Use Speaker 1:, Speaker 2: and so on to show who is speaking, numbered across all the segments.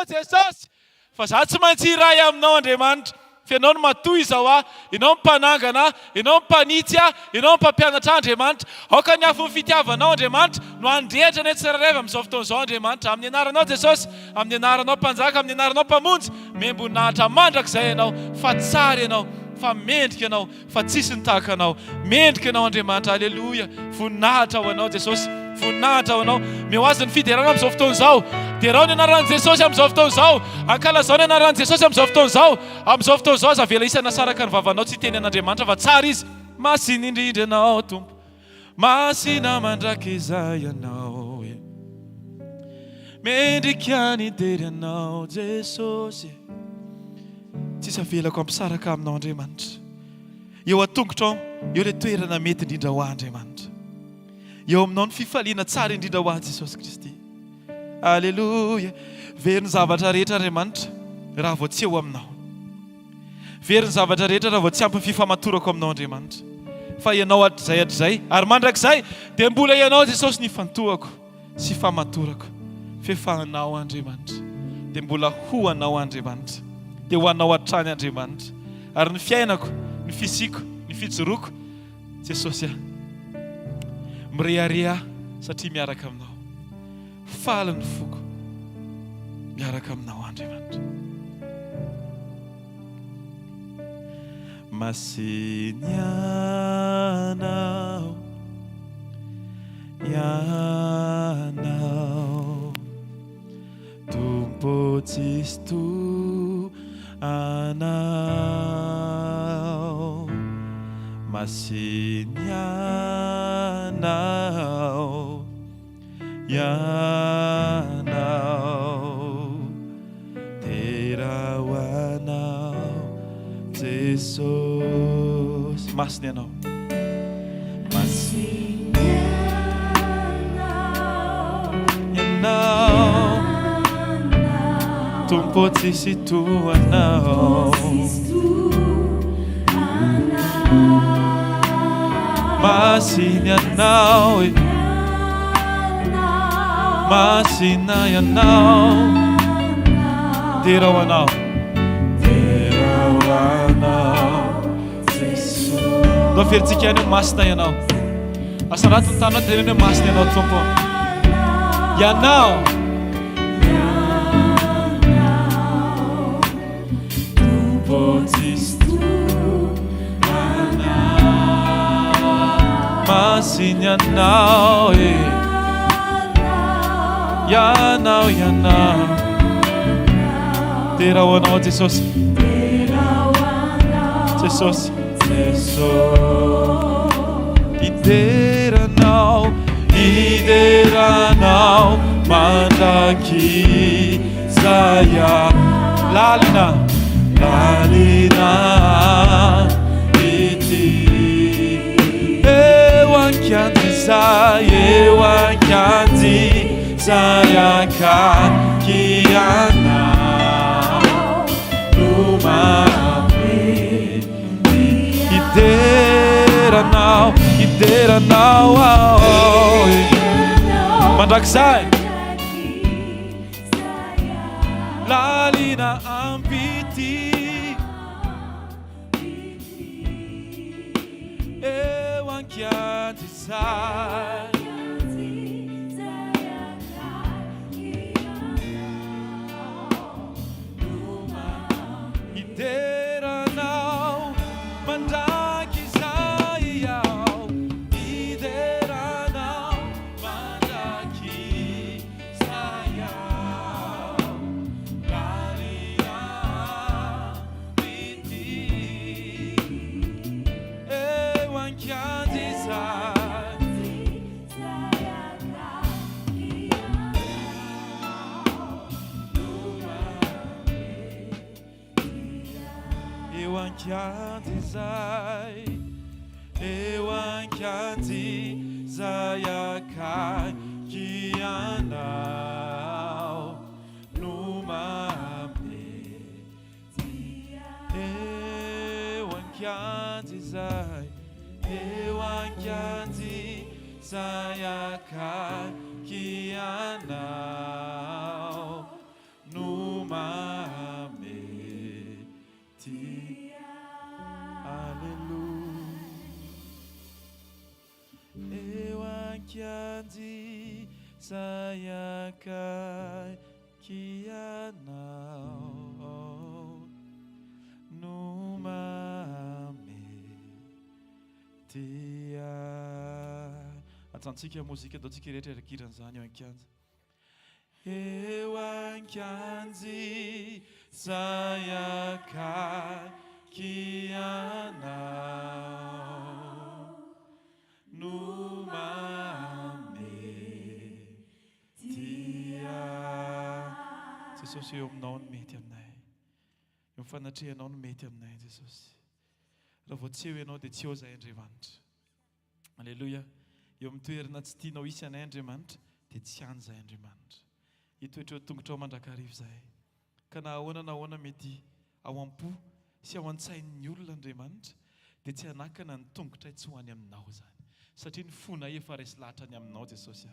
Speaker 1: Jesosy. Fa za tsy maintsy hiray aminao Andriamanitra. Fa Ianao no matoa izao ahy, Ianao no mpanangana ahy, Ianao no mpanitsy ahy, Ianao no mpampianatra ahy Andriamanitra. Aoka ny afon'ny fitiavanao Andriamanitra no handrehitra anay tsirairay avy amin'izao fotoana izao Andriamanitra. Amin'ny anaranao Jesosy, amin'ny anaranao Mpanjaka, amin'ny anaranao Mpamonjy, omem-boninahitra mandrakizay Ianao, fa tsara Ianao, fa mendrika Ianao. Fa tsisy ny tahaka anao. Mendrika ianao Andriamanitra. Aleloia. Voninahitra ho anao Jesosy. Voninahitra ho anao. Meo azy ny fiderana amin'izao fotoana izao. Derao ny anaran'i Jesosy amin'izao fotoana izao. Ankalazao ny anaran'i Jesosy amin'izao fotoana izao. Amin'izao fotoana izao aza avela hisy hanasaraka ny vavanao tsy hiteny an'Andriamanitra fa tsara izy. Masina indrindra ianao Tompo. Masina mandrakizay ianao e. Mendrika ny dera anao Jesosy e. Tsisy avelako hampisaraka aminao Andriamanitra. Eo an-tongotrao, eo ilay toerana mety indrindra ho ahy Andriamanitra. Eo aminao ny fifaliana tsara indrindra ho ahy Jesosy Kristy. Aleloia. Very ny zavatra rehetra Andriamanitra raha vao tsy eo aminao. Very ny zavatra rehetra raha vao tsy ampy ny fifamatorako aminao Andriamanitra. Fa Ianao hatrizay hatrizay ary mandrakizay dia mbola Ianao Jesosy no ifantohako sy ifamatorako. F'efa Anao Andriamanitra. Dia mbola ho Anao Andriamanitra. Dia ho Anao hatrany Andriamanitra. Ary ny fiainako, ny fisiako, ny fijoroako, Jesosy ah. Mirehareha aho satria miaraka Aminao. Faly ny foko miaraka aminao Andriamanitra. Masina Ianao, Ianao, Tompo tsisy toa Anao. Masina Ianao. Ianao, dera ho Anao Jesosy. Masina Ianao.
Speaker 2: Masina
Speaker 1: Ianao, Tompo tsisy toa Anao. Masina Ianao e. Masina Ianao. Dera ho Anao. Dera ho Anao Jesosy. Ndao averintsika ihany hoe masina Ianao. Asarato ny tananao dia teneno hoe masina Ianao Tompo. Ianao. Masina Ianao e Ianao Ianao Dera ho Anao Jesosy Jesosy Jesosy Hidera Anao Hidera Anao mandrakizay Lalina Lalina ity Eo ankianjy izay Eo ankianjy izay akaiky Anao No mahamety Hidera Anao Hidera Anao aho Mandrakizay Lalina am-pitia Eo ankianjy izay Hidera Anao mandrakizay aho Hidera Anao mandrakizay Eo ankianjy izay, eo ankianjy izay akaiky anao no mahamety. Eo ankianjy izay, eo ankianjy izay akaiky anao no. Izay akaiky anao no mahamety ahy. Antsantsika mozika ataontsika rehetra hirakirana izany eo an-kianja. Eo an-kianja izay akaiky anao no mahamety ahy. Jesosy eo aminao no mety aminay. Eo amin'ny fanatrehanao no mety aminay Jesosy. Raha vao tsy eo ianao dia tsy eo izahay Andriamanitra. Aleloia. Eo amin'ny toerana tsy tianao hisy anay Andriamanitra, dia tsy any izahay Andriamanitra. Hitoetra eo tongotrao mandrakariva izahay. Ka na ahoana na ahoana mety ao am-po sy ao an-tsain'ny olona Andriamanitra, dia tsy hanakana ny tongotray tsy ho any aminao izany. Satria ny fonay efa resy lahatra ny aminao Jesosy a.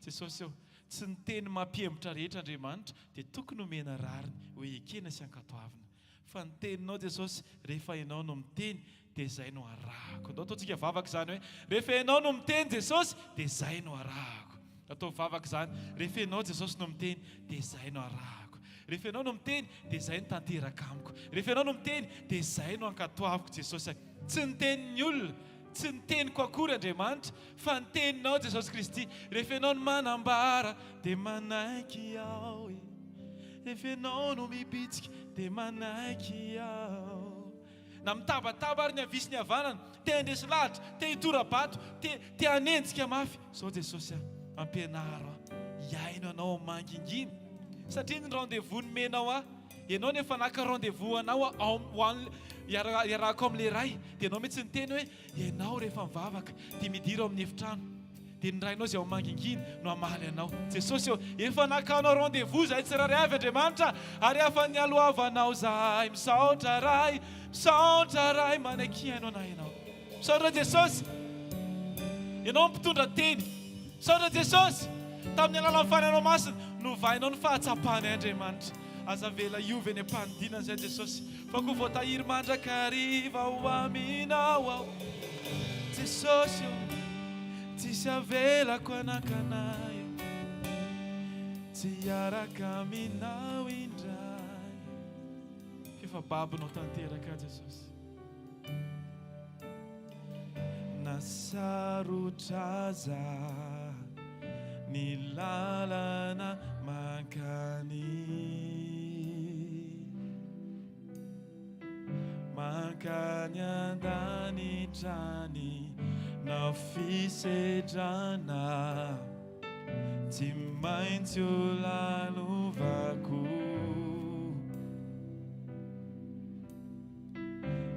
Speaker 1: Jesosy ô, tsy ny teny mampihemotra rehetra Andriamanitra dia tokony homena rariny hoe ekena sy ankatoavina. Fa ny teninao Jesosy rehefa ianao no miteny dia izay no arahako. Andao ataontsika vavaka izany hoe rehefa ianao no miteny Jesosy dia izay no arahako. Atao vavaka izany rehefa ianao Jesosy no miteny dia izay no arahako. Rehefa ianao no miteny dia izay no tanteraka amiko. Rehefa ianao no miteny dia izay no ankatoaviko Jesosy. Tsy ny tenin'ny olona, tsy ny teniko akory Andriamanitra fa ny teninao Jesosy Kristy. Rehefa ianao no manambara dia manaiky aho e. Rehefa ianao no mibitsika dia manaiky aho. Na mitabataba ary ny havia sy ny havanana, te handresy lahatra, te hitora-bato, te te hanenjika mafy. Izao Jesosy a, ampianaro aho hihaino anao mangingina satria ny rendez-vous nomenao ahy, ianao no efa naka rendez-vous anao ao ho an hiarahako amin'ilay Ray, dia ianao mihitsy niteny hoe Ianao rehefa mivavaka dia midira ao amin'ny efitrano dia ny Rainao izay ao mangingina no hamaly anao. Jesosy ô, efa nakanao rendez-vous zahay tsirairay avy Andriamanitra ary afa nialohavanao zahay. Misaotra Ray, misaotra Ray, manaiky hihaino anay Ianao. Misaotra Jesosy. Ianao mpitondra teny. Misaotra Jesosy. Tamin'ny alalan'ny Fanahinao Masina, novainao ny fahatsapanay Andriamanitra. Aza avela hiova eny am-panidinana izay Jesosy fa koa voatahiry mandrakariva ao aminao aho Jesosy ô Tsisy avelako hanakana ahy tsy hiaraka aminao indray F'efa babonao tanteraka aho Jesosy Na sarotra aza ny lalana mankany Mankany an-danitra any na fisedrana Tsy maintsy ho lalovako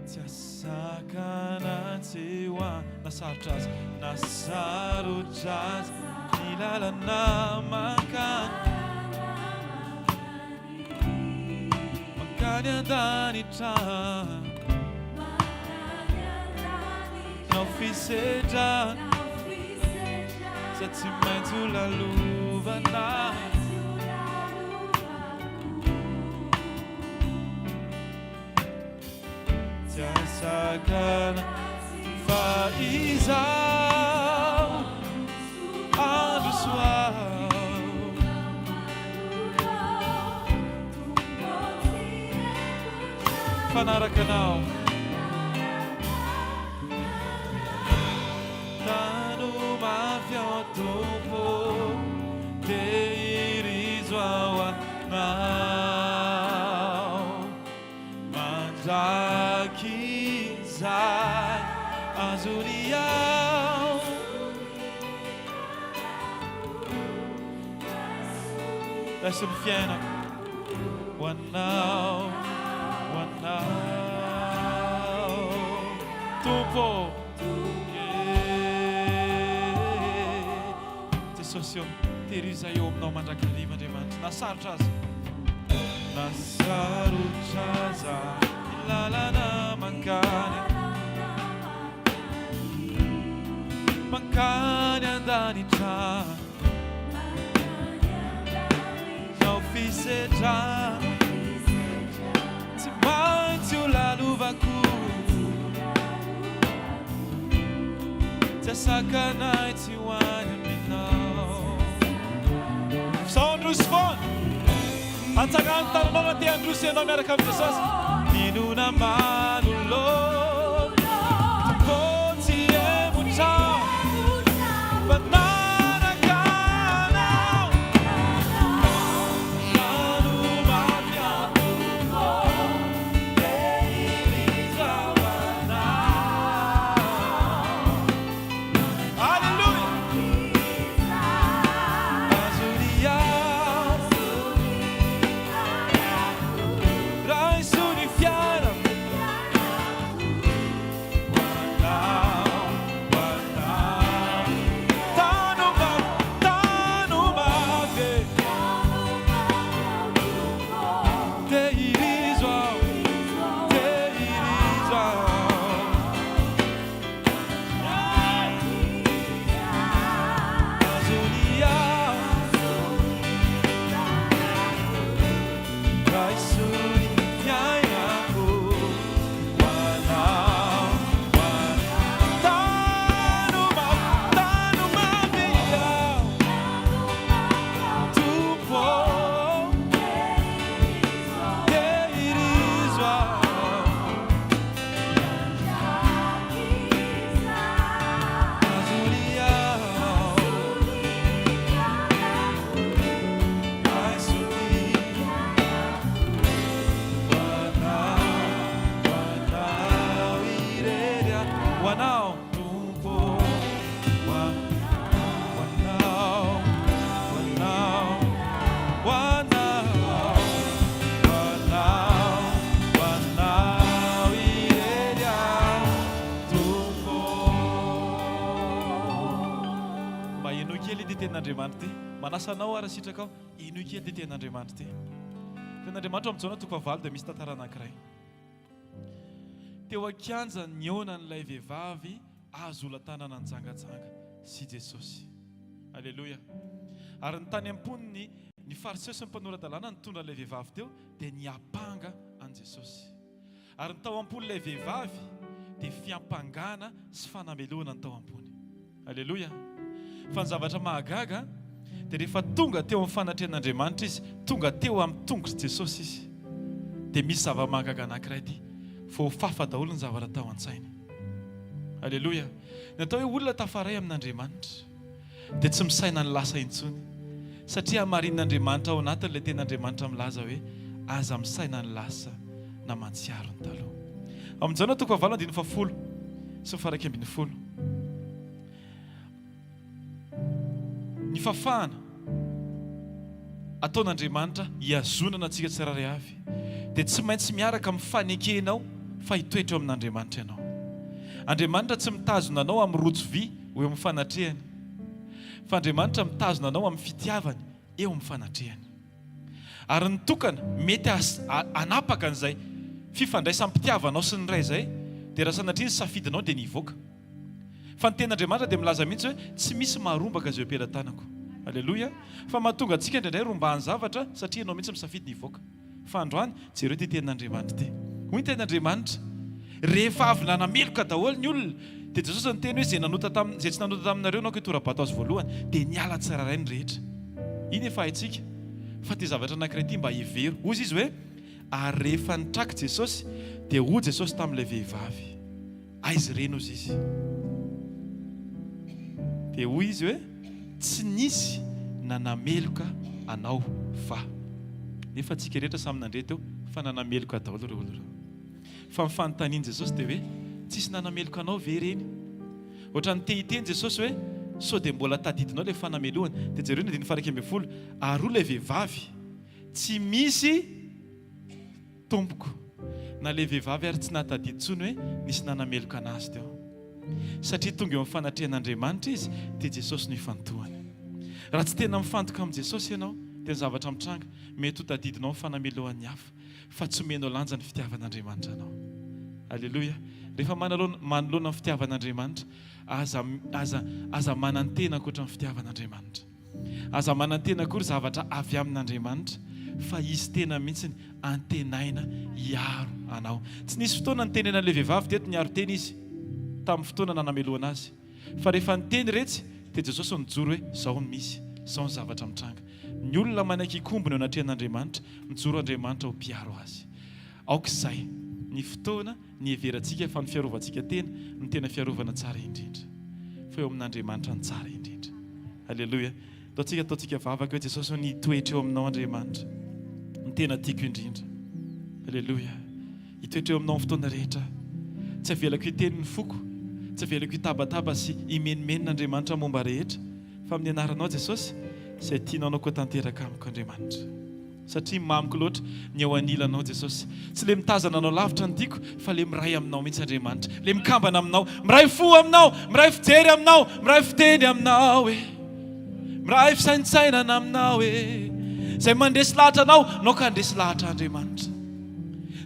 Speaker 1: Tsy asakana tsy ho a Na sarotra aza Na sarotra aza Ny lalana mankany Mankany an-danitra Nao fisedrana Izay tsy maintsy ho lalovana Tsy asakana fa izaho handroso aho. Fanaraka anao. Tano mafy ao Tompo, tehirizo ao anao. Mandrakizay azony ao. Raiso ny fiainako ho anao, ho anao Tompo. Jesosy ô, tehirizo izahay eo aminao mandrakariva Andriamanitra, na sarotra aza. Na sarotra aza ny lalana mankany mankany an-danitra Nao fisedrana tsy maintsy ho lalovako Tsy asakanay tsy ho any aminao. handroso foana. Atsangano ny tananao raha te handroso ianao miaraka amin'i Jesosy. Inona manoloana Tompo tsy hemotra fa nanaraka Anao. Tano mafy aho Tompo, tehirizo ao anao. Alléluia. Azoria. Raiso ny fiainako. Ho anao, ho anao. Tano mafy, tano mafy. Tehirizo aho, tehirizo aho. Mba henoy kely ity tenin'Andriamanitra ity. Manasa anao ary sitrakao, henoy kely ity tenin'Andriamanitra ity. Tenin'Andriamanitra ao amin'ny Jaona toko fahavalo dia misy tantara anankiray. Teo an-kianja nihaonan'ilay vehivavy azo ola-tanana nijangajanga sy Jesosy. Aleloia. Ary ny tany am-pon'ny ny Fariseo sy ny mpanora-dalàna nitondra an'ilay vehivavy teo dia niampanga an'i Jesosy. Ary ny tao am-pon'ilay vehivavy dia fiampangana sy fanamelohana ny tao am-pony. Aleloia! Fa ny zavatra mahagaga dia rehefa tonga teo amin'ny fanatrehan'Andriamanitra izy, tonga teo amin'ny tongotr'i Jesosy izy, dia misy zava-mahagaga anankiray ity, voafafa daholo ny zavatra tao an-tsainy. Aleloia! Ny atao hoe olona tafaray amin'Andriamanitra dia tsy misaina ny lasa intsony, satria hamarinin'Andriamanitra ao anatiny ilay tenin'Andriamanitra milaza hoe, Aza misaina ny lasa na mahatsiaro ny taloha. Ao amin'ny Jaona toko fahavalo andininy fahafolo sy ny faha-iraika ambinifolo. Ny fahafahana ataon'Andriamanitra hihazonana antsika tsirairay avy dia tsy maintsy miaraka amin'ny fanekenao fa hitoetra eo amin'Andriamanitra ianao. Andriamanitra tsy mitazona anao amin'ny rojo vy ho eo amin'ny fanatrehany, fa Andriamanitra mitazona anao amin'ny fitiavany eo amin'ny fanatrehany. Ary ny tokana mety hanapaka an'izay fifandraisam-pitiavanao sy ny Ray izay dia raha sanatria ny safidinao dia ny hivoaka. Fa ny tenin'Andriamanitra dia milaza mihitsy hoe tsy misy maharombaka izay eo am-pelatanako. Aleloia. Fa mahatonga antsika indraindray rombahan'ny zavatra satria ianao mihitsy misafidy ny hivoaka. Fa androany, jereo ity tenin'Andriamanitra ity. Hoy ny tenin'Andriamanitra, rehefa avy nanameloka daholo ny olona, dia Jesosy niteny hoe izay nanota tamin, izay tsy nanota taminareo no aoka hitora-bato azy voalohany. Dia niala tsirairay ny rehetra. Iny efa haintsika. Fa ity zavatra anankiray ity mba hevero. Hoy izy hoe, ary rehefa nitraka Jesosy, dia hoy Jesosy tamin'ilay vehivavy. Aiza ireny hozy izy? Dia hoy izy hoe, Tsy nisy nanameloka anao va? Nefa antsika rehetra samy nandre teo fa nanameloka daholo ireo olona ireo. Fa ny fanontanian'i Jesosy dia hoe, Tsisy nanameloka anao ve ireny? Ohatran'ny te hiteny Jesosy hoe, Sao dia mbola tadidinao ilay fanamelohana? Dia jereo ny andininy faha 11, Ary hoy ilay vehivavy, Tsy misy. Tompoko. Na ilay vehivavy ary tsy nahatadidy intsony hoe nisy nanameloka anazy teo. Satria tonga eo amin'ny fanatrehan'Andriamanitra izy, dia Jesosy no ifantohany. Raha tsy tena mifantoka amin'i Jesosy ianao, dia ny zavatra mitranga, mety ho tadidinao ny fanamelohan'ny hafa, fa tsy omenao lanja ny fitiavan'Andriamanitra anao. Aleloia. Rehefa manoloana manoloana ny fitiavan'Andriamanitra, aza aza aza manantena ankoatra ny fitiavan'Andriamanitra. Aza manantena akory zavatra avy amin'Andriamanitra fa Izy tena mihitsy antenaina hiaro anao. Tsy nisy fotoana nitenenan'ilay vehivavy teto niaro tena izy tamin'ny fotoana nanamelohana azy. Fa rehefa niteny iretsy dia Jesosy nijoro hoe zao no misy, zao ny zavatra mitranga. Ny olona manaiky hikombona eo anatrehan'Andriamanitra, mijoro Andriamanitra ho mpiaro azy. Aoka izay ny fotoana niheverantsika fa ny fiarovantsika tena no tena fiarovana tsara indrindra. Fa eo amin'Andriamanitra ny tsara indrindra. Aleloia. Ataontsika ataontsika vavaka hoe Jesosy ô ny hitoetra eo aminao Andriamanitra no tena tiako indrindra. Aleloia. Hitoetra eo aminao amin'ny fotoana rehetra aho. Tsy avelako hiteny ny foko, tsy avelako hitabataba sy himenomenona Andriamanitra momba rehetra, fa amin'ny anaranao Jesosy, izay tianao anao koa tanteraka amiko Andriamanitra. Satria mamiko loatra ny eo anilanao Jesosy. Tsy le mitazana anao lavitra no tiako fa le miray aminao mihitsy Andriamanitra. Le mikambana aminao, miray fo aminao, miray fijery aminao, miray fiteny aminao e. Miray fisaintsainana aminao e. Izay mandresy lahatra anao, anao ka handresy lahatra Andriamanitra.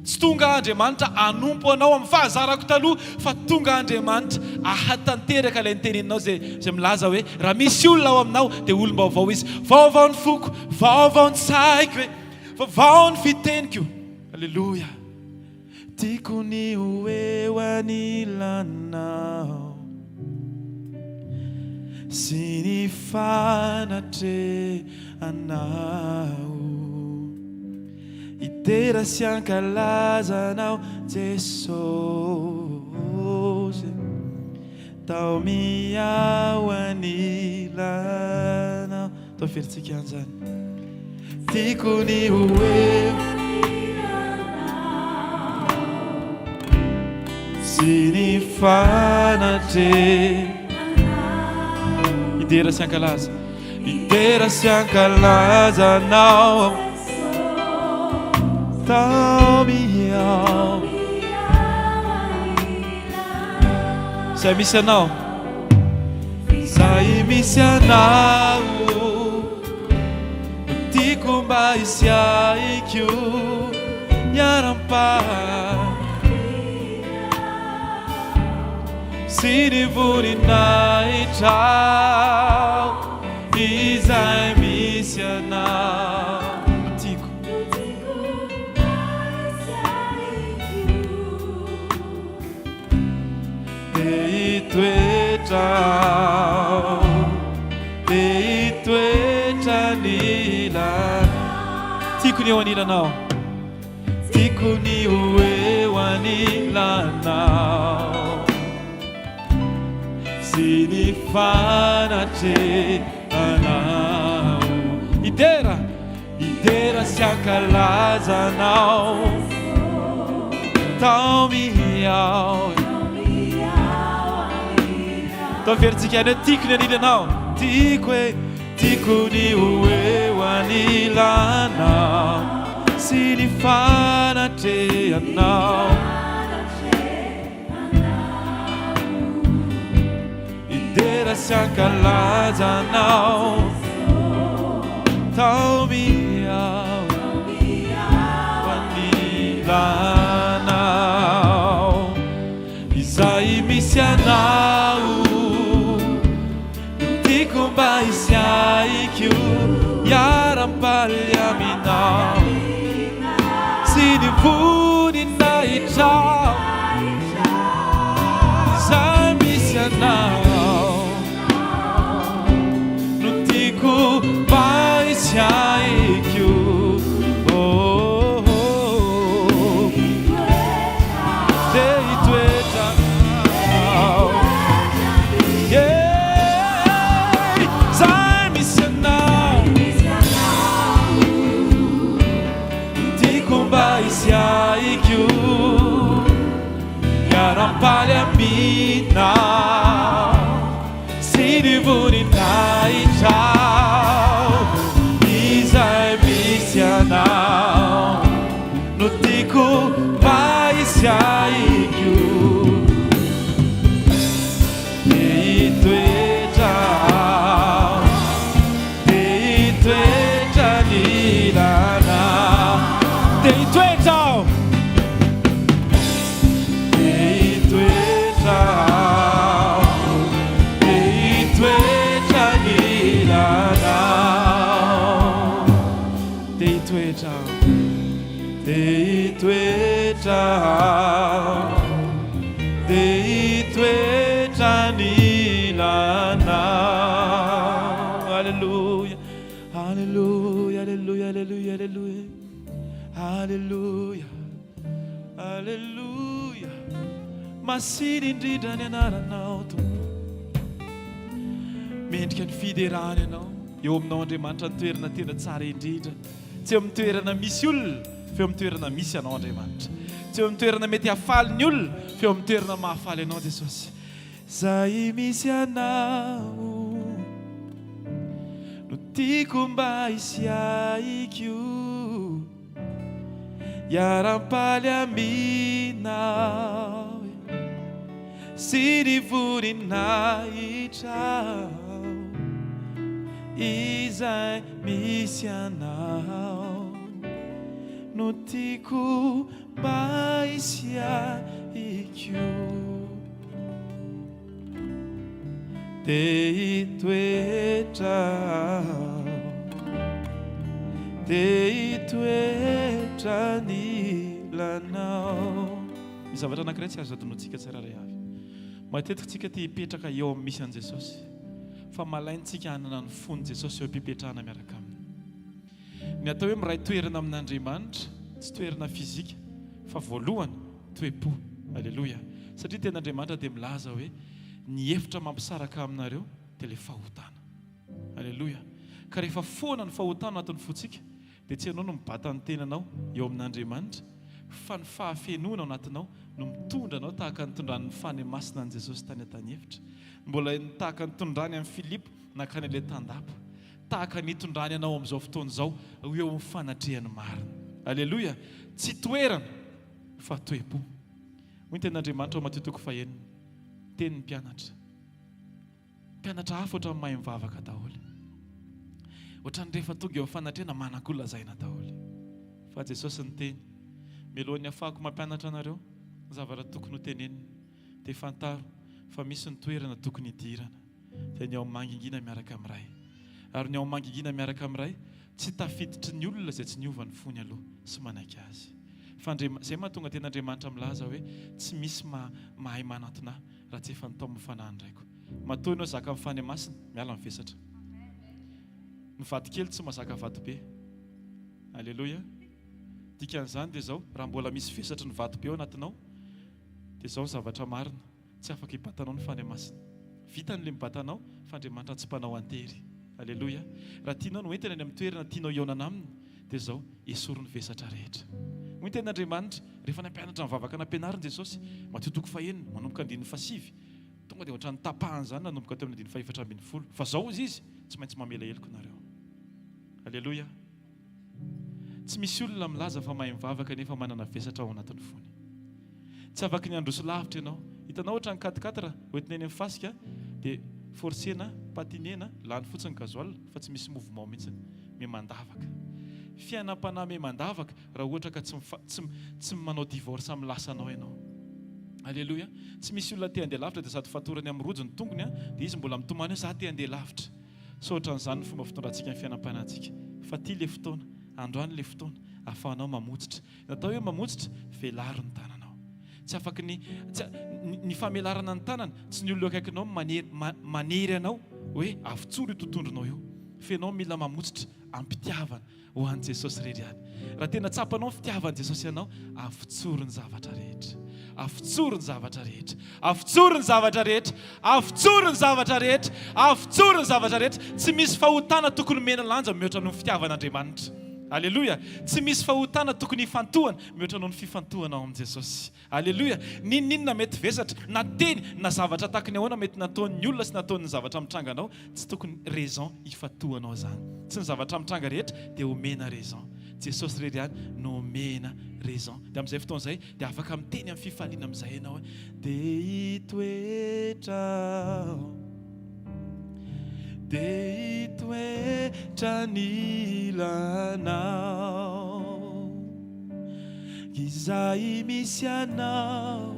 Speaker 1: Tsy tonga Andriamanitra hanompo anao amin'ny fahazarako taloha fa tonga Andriamanitra ahatanteraka ilay niteneninao izay izay milaza hoe raha misy olona ao aminao dia olom-baovao izy. Vaovao ny foko, vaovao ny saiko e, vaovao ny fiteniko. Aleloia. Tiako ny ho eo anilanao sy ny fanatrehanao. Hidera sy hankalaza Anao Jesosy Taomy aho anilanao Atao ferintsika ihany izany Tiako ny ho eo Sy ny fanatrehanao Hidera sy hankalaza Hidera sy hankalaza Anao Zay misy anao Zay misy anao Tiako mba hisy ahy koa Hiaram-paha Sy ny voninahitrao Izay misy anao Tiako Te hitoetra aho Te hitoetra anilanao Tiako ny eo anilanao Tiako ny ho eo anilanao Sy ny fanatrehanao Hidera, hidera sy hankalaza Anao Taomy aho Atao verintsika ihany hoe tiako ny anilanao Tiako e, tiako ny ho eo anilanao Sy ny fanatrehanao Hidera sy hankalaza Anao Taomy aho ho anilanao Izay misy Anao no tiako mba hisy ahy koa Hiara-mipaly Aminao Sy ny voninahitrao Izay misy anao no tiako mba hisy ahy koa oh, oh. Te hitoetra aho Yeah, izay misy anao Tiako mba hisy ahy koa Hiara-mipaly aminao Sy ny voninahitrao Izay misy anao No tiako mba hisy ahy koa Te hitoetra aho Te hitoetra anilanao Te hitoetra aho Te hitoetra aho Te hitoetra anilanao Te hitoetra aho Te hitoetra aho Te hitoetra anilanao Aleloia, aleloia. Aleloia, aleloia, aleloia, aleloia. Aleloia, aleloia. Masina indrindra ny anaranao, Tompo. Mendrika ny fiderana ianao. Eo aminao Andriamanitra ny toerana tena tsara indrindra. Tsy eo amin'ny toerana misy olona, fa eo amin'ny toerana misy anao Andriamanitra. Tsy eo amin'ny toerana mety hahafaly ny olona, fa eo amin'ny toerana mahafaly anao Jesosy. Zay misy anao no tiako mba hisy ahy koa Hiaram-paly aminao sy ny voninahitrao Izay misy anao no tiako mba hisy ahy koa Te hitoetra aho, te hitoetra anilanao. Misy zavatra anankiray tsy azo adinointsika tsirairay avy. Matetika tsika te hipetraka eo amin'ny misy an'i Jesosy, fa malaintsika hanana ny fon'i Jesosy eo am-pipetrahana miaraka aminy. Ny atao hoe miray toerana amin'Andriamanitra, tsy toerana fizika, fa voalohany, toe-po. Aleloia. Satria ny Tenin'Andriamanitra dia milaza hoe, ny efitra mampisaraka aminareo dia ilay fahotana. Aleloia. Ka rehefa foana ny fahotana anatin'ny fontsika, dia tsy ianao no mibata ny tenanao eo amin'Andriamanitra, fa ny fahafenoana ao anatinao no mitondra anao tahaka ny nitondran'ny Fanahy Masina an'i Jesosy tany an-taniefitra. Mbola tahaka ny nitondrany an'i Filipo nankany ilay tandapa. Tahaka ny itondrany anao amin'izao fotoana izao ho eo amin'ny fanatrehany marina. Aleloia! Tsy toerana, fa toe-po. Hoy ny Tenin'Andriamanitra ao Matio toko fahenina, Tenin'ny mpianatra. Mpianatra hafa ohatran'ny mahay mivavaka daholo. Ohatran'ny rehefa tonga eo amin'ny fanatrehana manan-ko lazaina daholo. Fa Jesosy niteny, Mialohan'ny hafahako mampianatra anareo ny zavatra tokony ho tenenina, dia fantaro fa misy ny toerana tokony hidirana. dia ny ao mangingina miaraka amin'ny Ray. Ary ny ao mangingina miaraka amin'ny Ray, tsy tafiditry ny olona izay tsy niova ny fony aloha sy manaiky Azy. Fa Andriama, izay mahatonga tena Andriamanitra milaza hoe, tsy misy ma, mahay manantona Ahy raha tsy efa nitaomin'ny Fanahin'ny Raiko. Matoa ianao zaka amin'ny Fanahy Masina, miala ny vesatra. Ny vatokely tsy mahazaka vatobe. Aleloia. Dikan'izany dia izao, raha mbola misy vesatry ny vatobe ao anatinao, dia izao ny zavatra marina. Tsy afaka hibata anao ny Fanahy Masina. Vitany ilay mibata anao fa Andriamanitra tsy mpanao an-tery. Aleloia. Raha tianao ny ho entina any amin'ny toerana tianao hihaonana Aminy dia izao, esory ny vesatra rehetra. Hoy ny tenin'Andriamanitra, rehefa nampianatra ny vavaka nampianariny Jesosy, Matio toko fahenina, manomboka andininy fahasivy, tonga dia ohatran'ny tapahany izany nanomboka teo amin'ny andininy fahefatra ambinifolo. Fa izao hozy Izy, tsy maintsy mamela heloka nareo. Aleloia. Tsy misy olona milaza fa mahay mivavaka nefa manana vesatra ao anatin'ny fony. Tsy afaky ny handroso lavitra ianao. Hitanao ohatra ny quatre quatre hoentina eny amin'ny fasika dia forcer-na, patiner-na, lany fotsiny gasoil fa tsy misy mouvement mihitsy. Miha-mandavaka. Fiainam-panahy miha-mandavaka raha ohatra ka tsy tsy tsy manao divorce amin'ny lasanao ianao. Alléluia. Tsy misy olona te handeha lavitra dia sady fatorany amin'ny rojo ny tongony dia izy mbola mitomany hoe za te handeha lavitra. Sao ohatran'izany ny fomba fitondrantsika ny fiainam-panahintsika. Fa ity ilay fotoana, androany ilay fotoana, ahafahanao mamotsitra. Ny atao hoe mamotsitra, velaro ny tananao. Tsy afaky ny, tsy, ny famelarana ny tanana, tsy ny olona eo akaikinao no manery, manery anao hoe avotsoro io tontondronao io. Fa ianao mila mamotsitra am-pitiavana ho an'i Jesosy irery ihany. Raha tena tsapanao ny fitiavan'i Jesosy anao, avotsoro ny zavatra rehetra. Avotsoro ny zavatra rehetra. Avotsoro ny zavatra rehetra. Avotsoro ny zavatra rehetra. Avotsoro ny zavatra rehetra. Tsy misy fahotana tokony omena lanja mihoatra noho ny fitiavan'Andriamanitra. Aleloia! Tsy misy fahotana tokony hifantohana mihoatra noho ny fifantohana ao amin'i Jesosy. Aleloia! N'inon'inona mety vesatra, na teny, na zavatra tahaky ny ahoana mety nataon'ny olona sy nataon'ny zavatra mitranga anao, tsy tokony raison hifatohanao izany. Tsy ny zavatra mitranga rehetra dia omena raison. Jesosy irery ihany no omena raison. Dia amin'izay fotoana izay dia afaka miteny amin'ny fifaliana amin'izay ianao hoe, Dia hitoetra aho, dia hitoetra anilanao. Izay misy anao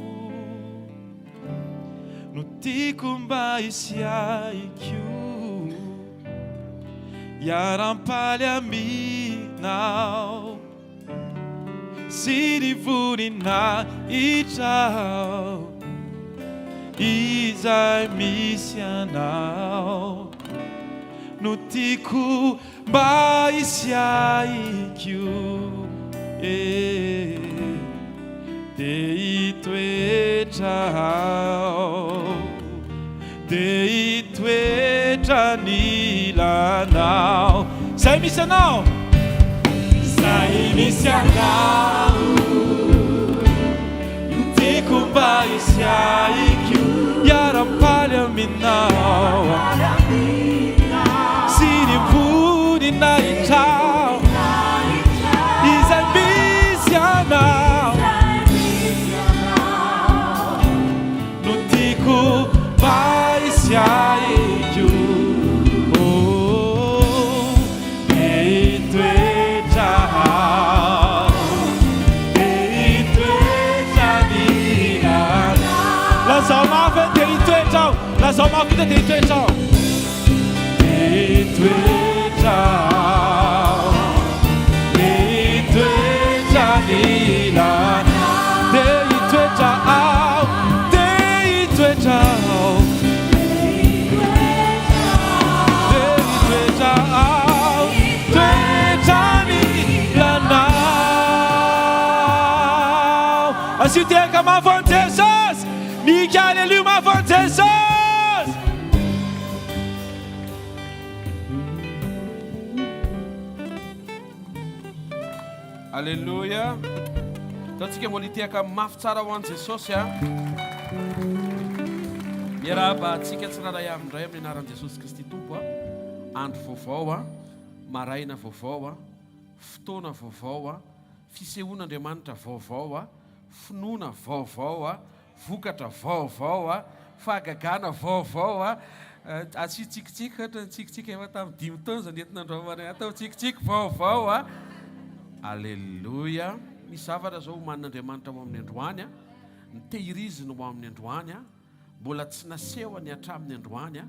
Speaker 1: no tiako mba hisy ahy koa hiaram-paly aminao sy ny voninahitrao izay misy anao. No tiako mba hisy ahy koa eh Dia hitoetra ao Dia hitoetra anilanao Zay misy anao Zay misy anao No tiako mba hisy ahy koa Hiara-mifaly aminao Sy ny voninahitrao Izay misy anao No tiako mba hisy ahy koa Oh, dia hitoetra ao Dia hitoetra anilanao Lazao mafy hoe dia hitoetra aho Lazao mafy koa dia hitoetra aho Dia hitoetra aho Dia hitoetra anilanao Dia hitoetra aho Dia hitoetra aho Dia hitoetra aho Toetra anilanao Asio tehaka mafy ho an'i Jesosy Mika Aleloia mafy ho an'i Jesosy
Speaker 2: Aleloia. Ataontsika mbola hitehaka mafy tsara ho an'i Jesosy a. Miarahaba antsika tsirairay avy indray amin'ny anaran'i Jesosy Kristy Tompo a. Andro vaovao a, maraina vaovao a, fotoana vaovao a, fisehoan'Andriamanitra vaovao a, finoana vaovao a, Vokatra vaovao a! Fahagagana vaovao a! Asio tsikitsiky ohatra ny tsikitsiky efa tamin'ny dimy taona izao nentina androavana ahy atao tsikitsiky vaovao a! Aleloia! Misy zavatra izao omanin'Andriamanitra ho amin'ny androany a! Notehiriziny ho amin'ny androany a! Mbola tsy nasehony hatramin'ny androany a!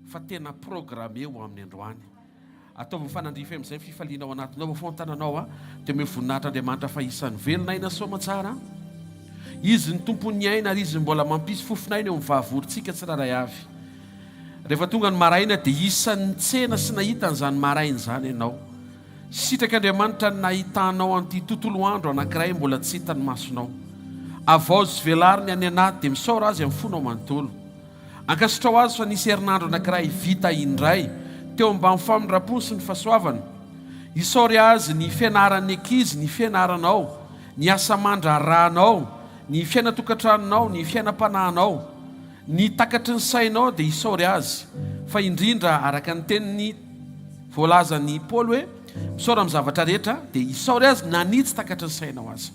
Speaker 2: Fa tena programmé ho amin'ny androany. Ataovy mifanandrify amin'izay ny fifaliana ao anatinao, vao tananao aho, dia omeo voninahitra Andriamanitra fa isan'ny velona aina soamatsara. Izy ny tompon'ny aina ary Izy no mbola mampisy fofon'aina eo amin'ny vahavorintsika tsirairay avy. Rehefa tonga ny maraina dia isan'ny nitsena sy nahita an'izany maraina izany ianao. Sitrak'Andriamanitra ny nahitanao an'ity tontolo andro anankiray mbola tsy hitan'ny masonao. Avaozy sy velaro ny any anaty dia misaora Azy amin'ny fonao manontolo. Ankasitrao azy fa nisy herinandro anankiray vita indray teo ambany famindram-pony sy ny fahasoavany. Isaory azy ny fianaran'ny ankizy, ny fianaranao, ny asa aman-draharahanao, ny fiainan-tokantranonao, ny fiainam-panahinao. Ny takatry ny sainao dia isaory azy, fa indrindra araka ny tenin'ny voalazan'i Paoly hoe, misaora amin'ny zavatra rehetra, dia isaory azy na ny tsy takatry ny sainao aza.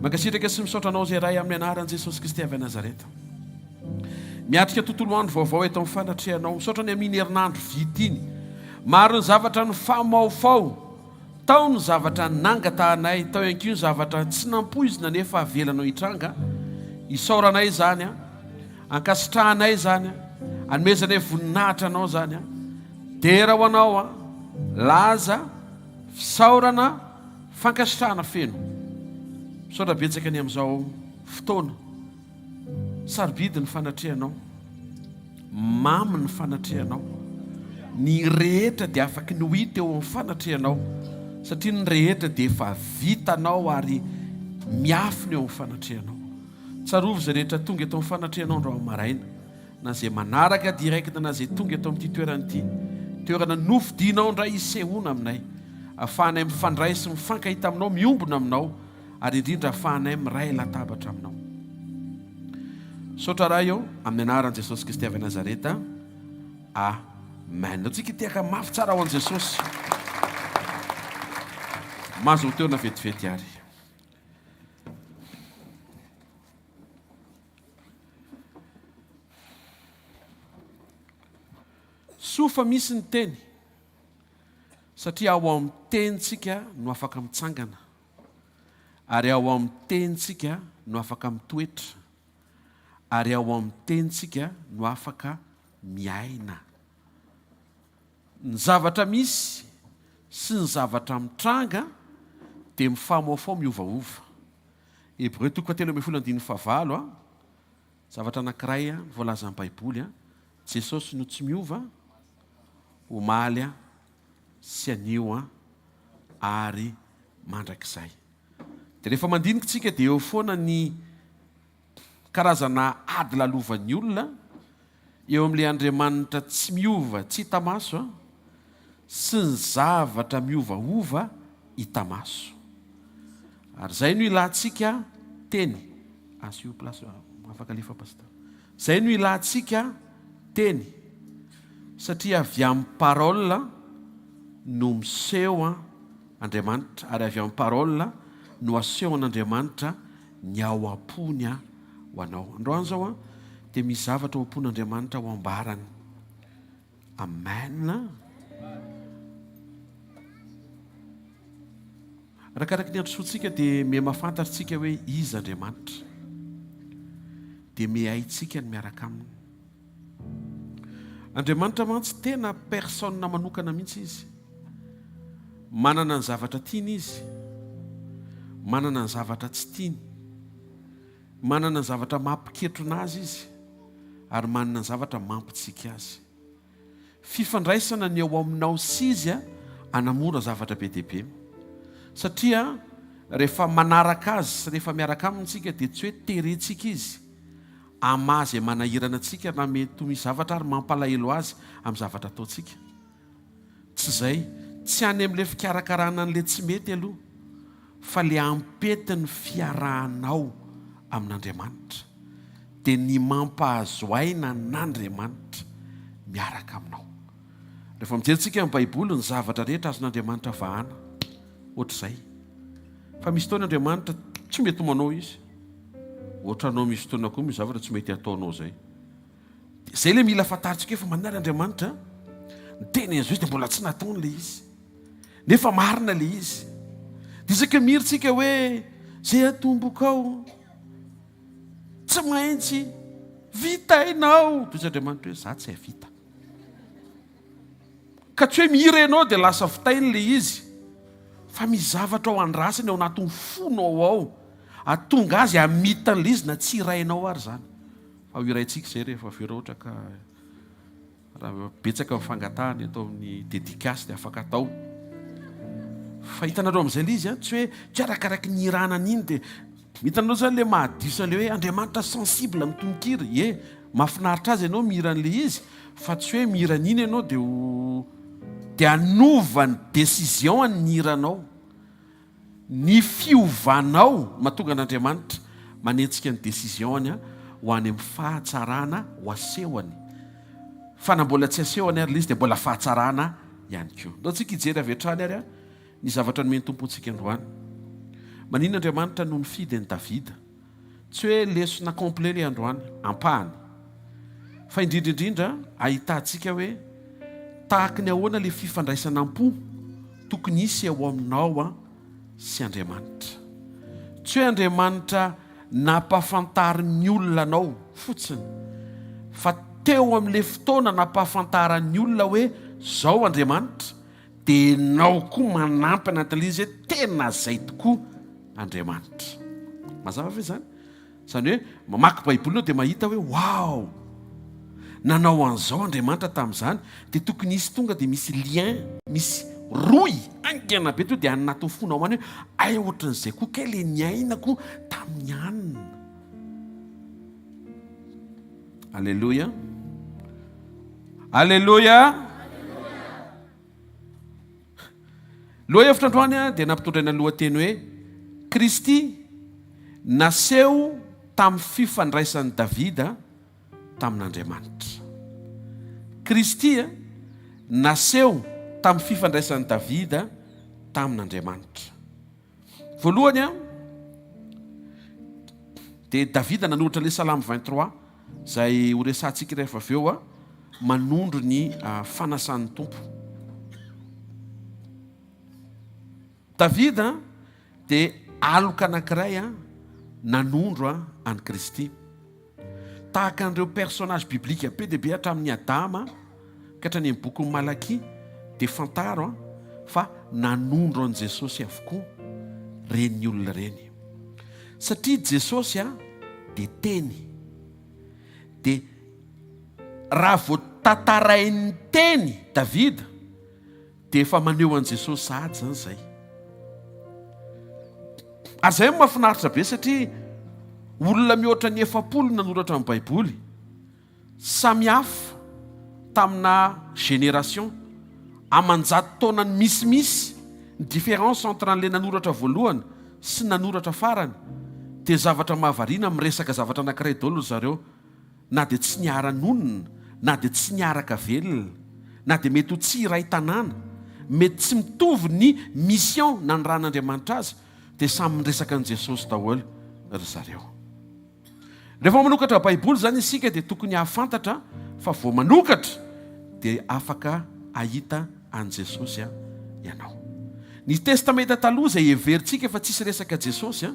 Speaker 2: Mankasitraka sy misaotra anao izay Ray amin'ny anaran'i Jesosy Kristy avy any Nazareta. Miatrika tontolo andro vaovao eto amin'ny fanatrehanao. Misaotra ny amin'iny herinandro vita iny. Maro ny zavatra nifamaofao. Tao ny zavatra nangatahanay, tao ihany koa ny zavatra tsy nampoizina nefa avelanao hitranga. Isaoranay izany an. Ankasitrahanay izany an. Anomezanay voninahitra anao izany an. Dera ho anao an. Laza, fisaorana, fankasitrahana feno. Misaotra betsaka ny amin'izao fotoana. Sarobidy ny fanatrehanao. Mamy ny fanatrehanao. Ny rehetra dia afaky ny ho hita eo amin'ny fanatrehanao, satria ny rehetra dia efa vitanao ary miafina eo amin'ny fanatrehanao. Tsarovy izay rehetra tonga eto amin'ny fanatrehanao androany maraina, na izay manaraka direct na izay tonga eto amin'ity toerana ity, toerana nofidinao indray hisehoana aminay, ahafahanay mifandray sy mifankahita aminao, miombona aminao. ary indrindra afahanay miray latabatra aminao. Misaotra Ray ô, amin'ny anaran'i Jesosy Kristy avy Nazareta. Amen. Antsika hitehaka mafy tsara ho an'i Jesosy. Mahazo miteona vetivety ary. Soa fa misy ny teny. Satria ao amin'ny tenintsika no afaka mitsangana. Ary ao amin'ny tenintsika no afaka mitoetra. Ary ao amin'ny tenintsika no afaka miaina. Ny zavatra misy sy ny zavatra mitranga dia mifamaofao miovaova. Hebreo toko fahatelo ambin'ny folo andininy fahavalo a. Zavatra anankiray voalazan'ny Baiboly a. Jesosy no tsy miova. omaly sy anio ary mandrakizay. Dia rehefa mandinika isika dia eo foana ny karazana ady lalovan'ny olona eo amin'ilay Andriamanitra tsy miova, tsy hita maso, sy ny zavatra miovaova hita maso. Ary izay no ilantsika teny. Asio place afaka alefa pasteur. Izay no ilantsika teny satria avy amin'ny parole no miseho Andriamanitra ary avy amin'ny parole no asehon'Andriamanitra ny ao am-pony ho anao. Androany izao dia misy zavatra ao am-pon'Andriamanitra ho ambarany. Amen. Arakaraky ny androsoantsika dia miha mahafantatra isika hoe iza Andriamanitra. Dia miha haintsika ny miaraka aminy. Andriamanitra mantsy tena personne manokana mihitsy izy. Manana ny zavatra tiany izy. Manana ny zavatra tsy tiany. Manana ny zavatra mampiketrona azy izy ary manana ny zavatra mampitsiky azy. Fifandraisana ny eo aminao sy izy hanamora zavatra be dia be. Satria rehefa manaraka azy sy rehefa miaraka aminy isika dia tsy hoe terentsika izy hamaha izay manahirana antsika na mety ho misy zavatra ary mampalahelo azy amin'ny zavatra ataontsika. Tsy izay. Tsy any amin'ilay fikarakarana an'ilay tsy mety aloha fa ilay ampety ny fiarahanao amin'Andriamanitra. Dia ny mampahazo aina an'Andriamanitra miaraka aminao. Rehefa mijery tsika ny Baiboly, ny zavatra rehetra azon'Andriamanitra vahana. Ohatr'izay. Fa misy fotoana Andriamanitra tsy mety manao izy. Ohatranao misy fotoana koa misy zavatra tsy mety ataonao izay. Dia izay ilay mila fantarintsika hoe fa manina ary Andriamanitra niteny an'izao izy dia mbola tsy nataony ilay izy. Nefa marina ilay izy. Dia isaka mihira tsika hoe izay atombokao tsy maintsy vitainao. Dia hoy Andriamanitra hoe za tsy hahavita. Ka tsy hoe mihira ianao dia lasa vitainy ilay izy fa misy zavatra ao andrasany ao anatin'ny fonao ao ahatonga azy hamita an'ilay izy na tsy hirainao ary izany. Fa ho hiraintsika izay rehefa avy eo raha ohatra ka raha betsaka ny fangatahana eto amin'ny dédicace dia afaka atao. Fa hitanareo amin'izay ilay izy an, tsy hoe tsy arakaraky ny hirana an'iny dia hitanareo izany ilay mahadiso an'ilay hoe Andriamanitra sensible amin'ny tononkira. Ie, mahafinaritra azy ianao mihira an'ilay izy fa tsy hoe mihira an'iny ianao dia ho dia hanova ny décision an'ny hiranao. Ny fiovanao mahatonga an'Andriamanitra manetsika ny décision-ny ho any amin'ny fahatsarana ho asehony. Fa na mbola tsy asehony ary ilay izy dia mbola fahatsarana ihany koa. Ndao tsika hijery avy hatrany ary ny zavatra nomen'ny Tompo antsika androany. Maninona Andriamanitra no nifidy an'i Davida? Tsy hoe lesona complet ilay androany, ampahany. Fa indrindra indrindra ahitantsika hoe tahaky ny ahoana ilay fifandraisana am-po tokony hisy eo aminao sy Andriamanitra. Tsy hoe Andriamanitra nampahafantarin'ny olona anao fotsiny, fa teo amin'ilay fotoana nampahafantaran'ny olona hoe zao Andriamanitra, dia ianao koa manampy anatin'ilay izy hoe tena zay tokoa Andriamanitra. Mazava ve izany? Izany hoe mamaky Baiboly ianao dia mahita hoe wow! Nanao an'izao Andriamanitra tamin'izany, dia tokony hisy tonga dia misy lien, misy rohy haingana be tonga dia any anatin'ny fonao any hoe hay ohatran'izay koa kay ilay niainako tamin'ny anona. Alléluia. Alléluia. Lohahevitra androany dia nampitondraina lohateny hoe Kristy naseho tamin'ny fifandraisan'i Davida tamin'Andriamanitra. Kristy naseho tamin'ny fifandraisan'i Davida tamin'Andriamanitra. Voalohany dia Davida nanoratra ilay Salamo 23 izay ho resahantsika rehefa avy eo manondro ny fanasan'ny Tompo. Davida dia aloka anankiray nanondro an'i Kristy. Tahaka an'ireo personnage biblique be dia be hatramin'i Adama ka hatrany amin'ny bokin'i Malakia dia fantaro fa nanondro an'i Jesosy avokoa ireny olona ireny. Satria Jesosy dia teny. Dia raha vao. tantarain'ny teny Davida dia efa maneho an'i Jesosy sahady izany izay. Ary izay no mahafinaritra be satria olona mihoatra ny 40 nanoratra ny Baiboly. Samy hafa tamina génération aman-jato taonany misimisy ny différence entre an'ilay nanoratra voalohany sy nanoratra farany dia zavatra mahavariana miresaka zavatra anankiray daholo ry zareo na dia tsy niara-nonina na dia tsy niaraka velona na dia mety ho tsy iray tanàna mety tsy mitovy ny mission nanirahan'Andriamanitra azy dia samy miresaka an'i Jesosy daholo ry zareo. Rehefa manokatra Baiboly izany isika dia tokony hahafantatra fa vao manokatra dia afaka hahita an'i Jesosy ianao. Ny Testamenta Taloha izay heverintsika fa tsisy resaka Jesosy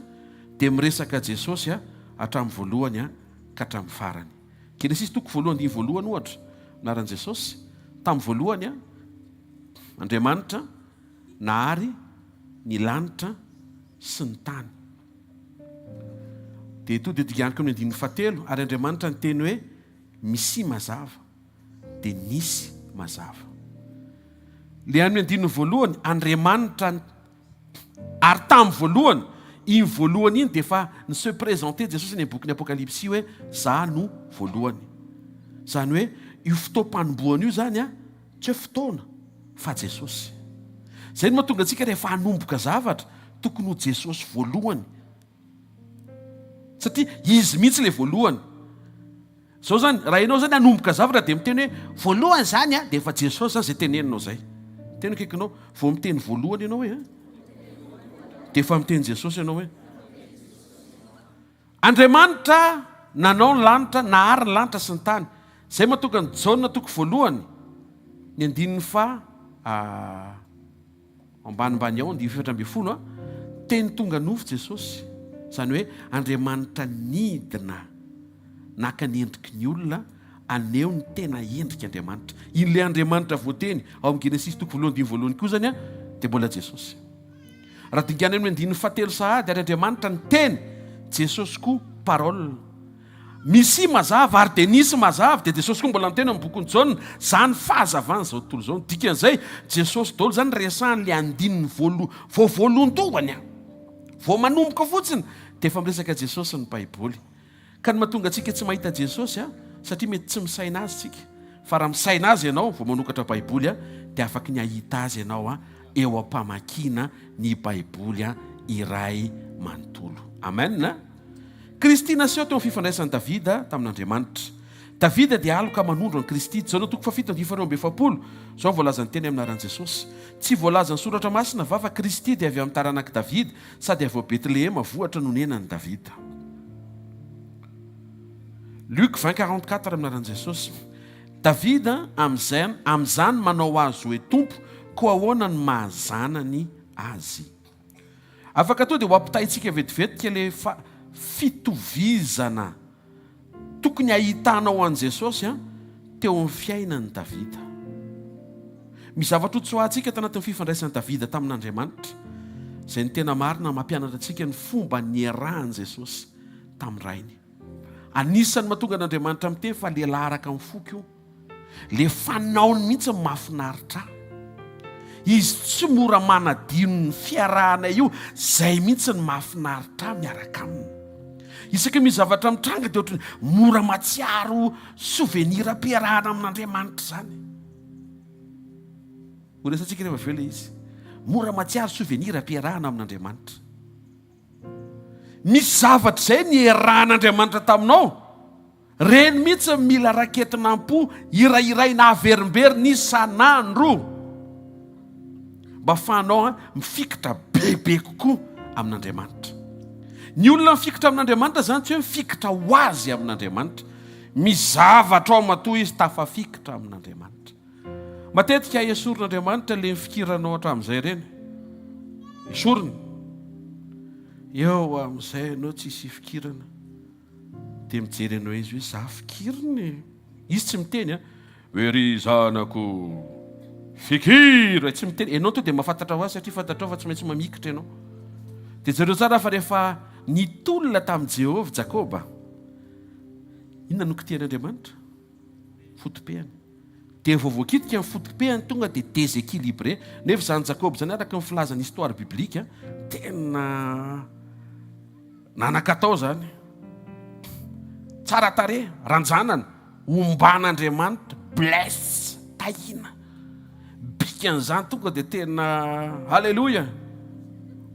Speaker 2: dia miresaka Jesosy hatramin'ny voalohany ka hatramin'ny farany. Genesisy toko voalohany andininy voalohany ohatra, anaran'i Jesosy, tamin'ny voalohany Andriamanitra nahary ny lanitra sy ny tany. Dia to dia dinganiko amin'ny andininy fahatelo, ary Andriamanitra niteny hoe, Misia mazava. Dia nisy mazava. Ilay amin'ny andininy voalohany, Andriamanitra ary tamin'ny voalohany, iny voalohany iny dia efa ni-se présenter Jesosy any amin'ny bokin'ny Apokalypsy hoe, Za no voalohany. Izany hoe, io fotoam-panombohana io izany an, Tsy hoe fotoana fa Jesosy. Izay no mahatonga antsika rehefa hanomboka zavatra, tokony ho Jesosy voalohany. Satria Izy mihitsy ilay voalohany. Izao izany, raha ianao izany hanomboka zavatra dia miteny hoe voalohany izany an, dia efa Jesosy izany izay teneninao izay. Teny akaikinao, vao miteny voalohany ianao hoe an, dia efa miteny Jesosy ianao hoe. Andriamanitra nanao ny lanitra, nahary ny lanitra sy ny tany. Izay mahatonga an'i Jaona toko voalohany, ny andininy faha ambanimbany ao, andininy 14, a, teny tonga nofo Jesosy. Izany hoe Andriamanitra nidina naka ny endriky ny olona, haneho ny tena endrik'Andriamanitra. Iny ilay Andriamanitra voateny ao amin'ny Genesisy toko voalohany andininy voalohany koa izany dia mbola Jesosy. Raha dingana amin'ny andininy fahatelo sahady, ary Andriamanitra niteny, Jesosy koa parole. Misy mazava ary dia nisy mazava, dia Jesosy koa mbola niteny amin'ny bokin'i Jaona, zany fahazavana izao tontolo izao. Ny dikan'izay, Jesosy daholo zany resahan'ilay le andininy voaloha, vao voalohandohany an. Vao manomboka fotsiny dia efa miresaka Jesosy ny Baiboly. Ka ny mahatonga antsika tsy mahita Jesosy an, satria mety tsy misaina Azy tsika. Fa raha misaina Azy ianao vao manokatra Baiboly an, dia afaky ny hahita Azy ianao an, eo am-pamakiana ny Baiboly an iray manontolo. Amen a! Kristy naseho teo amin'ny fifandraisan'i Davida tamin'Andriamanitra. Davida dia aloka manondro an'i Kristy. Jaona toko fahafito andininy faharoa amby 40, izao voalazan'ny teny amin'ny anaran'i Jesosy. Tsy voalazan'ny Soratra Masina va fa Kristy dia avy amin'ny taranak'i Davida, sady avy ao Betlehema, vohitra nonenan'i Davida. Luc 20 44 amin'ny anaran'i Jesosy. Davida amin'izay amin'izany manao azy hoe Tompo, koa ahoana no maha zanany azy? Afaka tonga dia ho ampitahintsika vetivetika ilay fitovizana Tokony hahitanao an'i Jesosy teo amin'ny fiainan'i Davida. Misy zavatra hotsoahantsika tanatin'ny fifandraisan'i Davida tamin'Andriamanitra, izay ny tena marina mampianatra antsika ny fomba niarahan'i Jesosy tamin'ny Rainy. Anisan'ny mahatonga an'Andriamanitra miteny fa lehilahy araka ny foko io. Le fanaony mihitsy no mahafinaritra ahy. Izy tsy mora manadino ny fiarahanay io, zay mihitsy no mahafinaritra ahy miaraka aminy. Isaky ny misy zavatra mitranga dia ohatran'ny mora mahatsiaro souvenir am-piarahana amin'Andriamanitra izany. Ho resatsika rehefa avy eo ilay izy. Mora mahatsiaro souvenir am-piarahana amin'Andriamanitra. Misy zavatra izay niarahan'Andriamanitra taminao. Reny mihitsy no mila raketina am-po, hirahiraina averimberina isan'andro mba afahanao mifikitra bebe kokoa amin'Andriamanitra. Ny olona mifikitra amin'Andriamanitra izany tsy hoe mifikitra ho azy amin'Andriamanitra. Misy zavatra ao matoa izy tafafikitra amin'Andriamanitra. Matetika esorin'Andriamanitra ilay nifikiranao hatramin'izay ireny. Esoriny. Eo amin'izay ianao tsisy ifikirana. Dia mijery anao izy hoe za fikirina e. Izy tsy miteny a. Hoe ry zanako fikira e. Tsy miteny. Ianao to dia mahafantatra ho azy satria fantatrao fa tsy maintsy mamikitra ianao. Dia jereo tsara fa rehefa nitolona tamin'i Jehovah Jakoba, inona no kitihan'Andriamanitra? Foto-pehany. Dia vao voakitika ny foto-pehany tonga dia déséquilibré. Nefa izany Jakoba izany araka ny filazan'ny histoire biblique tena nanan-katao izany. Tsara tarehy, ranjanana, omban'Andriamanitra, bless, tahiana. Bikan'izany tonga dia tena Alléluia!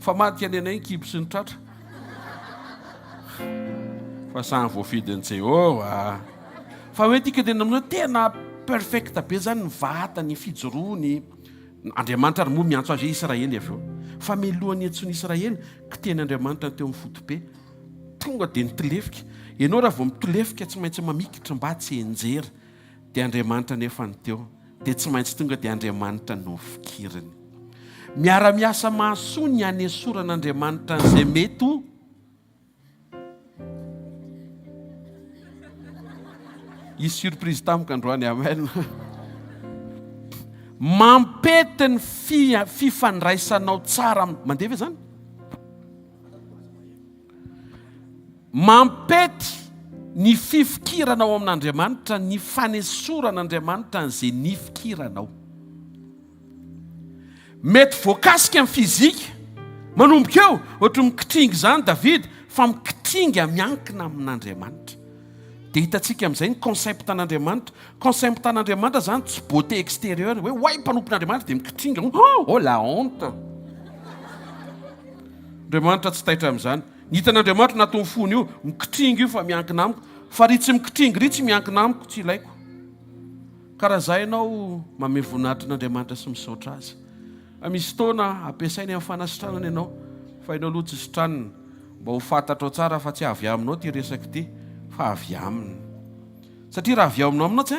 Speaker 2: Famadika ny anay ny kibo sy ny tratra. Fa samy voafidin'i Jehovah. Fa hoe tiako tenenina aminao tena perfect be zany ny vatany, ny fijoroany. Andriamanitra ary moa miantso azy hoe Israely avy eo. Fa mialohan'ny hiantsoana Israely, kiteny Andriamanitra ny teo amin'ny fotobe. Tonga dia nitolefika. Ianao raha vao mitolefika tsy maintsy mamikitra mba tsy hianjera. Dia Andriamanitra anefa no teo. Dia tsy maintsy tonga dia Andriamanitra no fikiriny. Miara-miasa mahasoa ny hanesoran'Andriamanitra an'izay mety ho. Hisy surprise tamiko androany, amen. Mampety ny fifandraisanao tsara am-, mandeha ve zany? Mampety ny fifikiranao amin'Andriamanitra ny fanesoran'Andriamanitra an'izay nifikiranao. Mety voakasika ny fizika. Manomboka eo, ohatry ny mikitringa izany Davida, fa mikitringa miankina amin'Andriamanitra. Dia hitantsika amin'izay ny concept an'Andriamanitra. Concept an'Andriamanitra izany tsy beauté extérieure, hoe oay mpanompon'Andriamanitra dia mikitringa, oh la honte. Andriamanitra tsy taitra amin'izany. Ny hitan'Andriamanitra anatin'ny fony io, mikitringa io fa miankina amiko. Fa ry tsy mikitringa ry tsy miankina amiko, tsy ilaiko. Ka raha za ianao mamehy voninahitry n'Andriamanitra sy misaotra Azy. Fa misy fotoana ampiasainy amin'ny fanasitranana ianao, fa ianao aloha tsy sitranina. Mba ho fantatrao tsara fa tsy avy aminao ity resaka ity fa avy Aminy. Satria raha avy ao aminao aminao tsy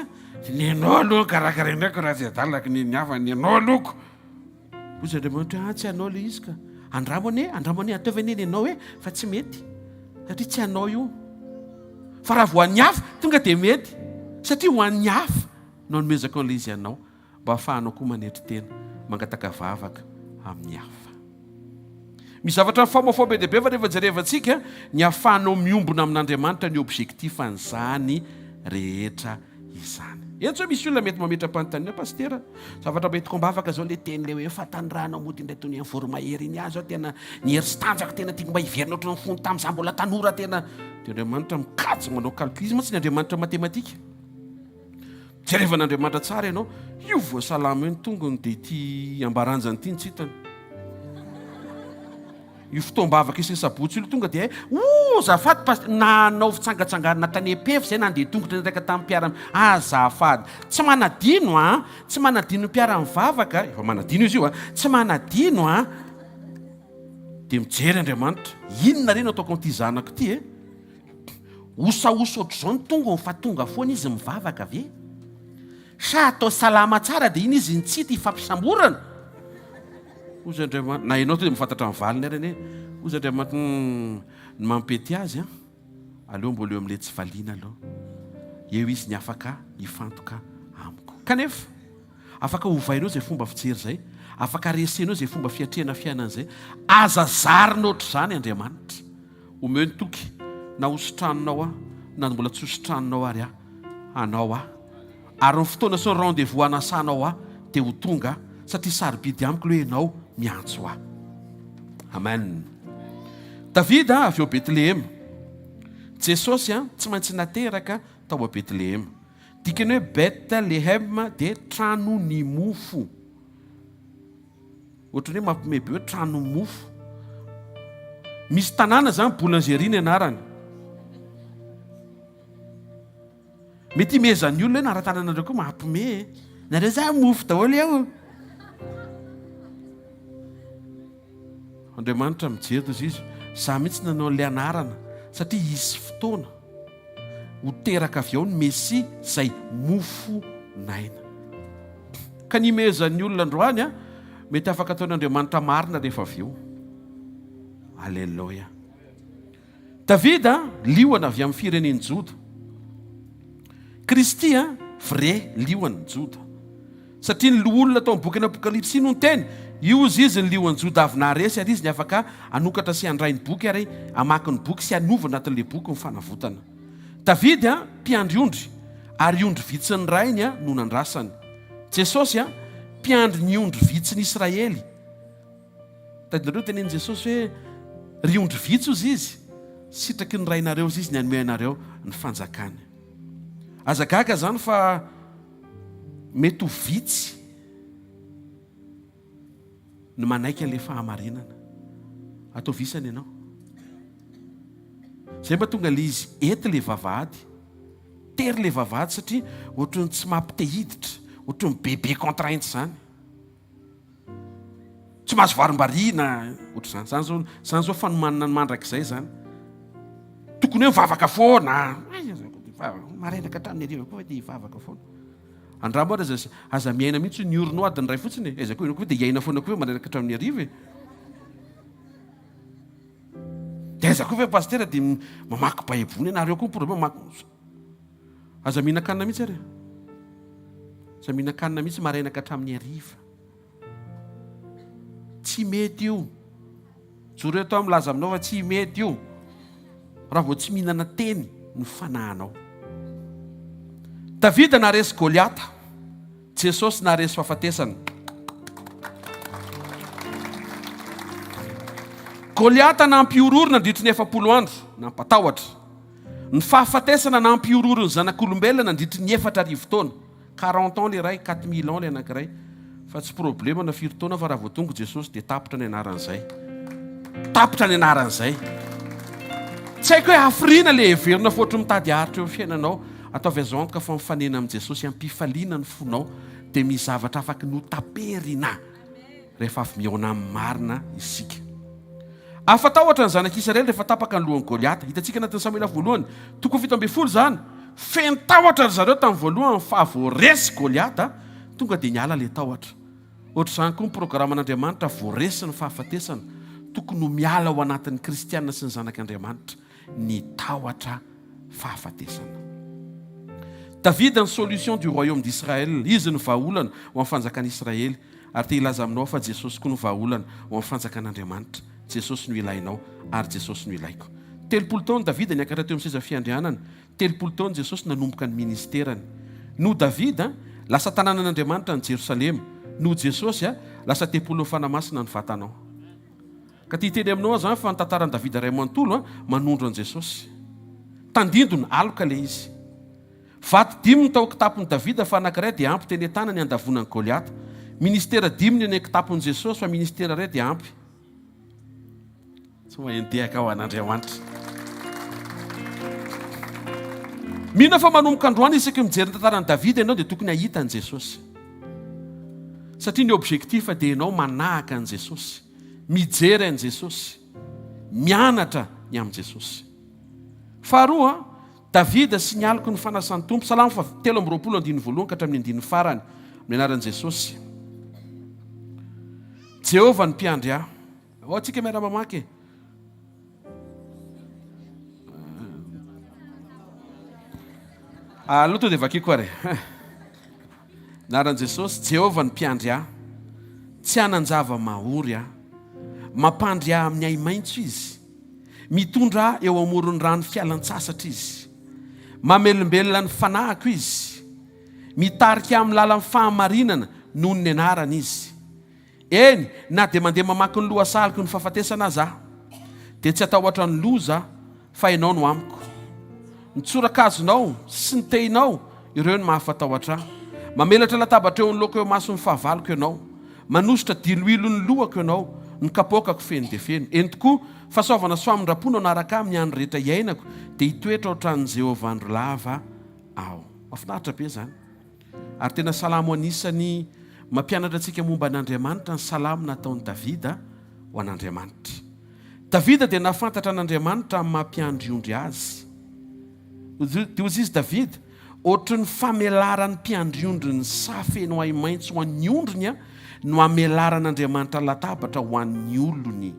Speaker 2: nenao aloha karakaraindraiko raha tsy adalako ny ny hafa nenao aloha ko. Hoy Andriamanitra hoe, ah tsy anao ilay izy ka. Andramo anie, andramo anie, ataovy anie nenao e, fa tsy mety. Satria tsy anao io. Fa raha vao an'ny hafa, tonga dia mety. Satria ho an'ny hafa no anomezako an'ilay izy anao, mba hahafahanao koa manetry tena, mangataka vavaka amin'ny hafa. Misy zavatra mifamoafoa be dia be fa rehefa jerevantsika ny hahafahanao miombona amin'Andriamanitra ny objectif an'izany rehetra izany. Eny sao misy olona mety mametra-panontaniana, Pasitera, zavatra mba entiko am-bavaka zao le teny le hoe fahatanirahana mody indray toy ny an'ny voromahery iny ahy zao tena ny hery sy tanjako tena tiako mba hiverina ohatran'ny fony tamin'izaho mbola tanora tena. Dia Andriamanitra mikajy manao calcul, izy mantsy ny Andriamanitra matematika. Jerevan'Andriamanitra tsara ianao, io voasalama io ny tongony dia ity ambaranjany ity ny tsy hitany. Io fotoam-bavaka isan'ny sabotsy io tonga dia oh azafady pasteur nanao fitsangatsanganana tany Epefy zay nandeha tongotra niaraka tamin'ny mpiara azafady tsy manadino an tsy manadino ny mpiara-mivavaka efa manadino izy io an tsy manadino an dia mijery Andriamanitra inona re no ataoko amin'ity zanako ity e osaosa ohatr'izao ny tongony fa tonga foana izy mivavaka ve sa atao salama tsara dia iny izy nitsity hifampisamborana Hozy Andriamanitra, na ianao to dia mifantatra ny valiny ary anie. Hozy Andriamanitra, hum, ny mampety azy an, aleo mbola eo amin'ilay tsy valiana aloha. Eo izy ny afaka hifantoka amiko. Kanefa, afaka ovainao izay fomba fijery izay, afaka resenao izay fomba fiatrehana fiainana izay. Aza zarina ohatr'izany Andriamanitra. Omeo ny toky, na ho sitraninao aho, na mbola tsy ho sitraninao ary aho, anao aho. Ary ny fotoana sy ny rendez-vous hanasanao ahy dia ho tonga satria sarobidy amiko ilay ianao miantso ahy. Amen. Davida avy ao Betlehema. Jesosy tsy maintsy nateraka tao a Betlehema. Dikany hoe Bet-Lehem dia trano ny mofo. Ohatran'ny hoe mampime be hoe trano mofo. Misy tanàna izany boulangerie ny anarany. Mety himehezan'ny olona hoe nara-tananareo koa mampime e. Nareo za mofo daholo eo. Andriamanitra mijery toy izy, za mihitsy nanao an'ilay anarana satria hisy fotoana ho teraka avy ao ny Mesia izay mofo naina. Ka ny himehezan'ny olona androany a, mety afaka ataon'Andriamanitra marina rehefa avy eo. Aleloia. Davida, liona avy amin'ny firenen'i Joda. Kristy, vrai lion'i Joda. Satria ny loholona tao amin'ny bokin'ny Apokalypsy no niteny, Io izy izy ny lion'i Joda avy naharesy ary izy ny afaka hanokatra sy handray ny boky ary hamaky ny boky sy hanova anatin'ilay boky ny fanavotana. Davida, mpiandry ondry. Ary ondry vitsin'ny Rainy no nandrasany. Jesosy, mpiandry ny ondry vitsin'i Israely. Tadidinareo tenenin'i Jesosy hoe, Ry ondry vitsy hozy izy, sitraky ny Rainareo hozy izy ny hanome anareo ny fanjakany. Aza gaga izany fa mety ho vitsy ny manaiky an'ilay fahamarinana. Ataovy isany ianao. Izay mba tonga ilay izy eto ilay vavahady. Tery ilay vavahady satria ohatran'ny tsy mampite hiditra, ohatran'ny bebe contrainte izany. Tsy mahazo varimbariana ohatr'izany. Izany zao, izany zao fanomanana ny mandrakizay izany. Tokony hoe mivavaka foana. Maraina ka hatramin'ny hariva koa dia hivavaka foana. Andramo ary aza, aza miaina mihitsy ny orinao adiny iray fotsiny e. Aiza koa ianao koa dia hiaina foana koa maraina ka hatramin'ny hariva e. Dia aiza koa ve pasitera dia mamaky baiboly ianareo koa problème mamaky. Aza mihinan-kanina mihitsy ary e. Aza mihinan-kanina mihitsy maraina ka hatramin'ny hariva. Tsy mety io. Joro eto aho milaza aminao fa tsy mety io. Raha vao tsy mihinana teny ny fanahinao. Davida naharesy Goliata. Jesosy naharesy fahafatesana. Goliata nampihorohoro nandritry ny 40 andro, nampatahotra. Ny fahafatesana nampihorohoro ny zanak'olombelona nandritry ny 4000 taona. 40 ans le iray, 4000 ans le anankiray. Fa tsy problema na firy taona fa raha vao tonga Jesosy dia tapitra ny anaran'izay. Tapitra ny anaran'izay. Tsy haiko hoe hafiriana le heverina fa ohatry mitady haharitra eo amin'ny fiainanao. Ataovy azo antoka fa mifanena amin'i Jesosy am-pifaliana ny fonao dia misy zavatra afaky notaperina rehefa avy mihaona amin'ny marina isika. Afa-tahotra ny zanak'Israely rehefa tapaka ny lohan'i Goliata. Hitantsika anatin'ny Samoela voalohany, toko 17 izany. Feno tahotra ry zareo tamin'ny voalohany fa vao resy Goliata, tonga dia niala ilay tahotra. Ohatr'izany koa ny programan'Andriamanitra vao resy ny fahafatesana. Tokony ho miala ao anatin'ny kristiana sy ny zanak'Andriamanitra ny tahotra fahafatesana. Davida ny solution du royaume d'Israël, izy no vahaolana ho amin'ny fanjakan'Israely. Ary te hilaza aminao aho fa Jesosy koa no vahaolana ho amin'ny fanjakan'Andriamanitra. Jesosy no ilainao ary Jesosy no ilaiko. 30 taona Davida niakatra teo amin'ny seza fiandrianana. 30 taona Jesosy nanomboka ny ministerany. Noho Davida, lasa tanànan'Andriamanitra ny Jerosalema. Noho Jesosy, lasa tempolin'ny Fanahy Masina ny vatanao. Ka te hiteny aminao aho izany fa ny tantaran'i Davida iray manontolo manondro an'i Jesosy. Tandindona, aloka ilay izy. Vato dimy no tao an-kitapon'i Davida fa anankiray dia ampy teny an-tanany handavoana an'i Goliata. Ministera dimy no eny an-kitapon'i Jesosy fa ministera iray dia ampy. Tsy mahay nitehaka ho an'Andriamanitra. Mino aho fa manomboka androany isaky ny mijery ny tantaran'i Davida ianao dia tokony hahita an'i Jesosy. Satria ny objectif dia ianao manahaka an'i Jesosy, mijery an'i Jesosy, mianatra ny amin'i Jesosy. Faharoa, Davida sy ny aloky ny fanasan'ny Tompo, Salamo faha 23 andininy voalohany ka hatramin'ny andininy farany, amin'ny anaran'i Jesosy. Jehovah ny mpiandry ahy. Ao antsika miara-mamaky e. Aloha to dia vakiko ary. Anaran'i Jesosy, Jehovah ny mpiandry ahy. Tsy hanan-java-mahory aho. Mampandry ahy amin'ny ahi-maitso Izy. Mitondra ahy eo amoron'ny rano fialan-tsasatra Izy. Mamelombelona ny fanahiko Izy. Mitarika ahy amin'ny lalan'ny fahamarinana noho ny anarany Izy. Eny, na dia mandeha mamaky ny lohasahaloky ny fahafatesana aza aho, dia tsy hatahotra ny loza aho, fa Ianao no amiko. Ny tsorakazonao sy ny tehinao, ireo no mahafatahotra ahy. Mamelatra latabatra eo anoloako eo imason'ny fahavaloko Ianao. Manosotra diloilo ny lohako Ianao, ny kapoakako feno dia feno. Eny tokoa, fahasoavana sy famindram-po no hanaraka ahy amin'ny andro rehetra iainako, dia hitoetra ao an-tranon'i Jehovah andro lava aho. Mahafinaritra be izany. Ary tena salamo anisan'ny mampianatra antsika momba an'Andriamanitra ny salamo nataon'i Davida ho an'Andriamanitra. Davida dia nahafantatra an'Andriamanitra amin'ny maha mpiandry ondry azy. Dia hoy izy Davida, Ohatry ny famelaran'ny mpiandry ondry ny saha feno ahi-maitso ho an'ny ondriny no amelaran'Andriamanitra latabatra ho an'ny olony.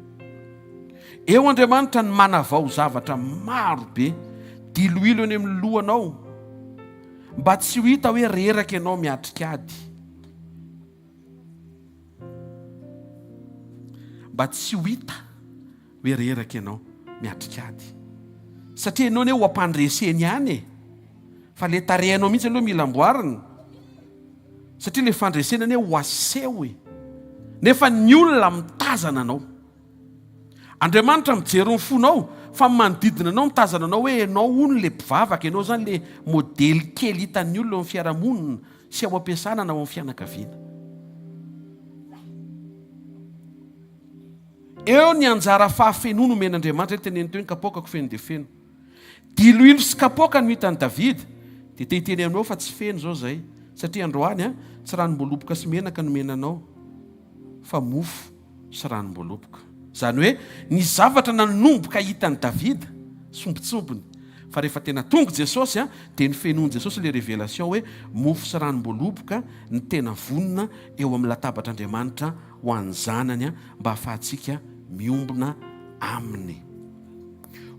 Speaker 2: Eo Andriamanitra no manavao zavatra maro be, diloilo eny amin'ny lohanao, Mba tsy ho hita hoe reraka ianao miatrika ady. Mba tsy ho hita hoe reraka ianao miatrika ady. Satria ianao anie ho ampandreseny ihany e. Fa le tarehinao mihitsy aloha mila amboarina. Satria le fandresena anie ho aseho e. Nefa ny olona mitazana anao. Andriamanitra mijery ny fonao fa ny manodidina anao mitazana anao hoe ianao hono le mpivavaka, ianao zany le modely kely hitan'ny olona eo amin'ny fiarahamonina sy ao am-piasana na ao amin'ny fianakaviana. Eo ny anjara fahafenoana omen'Andriamanitra, teneno teo ny kapoakako feno dia feno. Diloilo sy kapoaka no hitan'i Davida, dia te hiteny aminao fa tsy feno izao izay, satria androany tsy ranom-boaloboka sy menaka no omena anao, fa mofo sy ranom-boaloboka. Izany hoe, ny zavatra nanomboka hitan'i Davida, sombintsombiny, fa rehefa tena tonga Jesosy, dia nofenoin'i Jesosy ilay révélation hoe mofo sy ranom-boaloboka ny tena vonona eo amin'ny latabatr'Andriamanitra ho an'ny zanany mba hahafahantsika miombona aminy.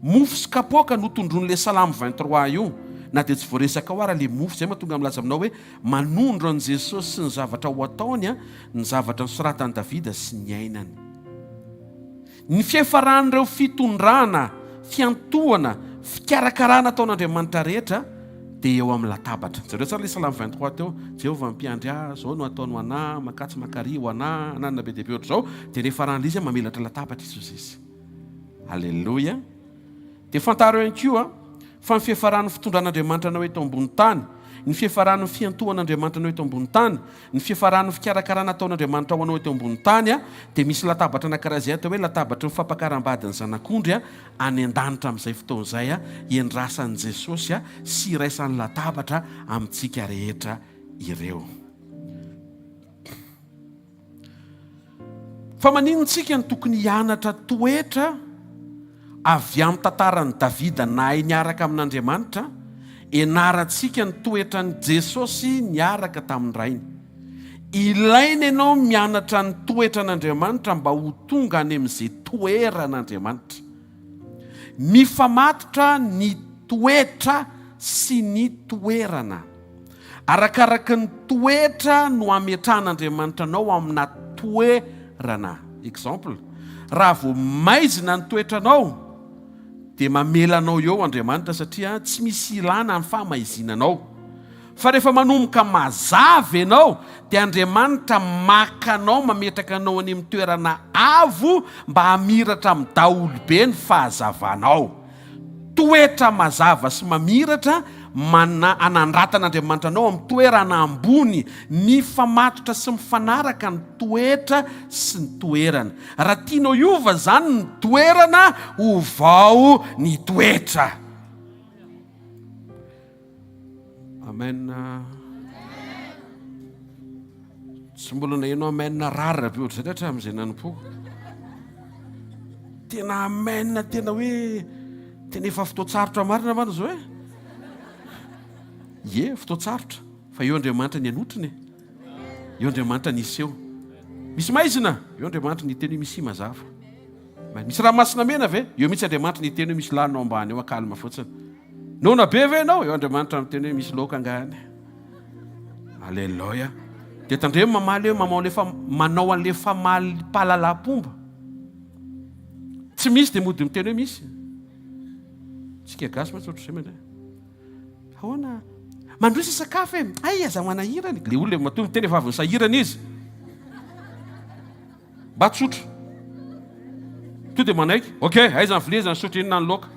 Speaker 2: Mofo sy kapoaka no tondroin'ilay Salamo 23 io, na dia tsy voaresaka ao ara ilay mofo. Izay mahatonga milaza aminao hoe manondro an'i Jesosy sy ny zavatra ho ataony ny zavatra nosoratan'i Davida sy niainany. Ny fiafaran'ireo fitondrana, fiantohana, fikarakarana ataon'Andriamanitra rehetra dia eo amin'ny latabatra. Jereo tsara ilay Salamo 23 teo, Jehovah mpiandry ahy, izao no ataony ho anà, makatsy makary ho anà, ananona be dia be ohatr'izao, dia rehefa izy mamelatra latabatra izy hozy izy. Aleloia! Dia fantaro ihany koa fa ny fiafaran'ny fitondran'Andriamanitra anao eto ambony tany, ny fiafaran'ny fiantohan'Andriamanitra anao eto ambony tany, ny fiafaran'ny fikarakarana ataon'Andriamanitra ho anao eto ambony tany dia misy latabatra anankiray izay atao hoe latabatry ny fampakaram-badin'ny Zanak'ondry any an-danitra amin'izay fotoana izay hiandrasan'i Jesosy sy hiraisany latabatra amintsika rehetra ireo. Fa maninona isika no tokony hianatra toetra avy amin'ny tantaran'i Davida nahay niaraka amin'Andriamanitra? Ianarantsika ny toetran'i Jesosy niaraka tamin'ny Rainy. Ilaina ianao mianatra ny toetran'Andriamanitra mba ho tonga any amin'izay toeran'Andriamanitra. Mifamatotra ny toetra sy ny toerana. Arakaraka ny toetra no ametrahan'Andriamanitra anao amina toerana. Exemple, raha vao maizina ny toetranao dia mamela anao eo Andriamanitra satria tsy misy ilana ny fahamaizinanao. Fa rehefa manomboka mazava ianao dia Andriamanitra maka anao mametraka anao any amin'ny toerana avo mba hamiratra amin'ny daholobe ny fahazavanao. Toetra mazava sy mamiratra mana anandratan'Andriamanitra anao amin'ny toerana ambony, mifamatotra sy mifanaraka ny toetra sy ny toerana. Raha tianao hiova izany ny toerana, ovao ny toetra. Amen. Tsy mbola naheno amen rare be ohatr'izay hatramin'izay nanompoako. Tena amen tena hoe tena efa fotoan-tsarotra marina manana izao e. Ie, fotoan-tsarotra fa eo Andriamanitra ny hanotrona e. Eo Andriamanitra ny hiseho. Misy maizina, eo Andriamanitra ny hiteny hoe misy mazava. Misy ranomasina mena ve? Eo mihitsy Andriamanitra ny hiteny hoe misy lalina ao ambany ao, akalma fotsiny. Noana be ve ianao? Eo Andriamanitra miteny hoe misy laoka angaha any. Aleloia. Dia tandremo mamaly hoe mamao lefa manao an'le famaly mpahalalam-pomba. Tsy misy dia mody miteny hoe misy. Tsika gasy mantsy ohatr'izay mandeha. Ahoana? Mandroso sakafo e. Ay, aza manahirana. Le olona matoa miteny efa avy nisahirana izy. Mba tsotra. To dia manaiky. Ok, aiza ny vilia, aiza ny sotro, inona ny laoka.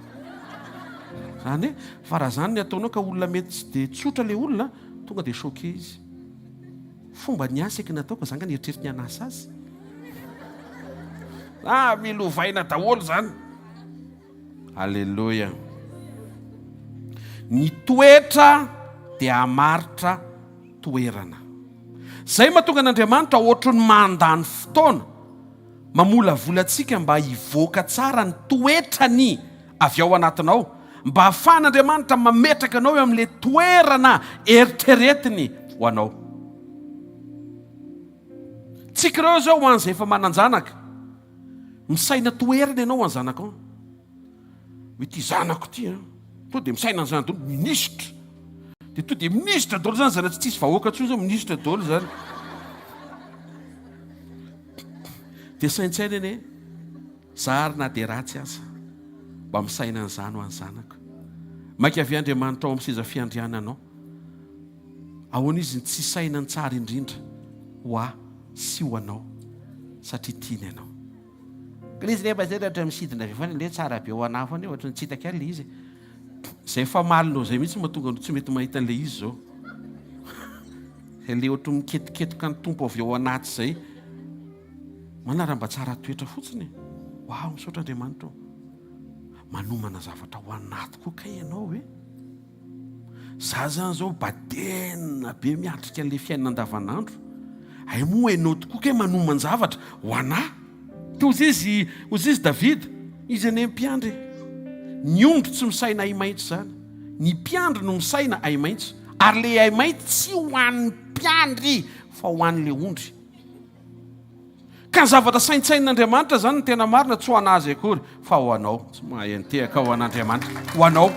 Speaker 2: Zany hoe, fa raha zany ny ataonao ka olona mety tsy dia tsotra le olona, tonga dia choqué izy. Fomba ny ahy saika nataoko, za nga nieritreritra ny hanasa azy. Ah, mila ovaina daholo zany. Aleloia. Ny toetra dia hamaritra toerana. Izay mahatonga an'Andriamanitra ohatry ny mandany fotoana mamolavola antsika mba hivoaka tsara ny toetrany avy ao anatinao, mba hahafahan'Andriamanitra mametraka anao eo amin'ilay toerana eritreretiny ho anao. Tsika ireo izao ho an'izay efa manan-janaka, misaina toerana ianao ho an'ny zanakao. Hoe ity zanako ity an, to dia misaina an'izany daholo, minisitra. Dia to dia minisitra daholo izany zana tsy tsisy vahoaka intsony izao, minisitra daholo izany. Dia saintsaina anie, za ary na dia ratsy aza, mba misaina an'izany ho an'ny zanako. Maika ve Andriamanitra ao amin'ny seza fiandriananao? Ahoana izy no tsy hisaina ny tsara indrindra ho ahy sy ho anao satria tiany ianao? Ilay izy nefa zay ohatra misidina avy foana, ilay tsara be ho anah foana io, ohatran'ny tsy hitako ihany ilay izy. Izay famalinao izay mihitsy mahatonga anao tsy mety mahita an'ilay izy izao. Ilay ohatran'ny miketoketoka ny Tompo avy ao anaty izay. Manana raha mba tsara toetra fotsiny e. Waouh, misaotra Andriamanitra ô. Manomana zavatra ho anaty koa kay ianao e. Za zany zao badena be miatrika an'le fiainana andavanandro. Hay moa enao tokoa kay manoman-javatra ho anah. Toa izy, hozy izy Davida, izy anie mpiandry e. Ny ondry tsy misaina ahi-maitso izany. Ny mpiandry no misaina ahi-maitso. Ary le ahi-maitso tsy ho an'ny mpiandry fa ho an'le ondry. Ka ny zavatra saintsainin'Andriamanitra izany no tena marina, tsy ho an'azy akory, fa ho anao. Tsy mahay an'tehaka ho an'Andriamanitra. Ho anao.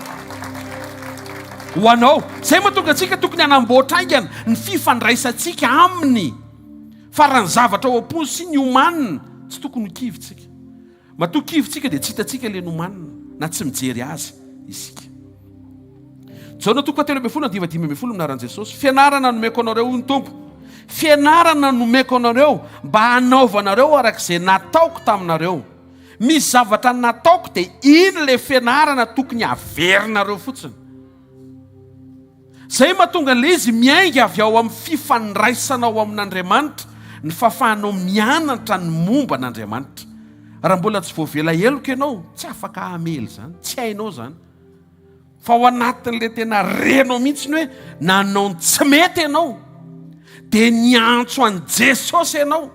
Speaker 2: Ho anao. Izay mahatonga antsika tokony hanamboatra haingana ny fifandraisantsika aminy. Fa raha ny zavatra ao am-pony sy ny omanina, tsy tokony ho kivy tsika. Matoa kivy tsika dia tsy hitantsika ilay nomanina na tsy mijery azy isika. Jaona toko fahatelo ambin'ny folo andiva 15 amin'ny anaran'i Jesosy. Fianarana nomeko anareo hoy ny Tompo. Fianarana nomeko anareo mba hanaovanareo araka izay nataoko taminareo. Misy zavatra nataoko dia iny ilay fianarana tokony haverinareo fotsiny. Izay mahatonga an'ilay izy miainga avy ao amin'ny fifandraisanao amin'Andriamanitra ny fahafahanao mianatra ny momba an'Andriamanitra. Raha mbola tsy voavela heloka ianao, tsy afaka hamela izany, tsy hainao izany. Fa ao anatin'ilay tena renao mihitsy ny hoe nanao ny tsy mety ianao, dia niantso an'i Jesosy ianao,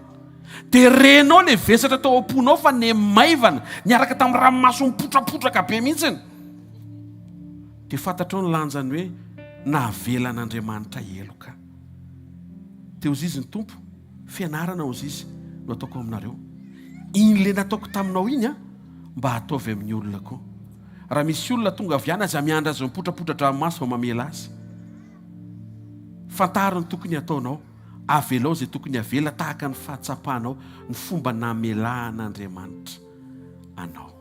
Speaker 2: dia renao ilay vesatra tao am-ponao fa nemaivana, niaraka tamin'ny ranomaso mipotrapotraka be mihitsy. Dia fantatrao ny lanjan'ny hoe navelan'Andriamanitra heloka. Dia hozy izy ny Tompo, fianarana hozy izy no ataoko aminareo. Iny le nataoko taminao iny an, mba ataovy amin'ny olona koa. Raha misy olona tonga avy any aza miandry azy mipotrapotra-dranomaso vao mamela azy. Fantaro ny tokony hataonao, avelao izay tokony havela tahaka ny fahatsapanao ny fomba namelan'Andriamanitra anao.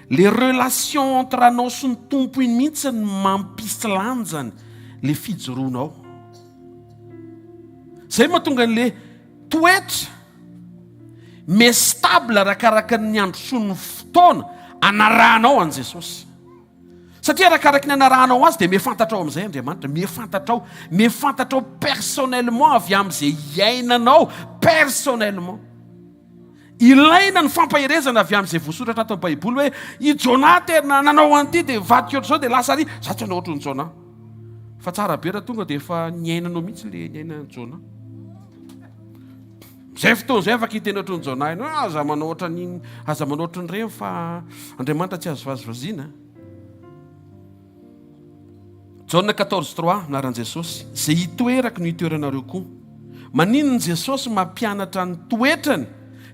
Speaker 2: Le relation entre anao sy ny Tompo iny mihitsy no mampisy lanjany le fijoroanao. Zay mahatonga an'le toetra mais stable arakaraka ny androsoan'ny fotoana anarahanao an'i Jesosy. Satria arakaraky ny anarahanao azy dia miha-fantatrao amin'izay Andriamanitra, miha-fantatrao, miha-fantatrao personnellement avy amin'izay iainanao personnellement. Ilaina ny fampaherezana avy amin'izay voasoratra ato amin'ny Baiboly hoe i Jonah tena nanao an'ity dia nivadika ohatr'izao dia lasa ary. Za tsy hanao ohatran'i Jonah. Fa tsara be raha tonga dia efa niainanao mihitsy le niainan'i Jonah. Izay fotoana izay afaka hiteny ohatran'i Jonah ianao, ah, aza manao ohatran'iny, aza manao ohatran'ireny fa Andriamanitra tsy azo vazivaziana. Jaona 14 trois, anaran'i Jesosy, Izay itoerako no itoeranareo koa. Maninona Jesosy mampianatra ny toetrany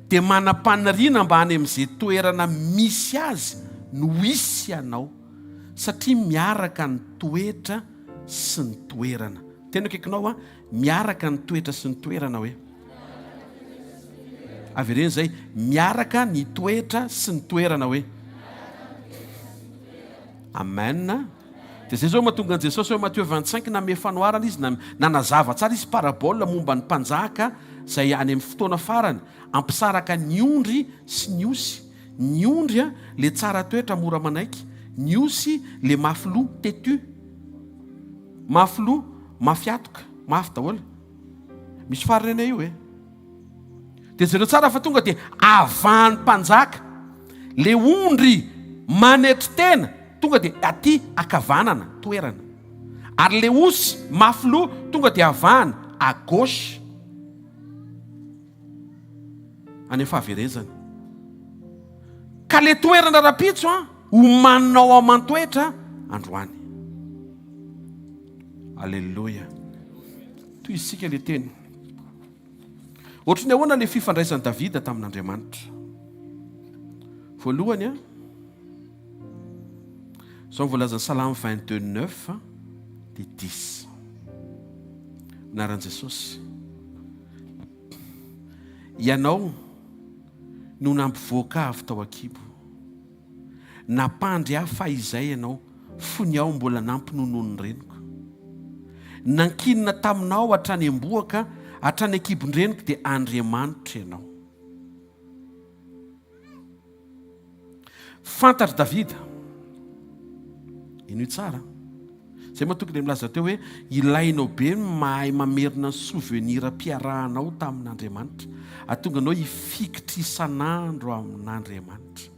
Speaker 2: dia manam-paniriana mba any amin'izay toerana misy azy no hisy anao, satria miaraka ny toetra sy ny toerana. Tena akaikinao an, miaraka ny toetra sy ny toerana hoe. Avereno izay, miaraka ny toetra sy ny toerana hoe. Amen. Dia izay izao mahatonga an'i Jesosy hoe Mathieu 25 namehy fanoharana izy, nanazava tsara izy parabole momba ny mpanjaka izay any amin'ny fotoana farany hampisaraka ny ondry sy ny osy. Ny ondry le tsara toetra mora manaiky, ny osy le mafy loha, têtu. Mafy loha, mafy atoka, mafy daholo. Misy farany anie io e. Dia jereo tsara fa tonga dia avahan'ny mpanjaka le ondry manetry tena tonga dia aty akavanana toerana. Ary le osy mafy loha tonga dia avahana à gauche any fahaverezana. Ka le toerana rapitso an homaninao aman-toetra androany. Alléluia. Tohizintsika le teny. Ohatry ny ahoana ilay fifandraisan'i Davida tamin'Andriamanitra? Voalohany, izao ny voalazan'ny Salamo 22 9 dia 10. Anaran'i Jesosy. Ianao no nampivoaka avy tao an-kibo. Nampandry ahy fahizay ianao, fony aho mbola nampinonoan'ny reniko. Nankinina taminao hatrany am-bohoka, hatrany an-kibon-dreniko dia Andriamanitro ianao. Fantatr'i Davida, henoy tsara, izay moa tokony milaza teo hoe ilainao be ny mahay mamerina ny souvenir-piarahanao tamin'Andriamanitra. Ahatonga anao hifikitra isan'andro amin'Andriamanitra.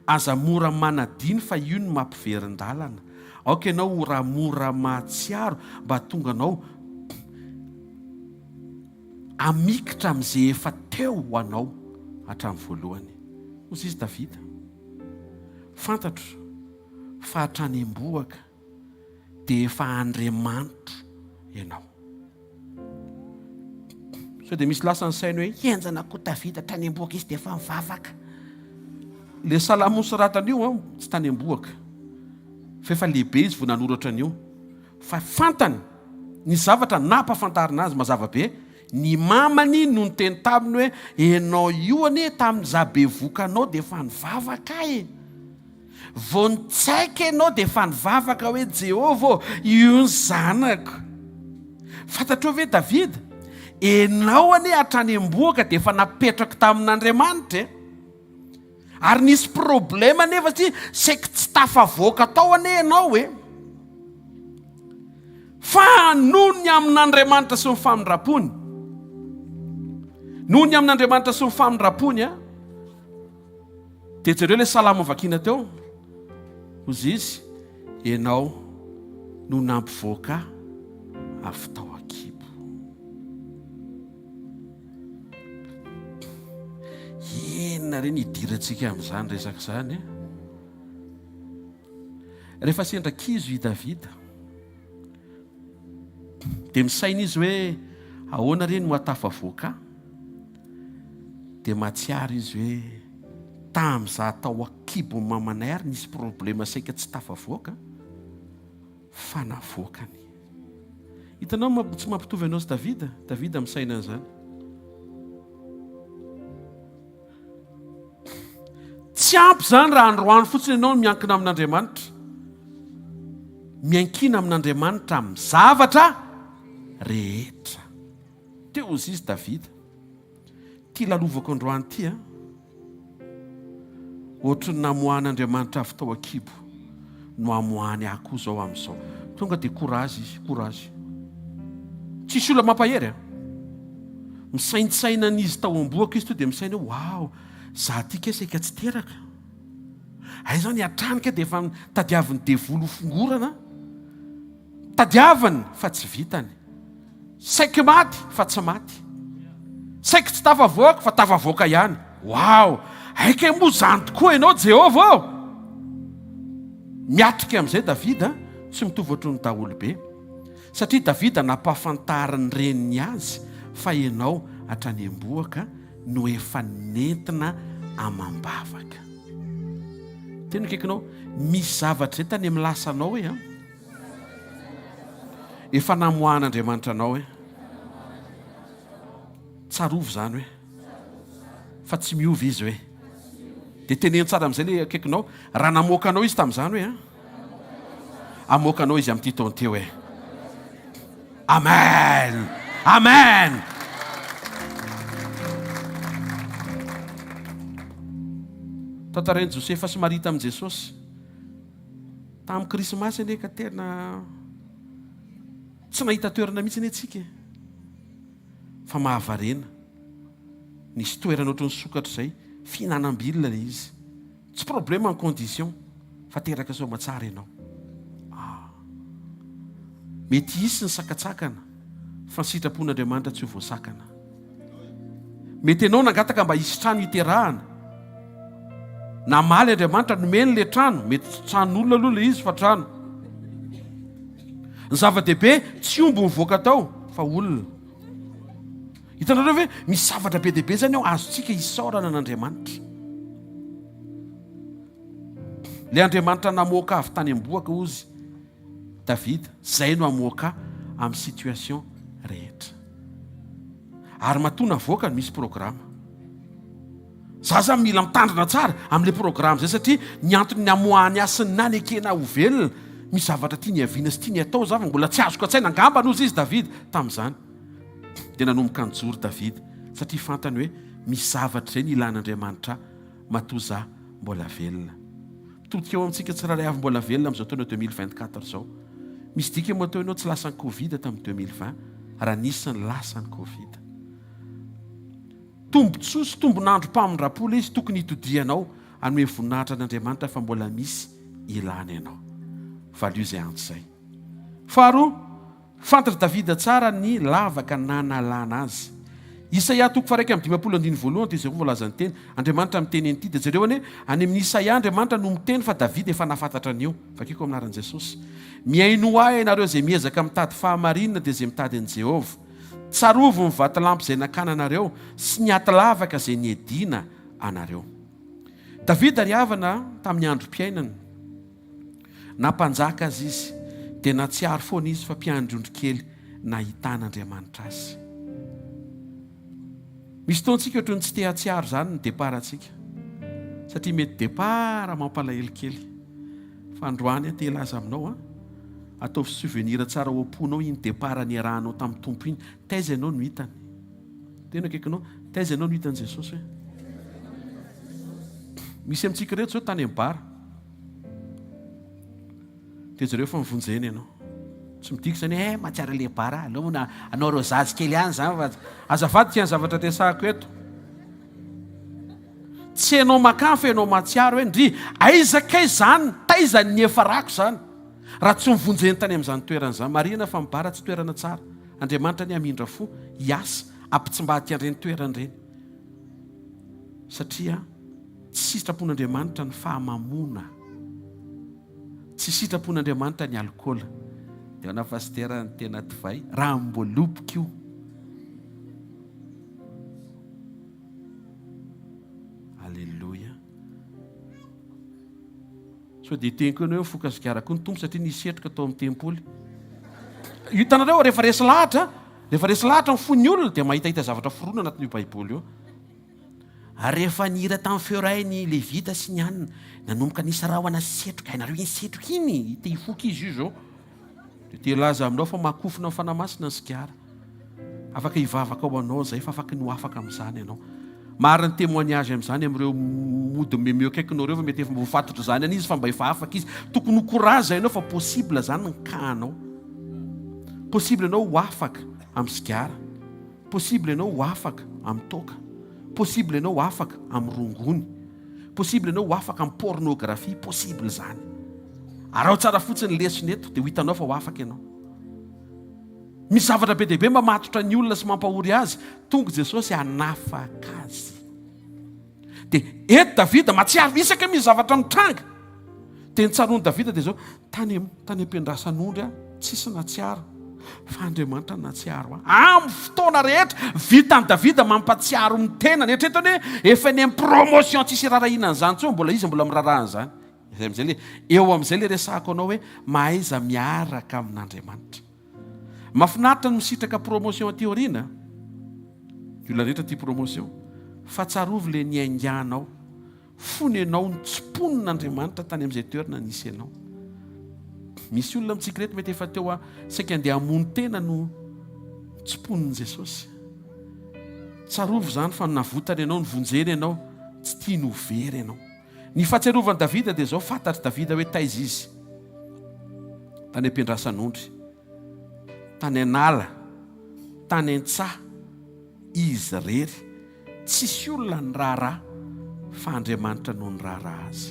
Speaker 2: Aza mora manadino fa io no mampiverin-dalana. Aoka ianao ho raha mora mahatsiaro mba hahatonga anao Hamikitra amin'izay efa teo ho anao hatramin'ny voalohany. Hoy izy Davida, Fantatro fa hatrany am-bohoka dia efa Andriamanitro ianao. Sao dia misy lasa ny sainy hoe henjana koa Davida hatrany am-bohoka izy dia efa mivavaka. Le salamo nosoratany io an, tsy tany am-bohoka fa efa lehibe izy vao nanoratra an'io. Fa fantany ny zavatra nampafantarina azy mazava be, ny mamany no niteny taminy hoe enao io anie tamin'ny za bevoka anao dia efa nivavaka e! Vao nitsaika enao dia efa nivavaka hoe Jehovah ô, io ny zanako. Fantatrao ve Davida? Enao anie hatrany am-bohoka dia efa napetrako tamin'Andriamanitra e! Ary nisy problème anefa satria saiky tsy tafavoaka tao anie ianao e. Fa noho ny amin'Andriamanitra sy ny famindrapony, noho ny amin'Andriamanitra sy ny famindrapony a, dia jereo ilay salamo vakiana teo, hozy izy, ianao no nampivoaka avy tao an-kibo. Inona re ny hidirantsika amin'izany resaka izany e? Rehefa sendra kizo i Davida, dia misaina izy hoe ahoana re no hatafavoaka ahy? Dia mahatsiaro izy hoe tamin'izaho tao an-kibon'ny mamanay ary nisy problema saika tsy tafavoaka. fa navoakany. Hitanao ny tsy mampitovy anao sy Davida? Davida misaina an'izany. Tsy ampy izany raha androany fotsiny ianao no miankina amin'Andriamanitra. Miankina amin'Andriamanitra amin'ny zavatra rehetra. Teo izy Davida. Ity lalovako androany ity an. Ohatry ny namoahan'Andriamanitra avy tao an-kibo no amoahany ahy koa izao amin'izao. Tonga dia courage izy, courage. Tsisy olona mampahery an. Misaintsaina an'izy tao am-bohoka izy to dia misaina hoe waouh, za ty kay saika tsy teraka. Aiza ny hatrany kay dia efa tadiavin'ny devoly ho fongorana. Tadiaviny fa tsy vitany. Saiky maty fa tsy maty. Saiky tsy tafavoaka fa tafavoaka ihany. Wow! Hay kay moa izany tokoa ianao Jehovah ô! Miatrika amin'izay Davida, tsy mitovy ohatry ny daholobe. Satria Davida nampahafantarin'ny reniny azy fa ianao hatrany am-bohoka no efa nentina amam-bavaka. Teny akaikinao, misy zavatra izay tany amin'ny lasanao hoe an. Efa namoahan'Andriamanitra anao hoe. Tsarovy izany hoe. Fa tsy miova izy hoe. Dia teneno tsara amin'izay ilay akaikinao, raha namoaka anao izy tamin'izany hoe an. Hamoaka anao izy amin'ity taona ity hoe. Amen! Amen! Tantarain'i Josefa sy Maria tamin'i Jesosy. Tamin'ny Krismasy anie ka tena tsy nahita toerana mihitsy anie tsika e. Fa mahavarena. Nisy toerana ohatran'ny sokatra izay, fihinanam-bilona ilay izy. Tsy problème ny condition fa teraka soamatsara ianao. Ah. Mety hisy ny sakatsakana fa ny sitrapon'Andriamanitra tsy ho voasakana. Mety ianao nangataka mba hisy trano hiterahana. Namaly Andriamanitra nomeny le trano, mety tsy tranon'olona aloha le izy fa trano. Ny zava-dehibe tsy omby mivoaka tao fa olona. Hitanareo ve misy zavatra be dia be zany ao azontsika isaorana an'Andriamanitra. Le Andriamanitra namoaka avy tany am-bohoka ozy Davida, zay no hamoaka amin'ny situation rehetra. Ary matoa navoakany misy programa. Za zany mila mitandrina tsara amin'ilay programme zay satria ny antony namoahany ahy sy ny nanekena ahy ho velona, misy zavatra tiany hiaviana sy tiany hatao za fa mbola tsy azoko an-tsaina angamba hozy izy Davida tamin'izany. Dia nanomboka nijoro Davida satria fantany hoe misy zavatra izay nilan'Andriamanitra ahy matoa za mbola velona. Mitodika eo amintsika tsirairay avy mbola velona amin'izao taona 2024 izao. Misy dikany moa teo ianao tsy lasan'ny covid tamin'ny 2020 raha nisy ny lasan'ny covid. Tombontsoa sy tombon'androm-pamindram-po ilay izy tokony hitodihanao hanome voninahitra an'Andriamanitra fa mbola misy ilany anao. Valio izay antso izay. Faharoa, fantatr'i Davida tsara ny lavaka nanalana azy. Isaia toko faha-51 andininy voalohany dia izay koa voalazan'ny teny. Andriamanitra miteny an'ity. Dia jereo anie, any amin'ny Isaia Andriamanitra no miteny fa Davida efa nahafantatra an'io. Vakiko amin'ny anaran'i Jesosy. Mihainoa ahy ianareo izay miezaka mitady fahamarinana dia izay mitady an'i Jehovah. Tsarovy ny vatolampy izay nakana anareo sy ny aty lavaka izay niadiana anareo. Davida ry havana tamin'ny androm-piainany, na mpanjaka aza izy, dia nahatsiaro foana izy fa mpiandry ondry kely nahitan'Andriamanitra azy. Misy fotoantsika ohatran'ny tsy te hahatsiaro izany ny départ-ntsika, satria mety départ mampalahelo kely. Fa androany aho te hilaza aminao an, ataovy souvenir tsara ao am-ponao iny départ niarahanao tamin'ny Tompo iny. Taiza ianao no hitany? Tena akaikinao, taiza ianao no hitan'i Jesosy hoe? Misy amintsika ireto izao tany amin'ny bar. Dia jereo fa nivonjena ianao. Tsy midika izany hoe eh mahatsiaro ilay bar, aleo moa na anao rosage kely ihany izany fa azafady tia ny zavatra resahako eto. Tsy enao makà fa enao mahatsiaro hoe ndry aiza kay zany taiza ny niafarako zany raha tsy nivonjeny tany amin'izany toerana izany. Marihina fa ny bar tsy toerana tsara. Andriamanitra anie hamindra fo hiasa hampitsimbadika an'ireny toerana ireny satria tsy sitrapon'Andriamanitra ny fahamamoana. Tsy sitrapon'Andriamanitra ny alikaola. Dia ahoana pasitera ny tena divay? Ranom-boaloboka io. Aleloia. Sao dia hiteny koa ianao hoe mifoka sigara koa ny Tompo satria nisy setroka tao amin'ny tempoly. Hitanareo, rehefa resy lahatra, rehefa resy lahatra ny fon'ny olona dia mahitahita zavatra foronina anatin'io Baiboly io. Ary rehefa nihira tamin'ny feo iray ny Levita sy ny anona, nanomboka nisy rahona sy setroka. Hainareo iny setroka iny? Te hifoka izy io izao. Dia te hilaza aminao fa makofona amin'ny Fanahy Masina ny sigara. Afaka hivavaka ho anao izay fa afaka ny ho afaka amin'izany ianao. Maro ny témoignage amin'izany amin'ireo mody memeo akaikinao ireo fa mety efa voafatotra izany any izy fa mba efa afaka izy. Tokony ho courage ianao fa possible izany ny cas-nao. Possible ianao ho afaka amin'ny sigara. Possible ianao ho afaka amin'ny toaka. Possible ianao ho afaka amin'ny rongony. Possible ianao ho afaka amin'ny pornographie. Possible izany. Araho tsara fotsiny ny lesona eto dia ho hitanao fa ho afaka ianao. Misy zavatra be dia be mamatotra ny olona sy mampahory azy, tonga Jesosy hanafaka azy. Dia eto Davida mahatsiaro isaka misy zavatra mitranga. Dia ny tsaroan'i Davida dia izao, tany tany am-piandrasan'ondry aho, tsisy nahatsiaro, fa Andriamanitra nahatsiaro ahy. Amin'ny fotoana rehetra, vitan'i Davida mampatsiaro ny tenany. Eritrereto anie, efa eny amin'ny promotion tsisy irarahiana an'izany intsony, mbola izy mbola miraharaha an'izany. Izay amin'izay le, eo amin'izay le resahako anao hoe mahaiza miaraka amin'Andriamanitra. Mahafinaritra ny misitraka promotion aty aoriana, ny olona rehetra tia promotion, fa tsarovy le niainganao fony ianao nitsimponin'Andriamanitra tany amin'izay toerana nisy anao. Misy olona amintsika ireto mety efa teo saika andeha hamono tena no nitsimponin'i Jesosy. Tsarovy izany fa navotany ianao, novonjeny ianao, tsy tiany ho very ianao. Ny fahatsiarovan'i Davida dia izao, fantatr'i Davida hoe taiza izy. Tany am-piandrasan'ondry, tany an'ala, tany an-tsaha, izy irery. Tsisy olona niraharaha fa Andriamanitra no niraharaha azy.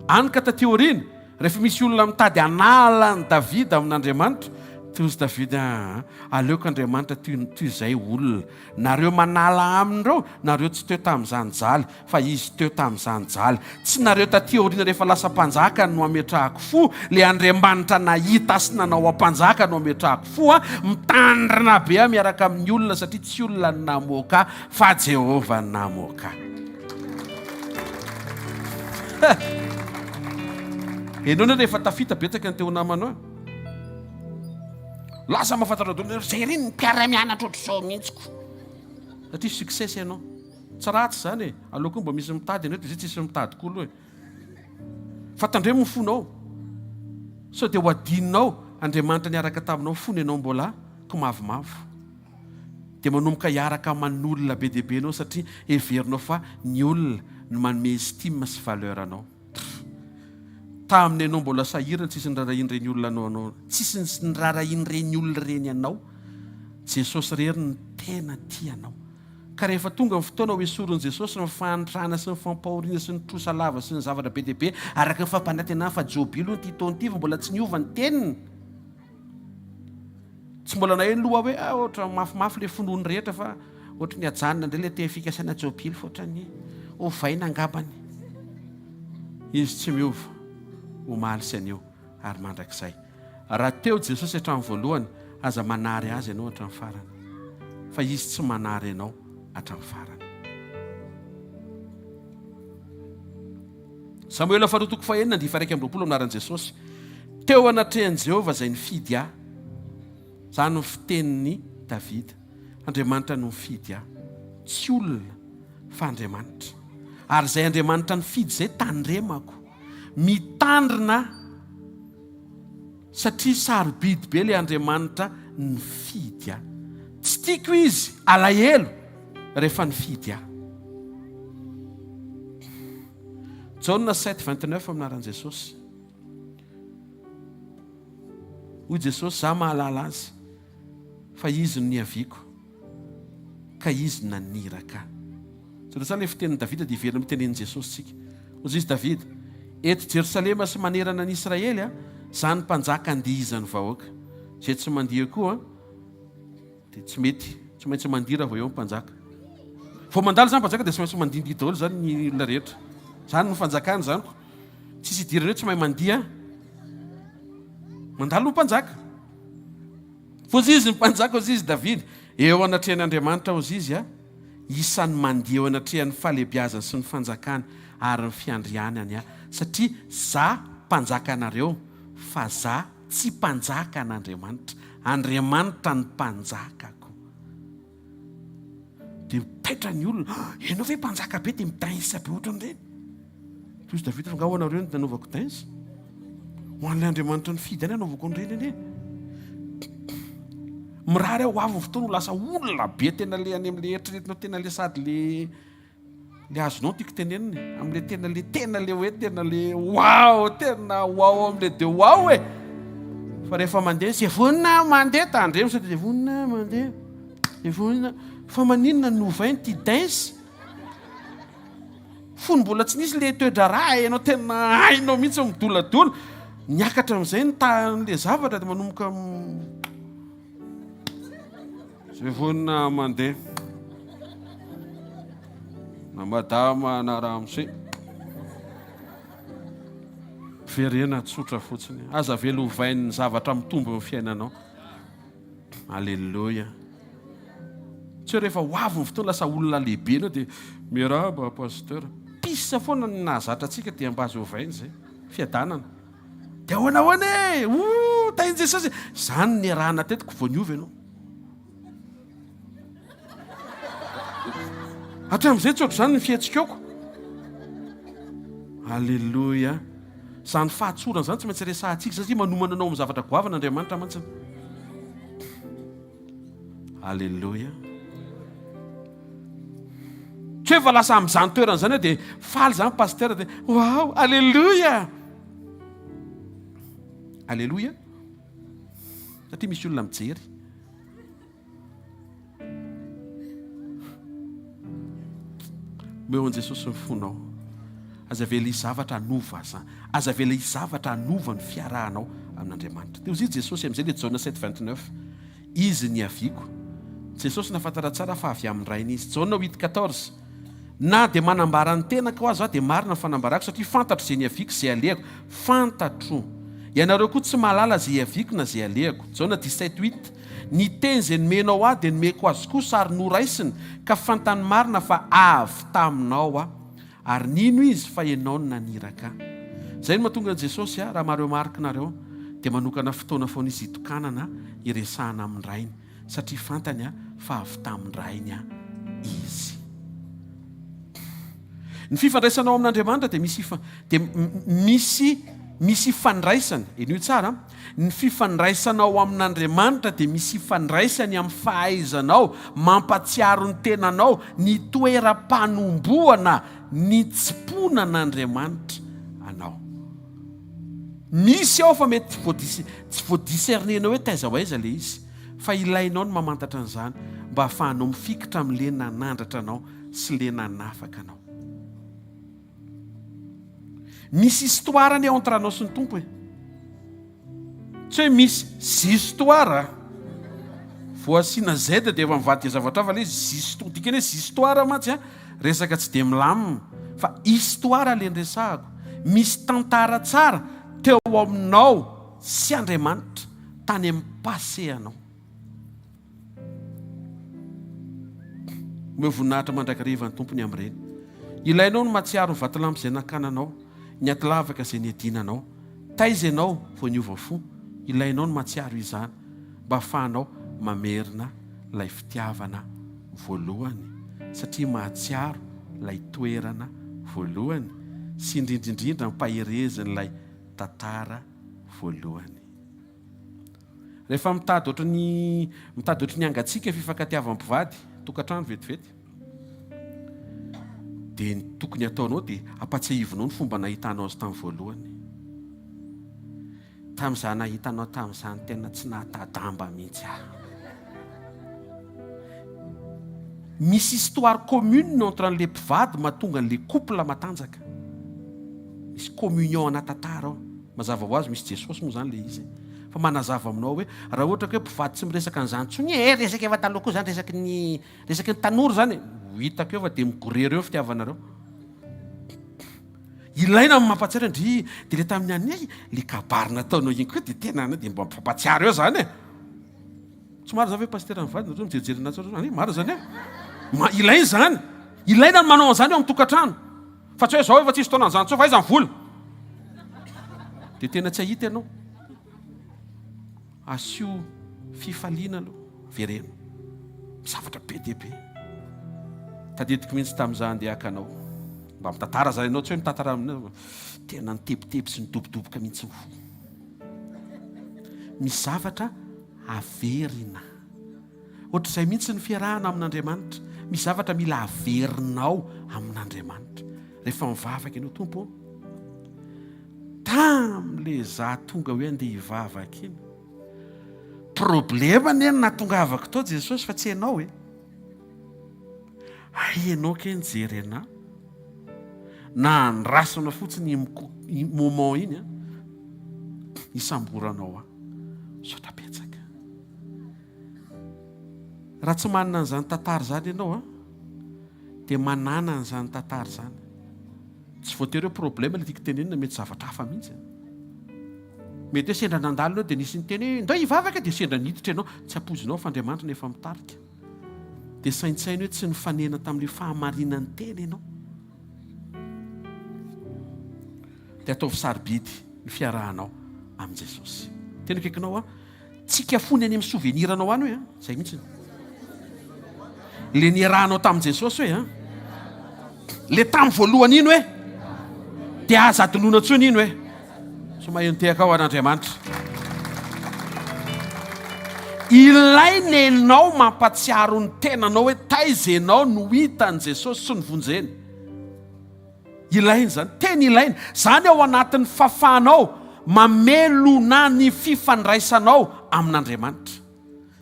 Speaker 2: Any ka taty aoriana, rehefa misy olona mitady hanala an'i Davida amin'Andriamanitra, dia hozy Davida, ah, aleoko Andriamanitra toy izay olona. Nareo manala aminy reo, nareo tsy teo tamin'izany jaly, fa izy teo tamin'izany jaly. Tsy nareo taty aoriana rehefa lasa mpanjaka no ametrahako fo, le Andriamanitra nahita sy nanao aho mpanjaka no ametrahako fo a, mitandrina be aho miaraka amin'ny olona satria tsy olona no namoaka ahy fa Jehovah no namoaka ahy. Enao anie rehefa tafita betsaka ny te ho namanao e. Lasa mahafantatra daholo, zay reny ny mpiara-mianatra ohatr'izao mihitsy ko. Satria succès ianao. Tsy ratsy izany e! Aleo koa mba misy mitady ianao eto, izay tsisy mitady koa aloha e! Fa tandremo ny fonao, sao dia ho adinonao Andriamanitra niaraka taminao fony ianao mbola komavomavo. Dia manomboka hiaraka aman'olona be dia be ianao satria heverinao fa ny olona no manome estime sy valeur anao. Pff. Tamin'ny ianao mbola sahirana tsisy nirarahian'ireny olona anao anao, tsisy nirarahian'ireny olona ireny anao. Jesosy irery no tena tia anao. Ka rehefa tonga ny fotoana ho esorin'i Jesosy ny fahantrana sy ny fampahoriana sy ny trosa lava sy ny zavatra be dia be araka ny fampanantenany fa jobily hono ity taona ity fa mbola tsy niova ny teniny. Tsy mbola naheno loha hoe ah ohatra mafimafy le finoany rehetra fa ohatra ny ajanona indray le teny fikasana jobily fa ohatra ny ovaina angambany. Izy tsy miova omaly sy anio ary mandrakizay. Raha teo Jesosy hatramin'ny voalohany, aza manary Azy ianao hatramin'ny farany. Fa Izy tsy manary anao hatramin'ny farany. Samoela faharoa toko fahenina andihy faha 21 anaran'i Jesosy. Teo anatrehan'i Jehovah izay nifidy ahy. Izany no fitenin'i Davida. Andriamanitra no nifidy ahy. Tsy olona fa Andriamanitra. Ary izay Andriamanitra nifidy izay tandremako. Mitandrina satria sarobidy be le Andriamanitra nifidy ahy. Tsy tiako izy alahelo rehefa nifidy ahy. Jaona 7 29 amin'ny anaran'i Jesosy. Hoy Jesosy, za mahalala azy fa izy no niaviako ka izy no naniraka ahy. Jereo tsara ilay fitenin'i Davida dia hiverina amin'ny tenenin'i Jesosy isika. Hoy izy Davida, Eto Jerosalema sy manerana an'i Israely, izany mpanjaka andihizan'ny vahoaka. Izay tsy mandihy koa dia tsy mety. Tsy maintsy mandihy raha vao eo ny mpanjaka. Vao mandalo izany mpanjaka dia tsy maintsy mandindihy daholo izany ny olona rehetra. Izany no fanjakana izany ko. Tsisy idirana hoe tsy mahay mandihy. Mandalo ny mpanjaka. Hozy izy ny mpanjaka, hozy izy Davida. Eo anatrehan'Andriamanitra hozy izy a. Isan'ny mandihy eo anatrehan'ny fahalebiazany sy ny fanjakany ary ny fiandrianany aho, satria za mpanjakanareo, fa za tsy mpanjakan'Andriamanitra. Andriamanitra no mpanjakako. Dia taitra ny olona, ah, ianao ve mpanjaka be dia mi-danse be ohatran'ireny? Toy izy Davida fa nga ho anareo no nanaovako danse? Ho an'ilay Andriamanitra nifidy ahy nanaovako an'ireny anie. Mirary aho ho avy ny fotoana ho lasa olona be tena le any amin'le eritreretinao tena le sady le le azonao tiako tenenina e. Amin'le tena le tena le hoe tena le wow tena wow amin'le de wow e. Fa rehefa mandeha zay vonona mandeha tandremo sao dia vonona mandeha. Zay vonona fa maninona novainy ty dance? Fony mbola tsy nisy le toe-draharaha ianao tena hainao mihitsy midoladola. Niakatra amin'izay ny tahan'le zavatra dia manomboka Zay vonona mandeha. Na madama na ramose. Verena tsotra fotsiny. Aza avela hovain'ny zavatra mitombo eo amin'ny fiainanao. Alléluia. Tsy hoe rehefa ho avy ny fotoana lasa olona lehibe ianao dia miarahaba pasteur. Pisse foana ny nahazatra antsika dia mba azo ovaina izay. Fiadanana. Dia ahoana ahoana e! Ouh, tahin'i Jesosy. Izany niarahana teto ko vao niova ianao. Hatramin'izay tsy ohatr'izany ny fihetsikako. Alléluia. Izany fahatsorana izany tsy maintsy resahantsika satria manomana anao amin'ny zavatra goavana Andriamanitra mantsy. Alléluia. Tsy hoe fa lasa amin'izany toerana izany aho dia faly izany pasteur dia wow, alléluia. Alléluia. Satria misy olona mijery. Omeo an'i Jesosy ny fonao. Aza avela hisy zavatra hanova izany. Aza avela hisy zavatra hanova ny fiarahanao amin'Andriamanitra. Dia hoy Jesosy amin'izay ilay Jaona 7, 29, Izy niaviako. Jesosy nahafantatra tsara fa avy amin'ny Rainy Izy. Jaona 8, 14, Na dia manambara ny tenako aza Aho dia marina ny fanambarako satria fantatro izay niaviako sy izay alehako. Fantatro. Ianareo koa tsy mahalala izay hiaviako na izay alehako. Jaona 17, 8, Ny teny izay nomenao Ahy dia nomeko azy kosa ary noraisiny, ka fantany marina fa avy taminao Aho. Ary nino izy fa Ianao no naniraka Ahy. Izay no mahatonga an'i Jesosy, raha mareomarika nareo, dia manokana fotoana foana Izy hitokanana hiresahana amin'ny Rainy, satria fantany fa avy tamin'ny Rainy Izy. Ny fifandraisanao amin'Andriamanitra dia misy dia misy misy ifandraisany, henoy tsara an, ny fifandraisanao amin'Andriamanitra dia misy ifandraisany amin'ny fahaizanao mampatsiaro ny tenanao ny toeram-panombohana nitsimponan'Andriamanitra anao. Misy ao fa mety tsy voadis tsy voadiscerner-nao hoe taiza ho aiza ilay izy, fa ilainao ny mamantatra an'izany mba hahafahanao mifikitra amin'ilay nanandratra anao sy le nanafaka anao. Misy histoire anie entre anao sy ny Tompo e. Tsy hoe misy zistoire. Vao asiana Z dia efa mivadika zavatra hafa le izy. Zisto, dikany hoe zistoire mantsy a, resaka tsy dia milamina. Fa histoire le niresahako. Misy tantara tsara teo aminao sy Andriamanitra tany amin'ny passé anao. Omeo voninahitra mandrakariva ny Tompo ny amin'ireny. Ilainao ny mahatsiaro ny vatolampy izay nakana anao, ny aty lavaka izay niadiana anao. Taiza ianao vao niova fo? Ilainao ny mahatsiaro izany mba hahafahanao mamerina ilay fitiavana voalohany satria mahatsiaro ilay toerana voalohany sy indrindra indrindra ampaherezin'ilay tantara voalohany. Rehefa mitady ohatry ny mitady ohatry ny hangatsiaka fifankatiavan'ny mpivady, tokantrano vetivety, dia ny tokony hataonao dia ampatsiahivinao ny fomba nahitanao azy tamin'ny voalohany. Tamin'izaho nahita anao tamin'izany tena tsy nahatadamba mihitsy aho. Misy histoire commune entre an'ilay mpivady mahatonga an'ilay couple matanjaka. Misy communion ana tantara ao. Mazava ho azy misy Jesosy moa izany ilay izy e. Fa manazava aminao hoe raha ohatra ka hoe mpivady tsy miresaka an'izany intsony e, resaka efa taloha koa izany, resaky ny resaky ny tanora izany e. Ho hitako eo fa dia migorera eo ny fitiavanareo. Ilaina ny mampahatsiaro ndry dia ilay tamin'ny an'ny ay, ilay kabary nataonao iny koa dia tena dia mba mifampahatsiaro eo izany e. Tsy marina izany ve pasitera mivady nareo mijerijery anazy nareo zany marina izany e? Ma ilaina izany. Ilaina ny manao an'izany eo amin'ny tokantrano. Fa tsy hoe zao efa tsisy fotoana an'izany intsony fa aiza ny vola? Dia tena tsy hahita ianao. Asio fifaliana aloha, vereno. Zavatra be dia be. Tadidiko mihitsy tamin'izaho andeha haka anao. Mba mitantara izany ianao, tsy hoe mitantara aminao. Tena nitebiteby sy nidobodoboka mihitsy ny foko. Misy zavatra averina. Ohatr'izay mihitsy ny fiarahana amin'Andriamanitra. Misy zavatra mila averinao amin'Andriamanitra. Rehefa mivavaka ianao, Tompo ô, tamin'ilay za tonga hoe andeha hivavaka iny, problema anie no nahatongavako tao Jesosy fa tsy ianao e. Hay ianao kay nijery anah. Na andrasana fotsiny iny moment iny an, hisamboranao ahy. Misaotra betsaka. Raha tsy manana an'izany tantara izany ianao an, dia manana an'izany tantara izany. Tsy voatery hoe problème ilay tiako tenenina, mety zavatra hafa mihitsy. Mety hoe sendra nandalo ianao dia nisy niteny hoe ndao hivavaka dia sendra niditra ianao. Tsy ampoizinao fa Andriamanitra no efa mitarika. Dia saintsaino hoe tsy nifanena tamin'ilay fahamarinan'ny tena ianao. Dia ataovy sarobidy ny fiarahanao amin'i Jesosy. Tena akaikinao aho. Tsika fony any amin'ny souvenir anao any hoe an, zay mihitsy. Le niarahanao tamin'i Jesosy hoe an. Le tamin'ny voalohany iny hoe dia aza adinoina intsony iny hoe. Tsy maheno tehaka ao an'Andriamanitra. Ilaina ianao mampatsiaro ny tenanao hoe taiza ianao no hitan'i Jesosy sy novonjeny. Ilaina izany, tena ilaina. Izany ao anatin'ny fahafahanao mamelona ny fifandraisanao amin'Andriamanitra.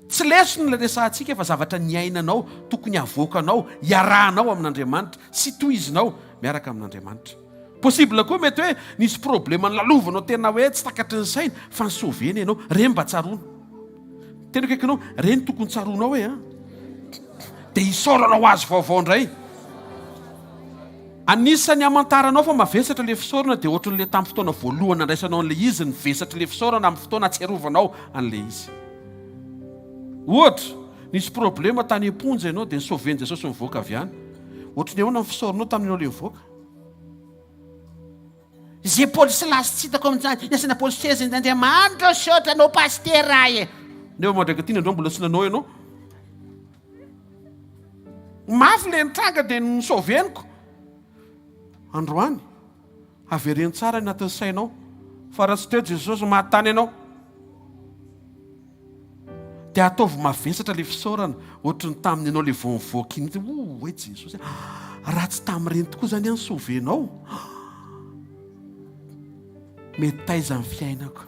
Speaker 2: Tsy lesona ilay resahantsika fa zavatra niainanao, tokony havoakanao, hiarahanao amin'Andriamanitra sy tohizinao miaraka amin'Andriamanitra. Possible koa mety hoe nisy problème nolalovanao tena hoe tsy takatry ny saina fa ni-sauver-na ianao. Ireny mba tsaroana. Tena akaikinao, ireny tokony tsaroanao hoe an. Dia isaoranao azy vaovao indray. Anisan'ny hamantaranao fa mavesatra ilay fisaorana dia ohatran'ilay tamin'ny fotoana voalohany nandraisanao an'ilay izy ny vesatr'ilay fisaorana amin'ny fotoana ahatsiarovanao an'ilay izy. Ohatra, nisy problema tany am-ponja ianao dia ni-sauver-n'i Jesosy nivoaka avy any. Ohatran'ny ahoana ny fisaoranao tamin'ianao ilay nivoaka?
Speaker 3: Ze polisy lasy tsy hitako amin'izany, nasina polisy seza iny Andriamanitra ô saotra anao pasitera e.
Speaker 2: Nefa mandrak'aty ny androany mbola tsy nanao ianao. Mafy le nitranga dia ni-sauver-niko. Androany, avereno tsara ny anatin'ny sainao fa raha tsy teo Jesosy maty tany ianao. Dia ataovy mavesatra ilay fisaorana ohatry ny tamin'ny ianao ilay vao nivoaka iny. Oh, hoe Jesosy, raha tsy tamin'ireny tokoa izany aho nisauver-nao, mety taiza ny fiainako.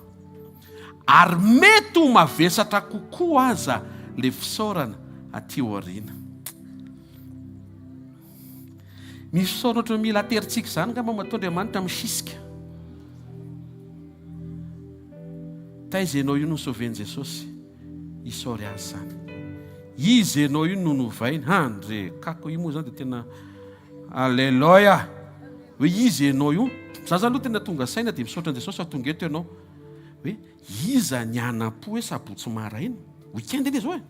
Speaker 2: Ary mety ho mavesatra kokoa aza ilay fisaorana aty aoriana. Misy fisaorana ohatran'ny mila aterintsika izany angamba matoa Andriamanitra misisika. Taiza ianao io no sauver-n'i Jesosy? Isaory azy izany. Iza ianao io no novainy? Handre kako io moa izany dia tena Aleloia! Hoe iza ianao io? Za zany aloha tena tonga saina dia misaotra an'i Jesosy fa tonga eto ianao. Hoe iza ny hanam-po hoe sabotsy maraina? Week-end anie izao e!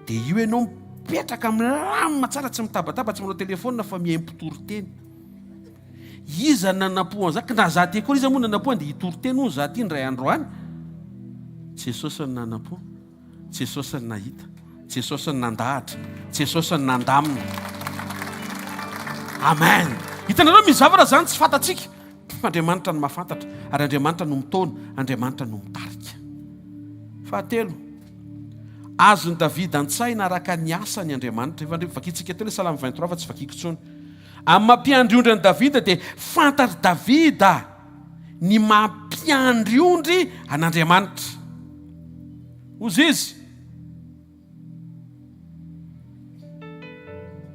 Speaker 2: Dia io ianao mipetraka milamina tsara tsy mitabataba tsy manao telephone fa mihaino mpitory teny. Iza no nanam-po an'izany? Ka na za ty akory iza moa nanam-po andeha hitory teny hono za ty indray andro any? Jesosy no nanam-po. Jesosy no nahita. Jesosy no nandahatra. Jesosy no nandamina. Amen. Hitanareo misy zavatra zany tsy fantatsika. Fa Andriamanitra no mahafantatra ary Andriamanitra no mitaona, Andriamanitra no mitarika. Fahatelo, azon'i Davida an-tsaina araka ny asany Andriamanitra. Efa vakintsika teo ilay Salamo 23 fa tsy vakiko intsony. Amin'ny maha mpiandry ondry an'i Davida dia fantatr'i Davida ny maha mpiandry ondry an'Andriamanitra. Hozy izy,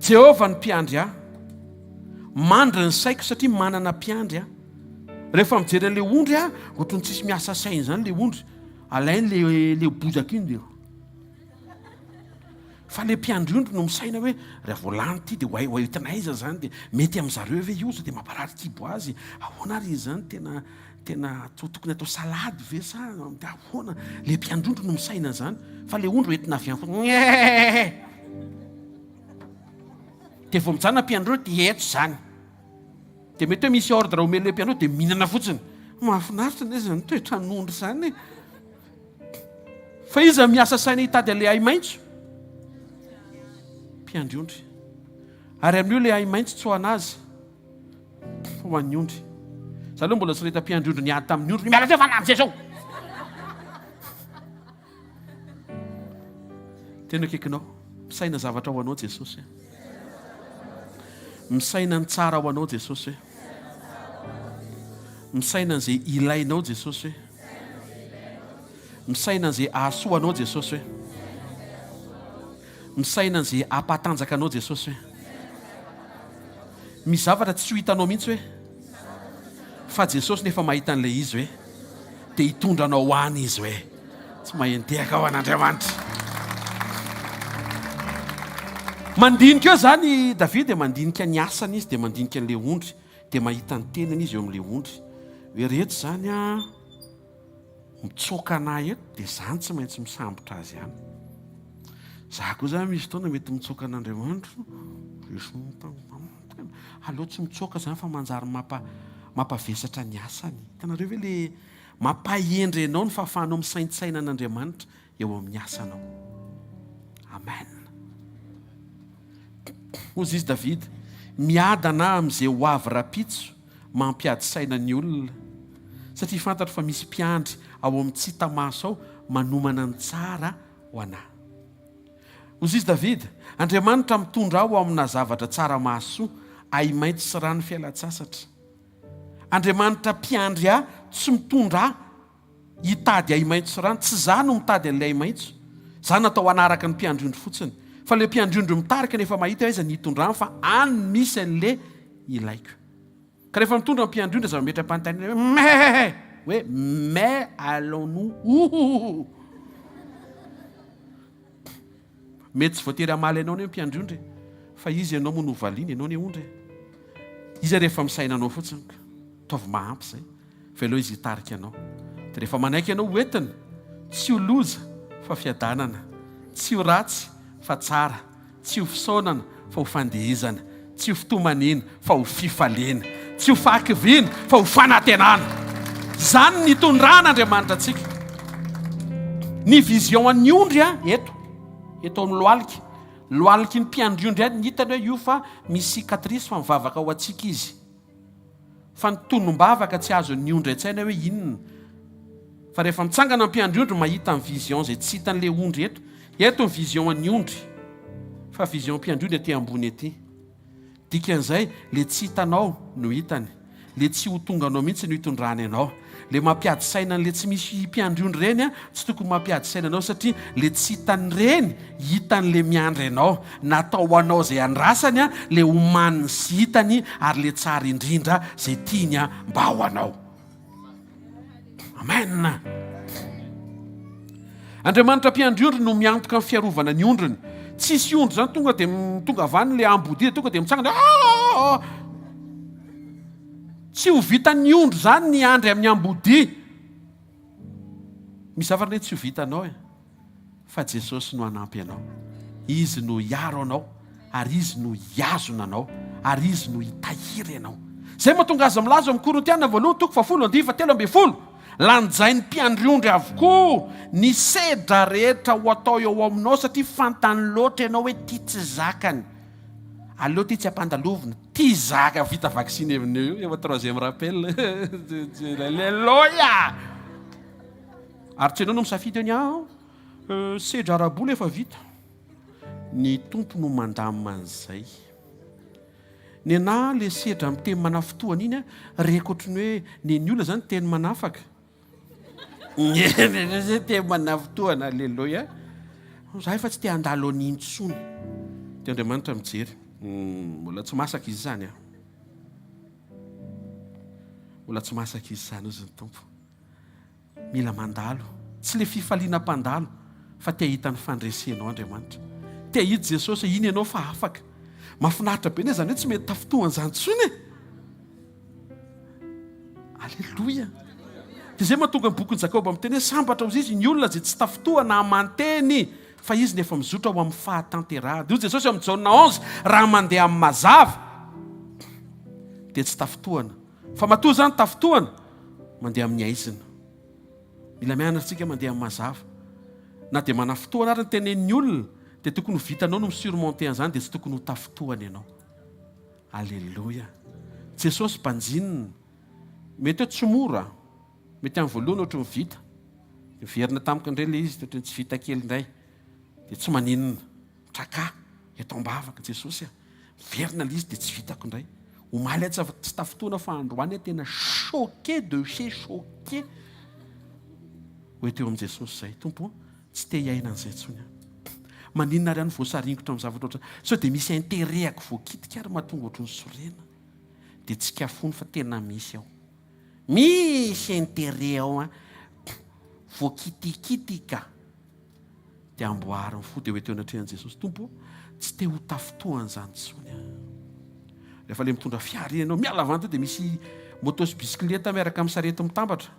Speaker 2: Jehovah no mpiandry ahy. Mandry ny saiko satria manana mpiandry aho. Rehefa mijery an'ilay ondry aho, ohatran'ny tsisy miasa saina izany ilay ondry. Alainy le le bozaka iny dia. Fa le mpiandry ondry no misaina hoe raha vao lany ity dia ho ho entina aiza izany dia mety amin'ny zareo ve io sao dia mamparary kibo azy. Ahoana ary izy izany tena tena tokony atao salady ve sa ahoana? Le mpiandry ondry no misaina an'izany fa le ondry hoentina avy any fotsiny. Ngeeeeee. Dia vao mijanona mpiandry ondry dia eto izany. Dia mety hoe misy ordre omen'ilay mpiandry ondry dia mihinana fotsiny. Mahafinaritra anie izany toetran'ondry izany e. Fa iza miasa saina hitady an'ilay ahi-maitso? Mpiandry ondry. Ary amin'io ilay ahi-maitso tsy ho an'azy, fa ho an'ny ondry. Za aloha mbola tsy nahita mpiandry ondry niady tamin'ny ondry. Miala teo fa lany zay zao. Tena akaikinao. Misaina zavatra ho anao Jesosy. Misaina ny tsara ho anao Jesosy. Misaina an'izay ilainao Jesosy. Misaina an'izay hahasoa anao Jesosy. Misaina an'izay hampatanjaka anao Jesosy. Misy zavatra tsy ho hitanao mihitsy hoe fa Jesosy nefa mahita an'ilay izy hoe dia hitondra anao ho any izy hoe tsy mahentehaka ho an'Andriamanitra. Mandinika eo izany David dia mandinika ny asany izy dia mandinika an'ilay ondry dia mahita ny tenany izy eo amin'ilay ondry. Hoe reto izany an mitsoaka anah eto dia zany tsy maintsy misambotra azy ihany. Za koa zany misy fotoana mety mitsoaka an'Andriamanitra. Aleo tsy mitsoaka zany fa manjary mampa mampavesatra ny asany. Hitanareo ve le mampahendry anao ny fahafahanao misaintsaina an'Andriamanitra eo amin'ny asanao. Amen. Hozy izy Davida, miadana aho amin'izay ho avy rapitso mampiady saina ny olona, satria fantatro fa misy mpiandry ao amin'ny tsy hita maso ao manomana ny tsara ho anà. Hozy izy Davida, Andriamanitra mitondra ahy ho amina zavatra tsara mahasoa, ahi-maitso sy rano fialan-tsasatra. Andriamanitra mpiandry ahy tsy mitondra ahy hitady ahi-maitso sy rano. Tsy izaho no mitady an'ilay ahi-maitso. Izaho natao hanaraka ny mpiandry ondry fotsiny. Fa ilay mpiandry ondry mitarika nefa mahita hoe aiza ny hitondrany fa any no misy an'ilay ilaiko. Ka rehefa mitondra ny mpiandry ondry aza mametra-panontaniana hoe mais hoe mais allons-nous où? Mety tsy voatery hamaly anao anie ny mpiandry ondry e. Fa izy ianao moa no valiany, ianao anie ondry e. Izy ary efa misaina anao fotsiny ka. Ataovy mahampy izay. Fa aleo izy hitarika anao. Dia rehefa manaiky ianao ho entiny, tsy ho loza fa fiadanana, tsy ho ratsy fa tsara, tsy ho fisaonana fa ho fandihizana, tsy ho fitomaniana fa ho fifaliana, tsy ho fahakiviana fa ho fanantenana. Izany ny nitondran'Andriamanitra antsika. Ny vision an'ny ondry a, eto, eto amin'ny lohalika, lohaliky ny mpiandry ondry any, ny hitany hoe io fa misy cicatrice fa mivavaka ho antsika izy. Fa ny tonom-bavaka tsy azon'ny ondry an-tsaina hoe inona. Fa rehefa mitsangana ny mpiandry ondry mahita ny vision izay tsy hitan'ilay ondry eto. Eto ny vision an'ny ondry. Fa vision mpiandry ondry aty ambony aty. Dikan'izay, le tsy hitanao no hitany. Le tsy ho tonganao mihitsy no hitondrany anao. Le mampiady saina an'le tsy misy mpiandry ondry ireny tsy tokony mampiady saina anao satria le tsy hitan'ireny hitan'le miandry anao. Natao ho anao izay andrasany, le omaniny sy hitany ary le tsara indrindra izay tiany mba ho anao. Amen. Andriamanitra mpiandry ondry no miantoka ny fiarovana ny ondriny. Tsisy ondry zany tonga dia tonga avy any le ambodia tonga dia mitsangana. Ah! ah, ah! Tsy ho vitan'ny ondry zany ny andry amin'ny ambodia. Misy zavatra anie tsy ho vitanao e. Fa Jesosy no hanampy anao. Izy no hiaro anao ary Izy no hihazona anao ary Izy no hitahiry anao. Izay mahatonga azy milaza ao amin'ny Korintiana voalohany toko fahafolo andininy fahatelo ambin'ny folo, Lanjain'ny mpiandry ondry avokoa ny sedra rehetra ho atao eo aminao satria fantany loatra ianao hoe ity tsy zakany. Aleo ity tsy ampandalovina, ity zaka vita vaksiny amin'io io, efa troisième rappel. Aleloia! Ary tsy ianao no misafidy eo ny ahy an! Sedra ara-bola efa vita. Ny Tompo no mandamina an'izay. Nenà le sedra miteny manafintohana iny an, reko ohatry ny hoe nen'ny olona zany teny manafaka. Teny manafintohana, aleloia. Za efa tsy te handalo an'iny intsony. Dia Andriamanitra mijery. Mbola tsy masaka izy izany an. Mbola tsy masaka izy izany hozy ny Tompo. Mila mandalo. Tsy le fifaliana mpandalo fa te hahita ny fandresenao Andriamanitra. Te hahita Jesosy hoe iny ianao fa afaka. Mahafinaritra be anie zany hoe tsy mety tafintohana zany intsony e. Aleloia. Dia izay mahatonga ny bokin'i Jakoba miteny hoe sambatra hozy izy ny olona izay tsy tafintohana aman-teny fa izy no efa mizotra ho amin'ny fahatanterahana. Dia hoy Jesosy ao amin'ny Jaona 11, raha mandeha amin'ny mazava dia tsy tafintohana. Fa matoa izany tafintohana, mandeha amin'ny haizina. Mila mianatra isika mandeha amin'ny mazava. Na dia manafintohana ary ny tenenin'ny olona, dia tokony ho vitanao no mi-surmonter an'izany, dia tsy tokony ho tafintohana ianao. Aleloia. Jesosy banjinina. Mety hoe tsy mora. Mety amin'ny voalohany ohatry ny vita. Niverina tamiko indray ilay izy, ohatry ny tsy vita kely indray. Dia tsy maninona. Traka eto am-bavaka Jesosy a! Miverina ilay izy dia tsy vitako indray. Omaly aho tsy tsy tafintohina fa androany aho tena choqué de chez choqué. Hoe teo amin'i Jesosy izay. Tompo o, tsy te hiaina an'izay intsony aho. Maninona ary aho no voasaringotra amin'ny zavatra ohatran'izany? Sao dia misy intérêt-ako voakitika ary mahatonga ohatran'ny sorena. Dia tsikafony fa tena misy ao. Misy intérêt ao an! Voakitikitika. Dia amboary ny fo dia ho ety eo anatrehan'i Jesosy. Tompo ô, tsy te ho tafintohan'izany intsony aho. Rehefa ilay mitondra fiara iny ianao, miala avy any dia misy moto sy bisikileta miaraka amin'ny sarety mitambatra.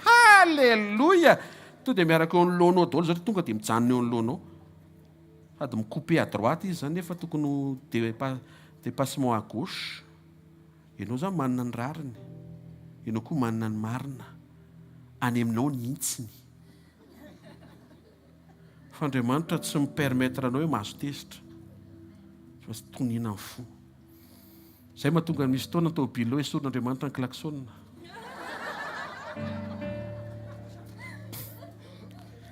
Speaker 2: Haleloia! Tonga dia miaraka eo anoloanao daholo zareo, tonga dia mijanona eo anoloanao. Sady mi-couper à droite izy izany nefa tokony ho dépassement à gauche. Ianao izany manana ny rariny, ianao koa manana ny marina. Any aminao ny hintsiny. Fa Andriamanitra tsy mi-permettre anao hoe mahazo tezitra. Fa tsy toniana ny fo. Izay mahatonga ny misy fotoana ny tômôbile hoe esorin'Andriamanitra ny klaxon.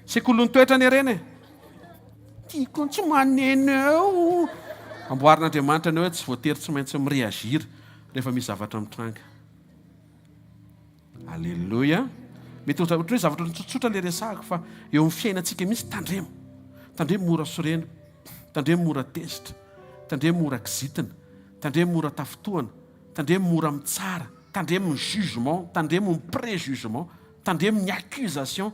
Speaker 2: Sekolin'ny toetra anie ireny e. Tiako tsy maneno eo. Amboarin'Andriamanitra anao hoe tsy voatery tsy maintsy mi-réagir rehefa misy zavatra mitranga. Aleloia. Mety ho ohatran'ny hoe zavatra tsotsotra ilay resahako fa eo amin'ny fiainantsika mihitsy tandremo. Tandremo mora sorena, tandremo mora tezitra, tandremo mora kizitina, tandremo mora tafintohana, tandremo mora mitsara, tandremo ny jugement, tandremo ny préjugement, tandremo ny accusation,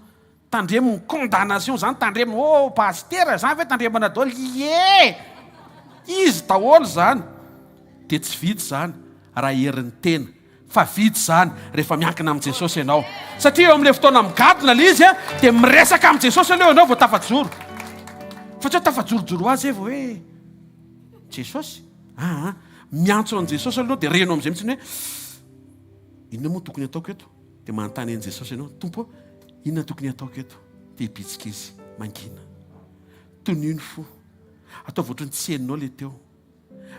Speaker 2: Tandremo ny condamnation zany tandremo oh pasitera zany ve tandremana daholo ie izy daholo zany de tsy vita zany raha herin'ny tena fa vita zany rehefa miankina amin'i Jesosy ianao satria eo amin'ilay fotoana migadona le izy a de miresaka amin'i Jesosy aloha ianao vao tafajoro fa tsy hoe tafajorojoro azy vao hoe Jesosy aa miantso an'i Jesosy aloha de reno amin'izay mihitsy hoe inona moa tokony ataoko eto Dia manontany an'i Jesosy ianao, Tompo ô, inona tokony hataoko eto? Dia hibitsika Izy, mangina. Tonio ny fo. Ataovy ohatran'ny tsy henonao ilay teo.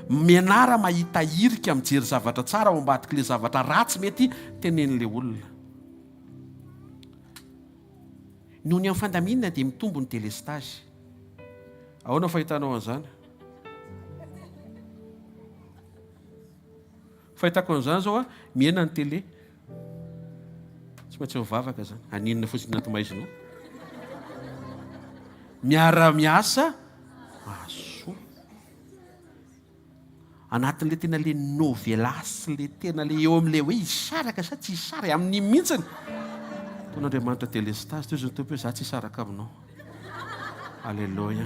Speaker 2: Mianara mahita hirika mijery zavatra tsara ao ambadik'ilay zavatra ratsy mety tenenin'ilay olona. Noho ny amin'ny fandaminana dia mitombo ny délestage. Ahoana fahitanao an'izany? Fahitako an'izany zao a, mihena ny télé. Tsy maintsy mivavaka zany. Haninona fotsiny anaty maizina ao? Miara-miasa mahasoa. Anatin'ilay tena le novelas, le tena le eo amin'ilay hoe hisaraka sa tsy hisaraka, amin'iny mihitsiny. Ataon'Andriamanitra délestage, toy izao ny Tompo hoe za tsy hisaraka aminao. Aleloia.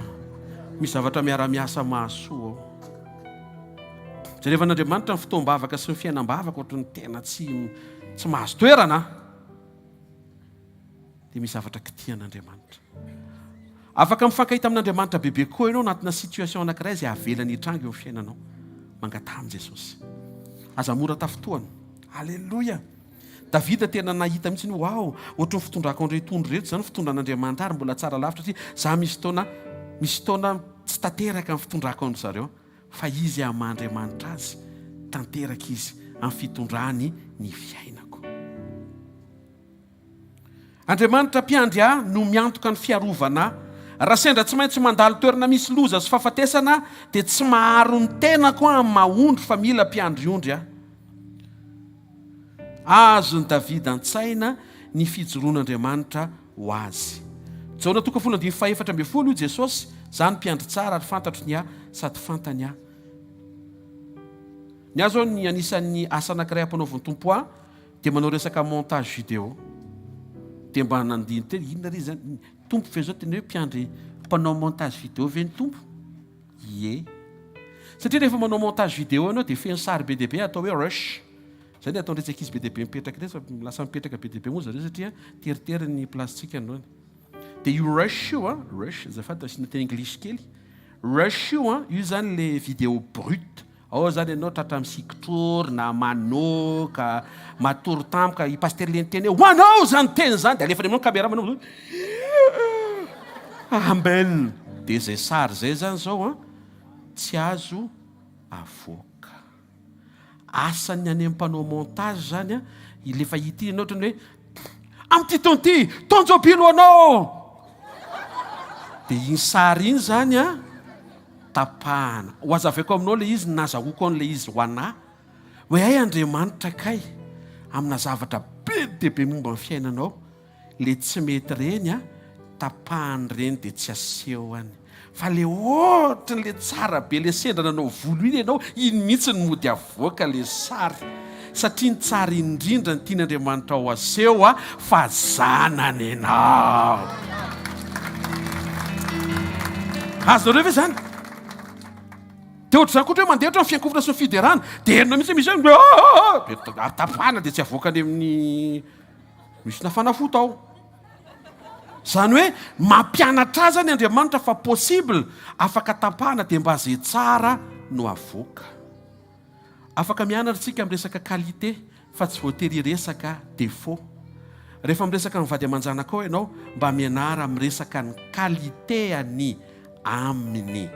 Speaker 2: Misy zavatra miara-miasa mahasoa ao. Jerevan'Andriamanitra ny fotoam-bavaka sy ny fiainam-bavaka ohatran'ny tena tsy tsy mahazo toerana. Dia misy zavatra kitihan'Andriamanitra. Afaka mifankahita amin'Andriamanitra bebe koa ianao anatina situation anankiray izay avelany hitranga eo amin'ny fiainanao. Mangataha amin'i Jesosy. Aza mora tafintohana. Aleloia. Davida tena nahita mihitsy hoe waouh, ohatry ny fitondrako an'ireto ondry ireto izany fitondran'Andriamanitra ary mbola tsara lavitra satria za misy fotoana misy fotoana tsy tanteraka ny fitondrako an-dry zareo fa izy amin'ny maha Andriamanitra azy tanteraka izy amin'ny fitondrany ny fiainako. Andriamanitra mpiandry ahy no miantoka ny fiarovana ahy. Raha sendra tsy maintsy mandalo toerana misy loza sy fahafatesana aho dia tsy maharo ny tenako aho amin'ny maha ondry fa mila mpiandry ondry aho. Azon'i Davida an-tsaina ny fijoroan'Andriamanitra ho azy. Jaona toko folo andininy fahefatra ambin'ny folo, Hoy Jesosy, Izaho no mpiandry tsara ary fantatro ny ahy sady fantany aho. Ny ahy izao ny anisan'ny asa anankiray ampanaovin'ny Tompo ahy dia manao resaka montage vidéo. Dia mba nandini-tena, inona re izany? Tompo ve izao tena hoe mpiandry mpanao montage vidéo ve ny Tompo? Ie. Satria rehefa manao montage vidéo ianao dia feno sary be dia be atao hoe rush. Izay ny ataon'iretsy ankizy be dia be mipetraka iretsy fa lasa mipetraka be dia be moa zareo satria teritery ny plastika androany. Dia io rush io an, rush, azafady asiana teny anglisy kely. Rush io an, io izany le vidéo brute. Ao izany ianao tratra misikitrorona, manoka, matory tampoka, i pasitera le niteny hoe ho anao izany teny izany, dia alefany aminao ny caméra manao Amen. Dia izay sary izay izany izao an, tsy azo avoaka. Asan'ny any amin'ny mpanao montage izany an, ilay efa ity ianao ohatran'ny hoe amin'ity taona ity, taon-jobily ho anao. Dia iny sary iny izany an, tapahana. Ho azavaiko aminao ilay izy, ny nazahoako an'ilay izy ho anà, hoe hay Andriamanitra kay amina zavatra be dia be momba ny fiainanao, ilay tsy mety ireny an, tapahany ireny dia tsy asehony. Fa ilay ohatran'ilay tsara be ilay sendra nanao volo iny ianao, iny mihitsy no mody avoaka ilay sary. Satria ny tsara indrindra no tian'Andriamanitra ho aseho fa zanany ianao. Azonareo ve izany? Dia ohatr'izany koa ohatra hoe mandeha ohatra ny fiankohofana sy ny fiderana, dia henonao mihitsy hoe misy hoe dia ary tapahana dia tsy avoaka any amin'ny misy nafana fo tao. Izany hoe mampianatra azy zany Andriamanitra fa possible afaka tapahana dia mba ze tsara no avoaka. Afaka mianatra isika amin'ny resaka qualité fa tsy voatery hiresaka défaut. Rehefa miresaka amin'ny vady aman-janakao ianao, mba mianara miresaka ny qualité-ny aminy.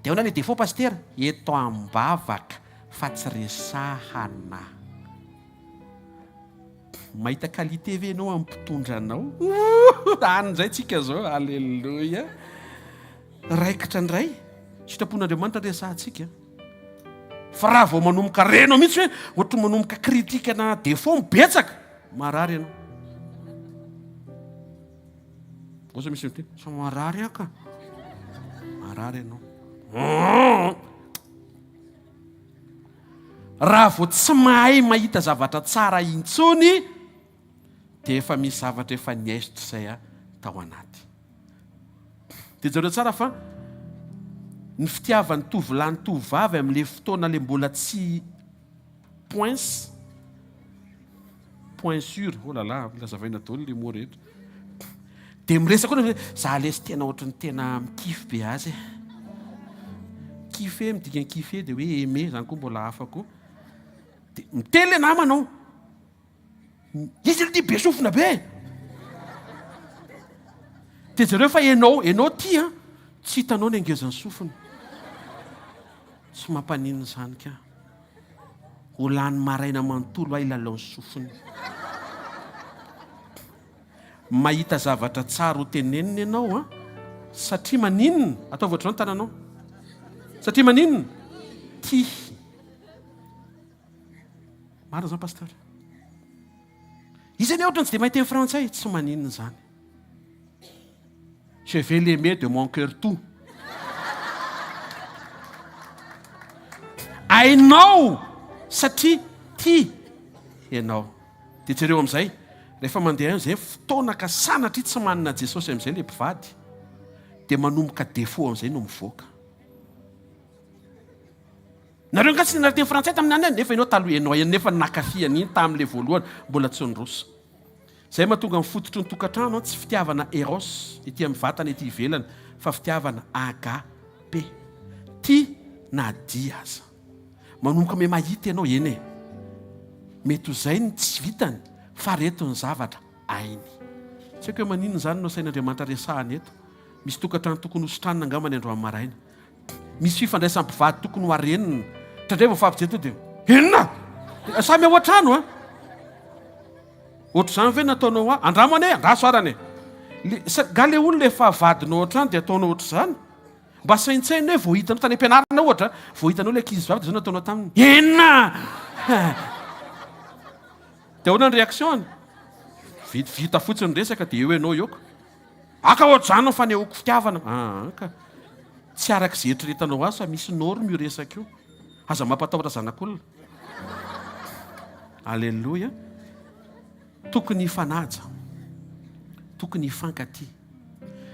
Speaker 2: Dia ahoana ilay défaut Pasitera? Eto am-bavaka fa tsy resahana. Mahita qualité ve ianao amin'ny mpitondra anao? Any indray tsika izao, Alléluia. Raikitra indray, sitrapon'Andriamanitra ny resahantsika. Fa raha vao manomboka renao mihitsy hoe ohatry manomboka critique na défaut betsaka, marary ianao. Osa misy miteny, sao marary aho ka. Marary ianao. Raha vao tsy mahay mahita zavatra tsara intsony, dia efa misy zavatra efa niaisotra izay tao anaty. Dia jereo tsara fa ny fitiavan'ny tovolahy ny tovovavy amin'ilay fotoana ilay mbola tsy poince, point sur, oh là là, mila azavaina daholo ilay mot rehetra. Dia miresaka koa hoe za lesy tena ohatran'ny tena mikify be azy e. Kiffer, midika ny kiffer dia hoe aimer, zany koa mbola hafa koa. Dia miteny ilay namanao. Izy aloha ty be sofina be e. Dia jereo fa enao, enao ty an, tsy hitanao ny angezan'ny sofiny. Tsy mampaninona izany ka. Ho lany maraina manontolo aho hilalao ny sofiny. Mahita zavatra tsara ho tenenina ianao an! Satria maninona? Ataovy ohatr'izao ny tananao. Satria maninona? Tia. Marina izany pasteur. Izy anie ohatrany tsy dia mahay teny frantsay, tsy maninona izany. Je vais l'aimer de mon cœur tout. Hainao satria tia ianao. Dia jereo amin'izay, rehefa mandeha any izay fotoana ka sanatria tsy manana Jesosy amin'izay ilay mpivady, dia manomboka défaut amin'izay no mivoaka. Nareo nga tsy nianara teny frantsay tamin'ny any nefa ianao taloha ianao ihany nefa nakafy an'iny tamin'ilay voalohany mbola tsy niroso. Izay mahatonga ny fototry ny tokantrano tsy fitiavana eros ety amin'ny vatana ety ivelany fa fitiavana agape. Tia na dia aza. Manomboka miha mahita ianao eny e. Mety ho izay ny tsy vitany fa reto ny zavatra hainy. Tsy haiko hoe maninona izany no asain'Andriamanitra resahana eto. Misy tokantrano tokony hositranina angamba ny androany maraina. Misy fifandraisan'ny mpivady tokony ho harenina. Indraindray vao fampijery to dia inona? Samy ao an-trano an! Ohatr'izany ve nataonao ahy? Andramo anie, andraso arany e! Le, sa, nga le olona efa vadinao ao an-trano dia ataonao ohatr'izany? Mba saintsaino hoe vao hitanao tany am-pianarana ohatra, vao hitanao ilay ankizy vavy dia izao nataonao taminy. Inona? Dia ahoana ny réaction-ny? Vita, vita fotsiny ny resaka dia eo ianao eo ka. Aka ohatr'izany no fanehoako fitiavana. Aa ka. Tsy araka izay eritreretanao azy fa misy norme io resaka io. Aza mampatahotra zanak'olona. Alléluia. Tokony hifanaja. Tokony hifankatia.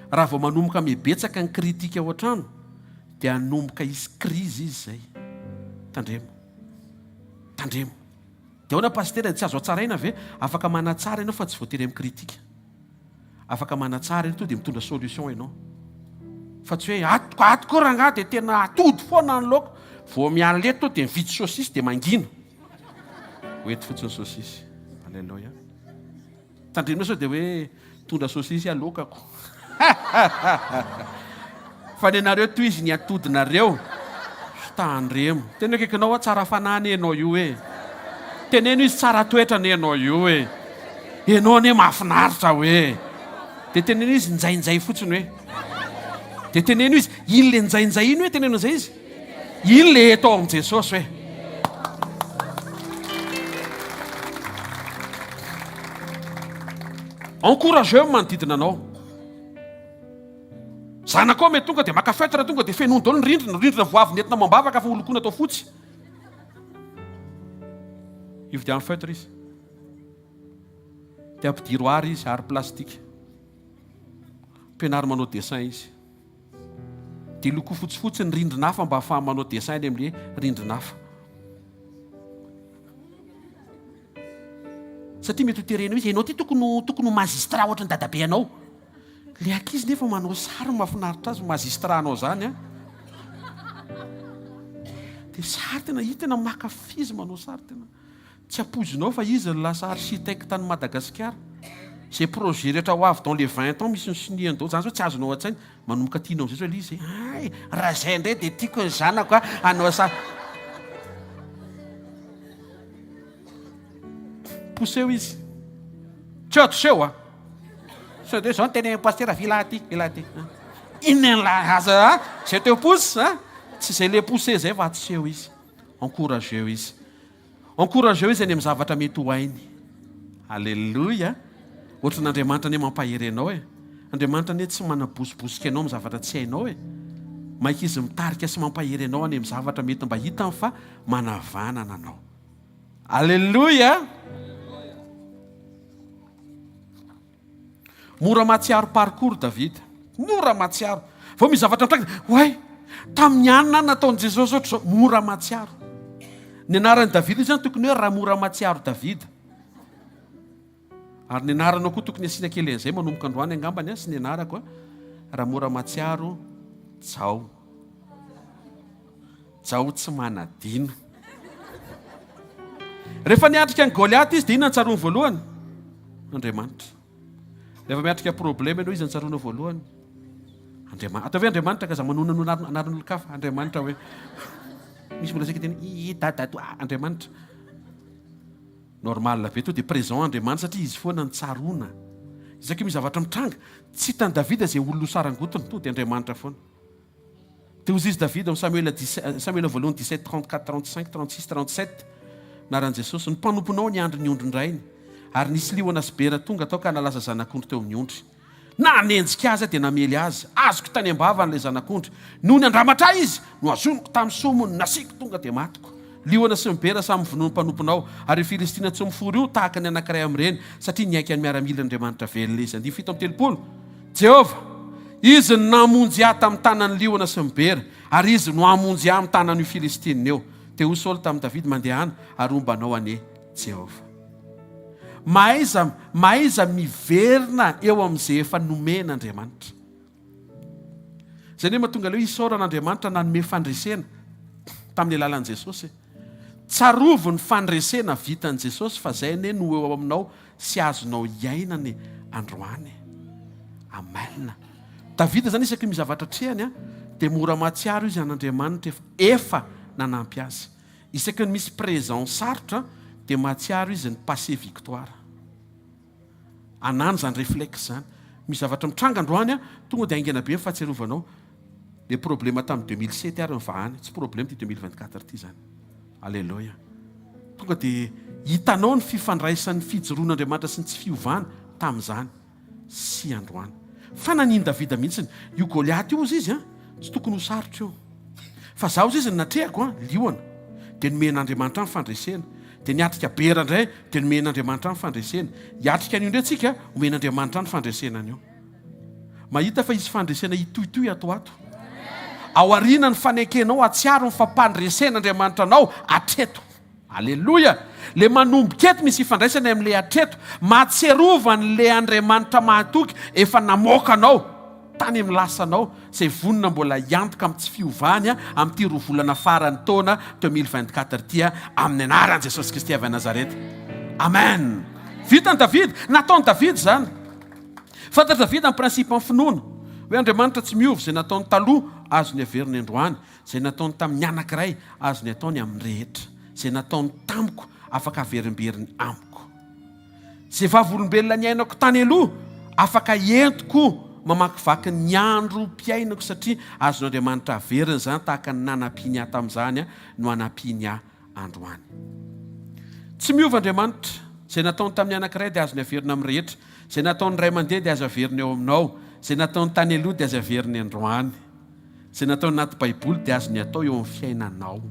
Speaker 2: Raha vao manomboka mibetsaka ny critique ao an-trano dia hanomboka hisy crise izy izay. Tandremo. Tandremo. Dia ahoana pasitera, tsy azo hatsaraina ve? Afaka manatsara ianao fa tsy voatery amin'ny critique. Afaka manatsara ianao, tonga dia mitondra solution ianao. Fa tsy hoe ato ato koa rangahy dia tena atody foana ny laoka. Vao miala eto dia mividy saucisse dia mangina. Ho eto fotsiny saucisse. Alléluia. Tandremo sao dia hoe mitondra saucisse aho laokako. Fa ny anareo tohizo ny atodinareo. Tandremo. Tena akaikinao hoa tsara fanahy anie ianao io e. Teneno izy tsara toetra anie ianao io e. Ianao anie mahafinaritra hoe. Dia teneno izy njainjay fotsiny hoe. Dia teneno izy, iny le njainjay iny hoe teneno an'izay izy. Iny le eto ao amin'i Jesosy hoe. Encourageo ny manodidina anao. Zanakao mety tonga dia maka feutre tonga dia fenoiny daholo ny rindrina, rindrina vao avy nentina amam-bavaka fa ho lokoina atao fotsy. Ividiano feutre izy. Dia ampidiro art izy, art plastique. Ampianaro manao dessin izy. Dia loko fotsifotsy ny rindrina hafa mba ahafahany manao dessin any amin'ilay rindrina hafa. Satria mety ho terena izy, ianao ity tokony ho tokony ho magistrat ohatran'ny dadabe anao. Le ankizy nefa manao sary mahafinaritra azy, magistrat anao zany an. Dia sary tena hita tena makafy izy manao sary tena. Tsy ampoizinao fa izy no lasa architecte an'i Madagasikara. Izay projet rehetra ho avy dans les 20 ans misy ny soniany daholo, zany zao tsy azonao an-tsaina. Manomboka tianao amizay zao ilay izy e. Hay, raha izay indray dia tiako ny zanako a, hanao sary. Pousseo izy. Tsy atoseho a. Sao dia zao no tenenin'i pasitera, vila aty, vila aty. Inona ny la aza a? Je te pousse a. Tsy izay le pousser izay fa atoseho izy. Encourageo izy. Encourageo izy any amin'ny zavatra mety ho hainy. Alléluia. Ohatran'Andriamanitra anie mampahery anao e. Andriamanitra anie tsy manabosibosika anao amin'ny zavatra tsy hainao e. Maika izy mitarika sy mampahery anao any amin'ny zavatra mety mba hitany fa manavanana anao. Alléluia. Mora mahatsiaro parcours David. Mora mahatsiaro. Vao misy zavatra mitranga, oay, tamin'ny anona nataon'i Jesosy ohatr'izao. Mora mahatsiaro. Ny anaran'i David io zany tokony hoe raha mora mahatsiaro David. Ary ny anaranao koa tokony asiana kely an'izay manomboka androany angambany sy ny anarako raha mora mahatsiaro Jao. Jao tsy manadino. Rehefa niatrika an'i Goliata izy dia inona no tsaroany voalohany? Andriamanitra. Rehefa miatrika problème ianao iza no tsaroanao voalohany? Andriamanitra. Ataovy hoe Andriamanitra ka aza manonona anaran'olon-kafa. Andriamanitra hoe. Misy mbola saika teny ii dadatoa Andriamanitra. Normal be to dia présent Andriamanitra satria izy foana no tsaroana. Isaky misy zavatra mitranga, tsy hitan'i Davida izay olona ho sarangotiny, to dia Andriamanitra foana. Dia hozy izy Davida ao Samoela dix Samoela voalohany 17 34 35 36 37 Anaran'i Jesosy, ny mpanomponao niandry ny ondrin-drainy, ary nisy liona sy bera tonga tao ka nalaza zanak'ondry teo amin'ny ondry. Nanenjika azy aho dia namely azy. Azoko tany am-bavany ilay zanak'ondry. Nony handramatra ahy izy, nohazoniko tamin'ny somony, nasiako tonga dia matiko. Liona sy ny bera samy vonoin'ny mpanomponao, ary io Filistina tsy mifory io tahaka ny anankiray amin'ireny, satria nihaika ny miaramilan'Andriamanitra velona izy. Andininy 37. Jehovah, Izy no namonjy ahy tamin'ny tanan'ny liona sy ny bera, ary Izy no hamonjy ahy amin'ny tanan'io Filistina io. Dia hoy Saoly tamin'i Davida, Mandehana, ary homba anao anie Jehovah. Mahaiza, mahaiza miverina eo amin'izay efa nomen'Andriamanitra. Izay anie mahatonga aleo hisaorana Andriamanitra nanome fandresena tamin'ny alalan'i Jesosy. Tsarovy ny fandresena vitan'i Jesosy fa izay anie no eo aminao sy azonao iainana androany. Amen. Davida izany isaky ny misy zavatra atrehany dia mora mahatsiaro izy an'Andriamanitra efa nanampy azy. Isaky ny misy présent sarotra dia mahatsiaro izy ny passé victoire. Anano izany réflexe izany. Misy zavatra mitranga androany an, tonga dia haingana be ny fahatsiarovanao le problème tamin'ny 2007 ary ny vahany. Tsy problème ity 2024 ity izany. Alléluia. Tonga dia hitanao ny fifandraisan'ny fijoroan'Andriamanitra sy ny tsy fiovana tamin'izany. sy androany. Fa nanin Davida mihitsiny. Io Goliath io ozy izy an, tsy tokony ho sarotra io. Fa za ozy izy ny natrehako an, liona. Dia nomen'Andriamanitra ny fandresena. Dia niatrika bera indray, dia nomen'Andriamanitra ny fandresena. Hiatrika an'io indray tsika, omen'Andriamanitra ny fandresena an'io. Mahita fa hisy fandresena hitohitohy ato ho ato. Ao aoriana ny fanekenao hahatsiaro ny fampandresen'Andriamanitra anao hatreto. Aleloia! Le manomboka eto misy ifandraisany amin'le hatreto. Mahatsiarova an'le Andriamanitra mahatoky efa namoaka anao tany amin'ny lasanao, izay vonona mbola hiantoka amin'ny tsy fiovany amin'ity roa volana faran'ny taona 2024 ity amin'ny anaran'i Jesosy Kristy avy any Nazareta. Amen! Vitan'i Davida, nataon'i Davida izany. Fantatr'i Davida ny principe ny finoana, hoe Andriamanitra tsy miova, izay nataony taloha azony averina androany. Izay nataony tamin'ny anankiray, azony ataony amin'ny rehetra. Izay nataony tamiko, afaka averimberiny amiko. Izay vavolombelona niainako tany aloha, afaka entiko mamakivaky ny androm-piainako satria azon'Andriamanitra averina izany tahaka ny nanampiany ahy tamin'izany no hanampiany ahy androany. Tsy miova Andriamanitra. Izay nataony tamin'ny anankiray dia azony averina amin'ny rehetra. Izay nataony ray aman-dreny dia azo averina eo aminao. Izay nataony tany aloha dia azo averiny androany. Izay natao anaty baiboly dia azony atao eo amin'ny fiainanao.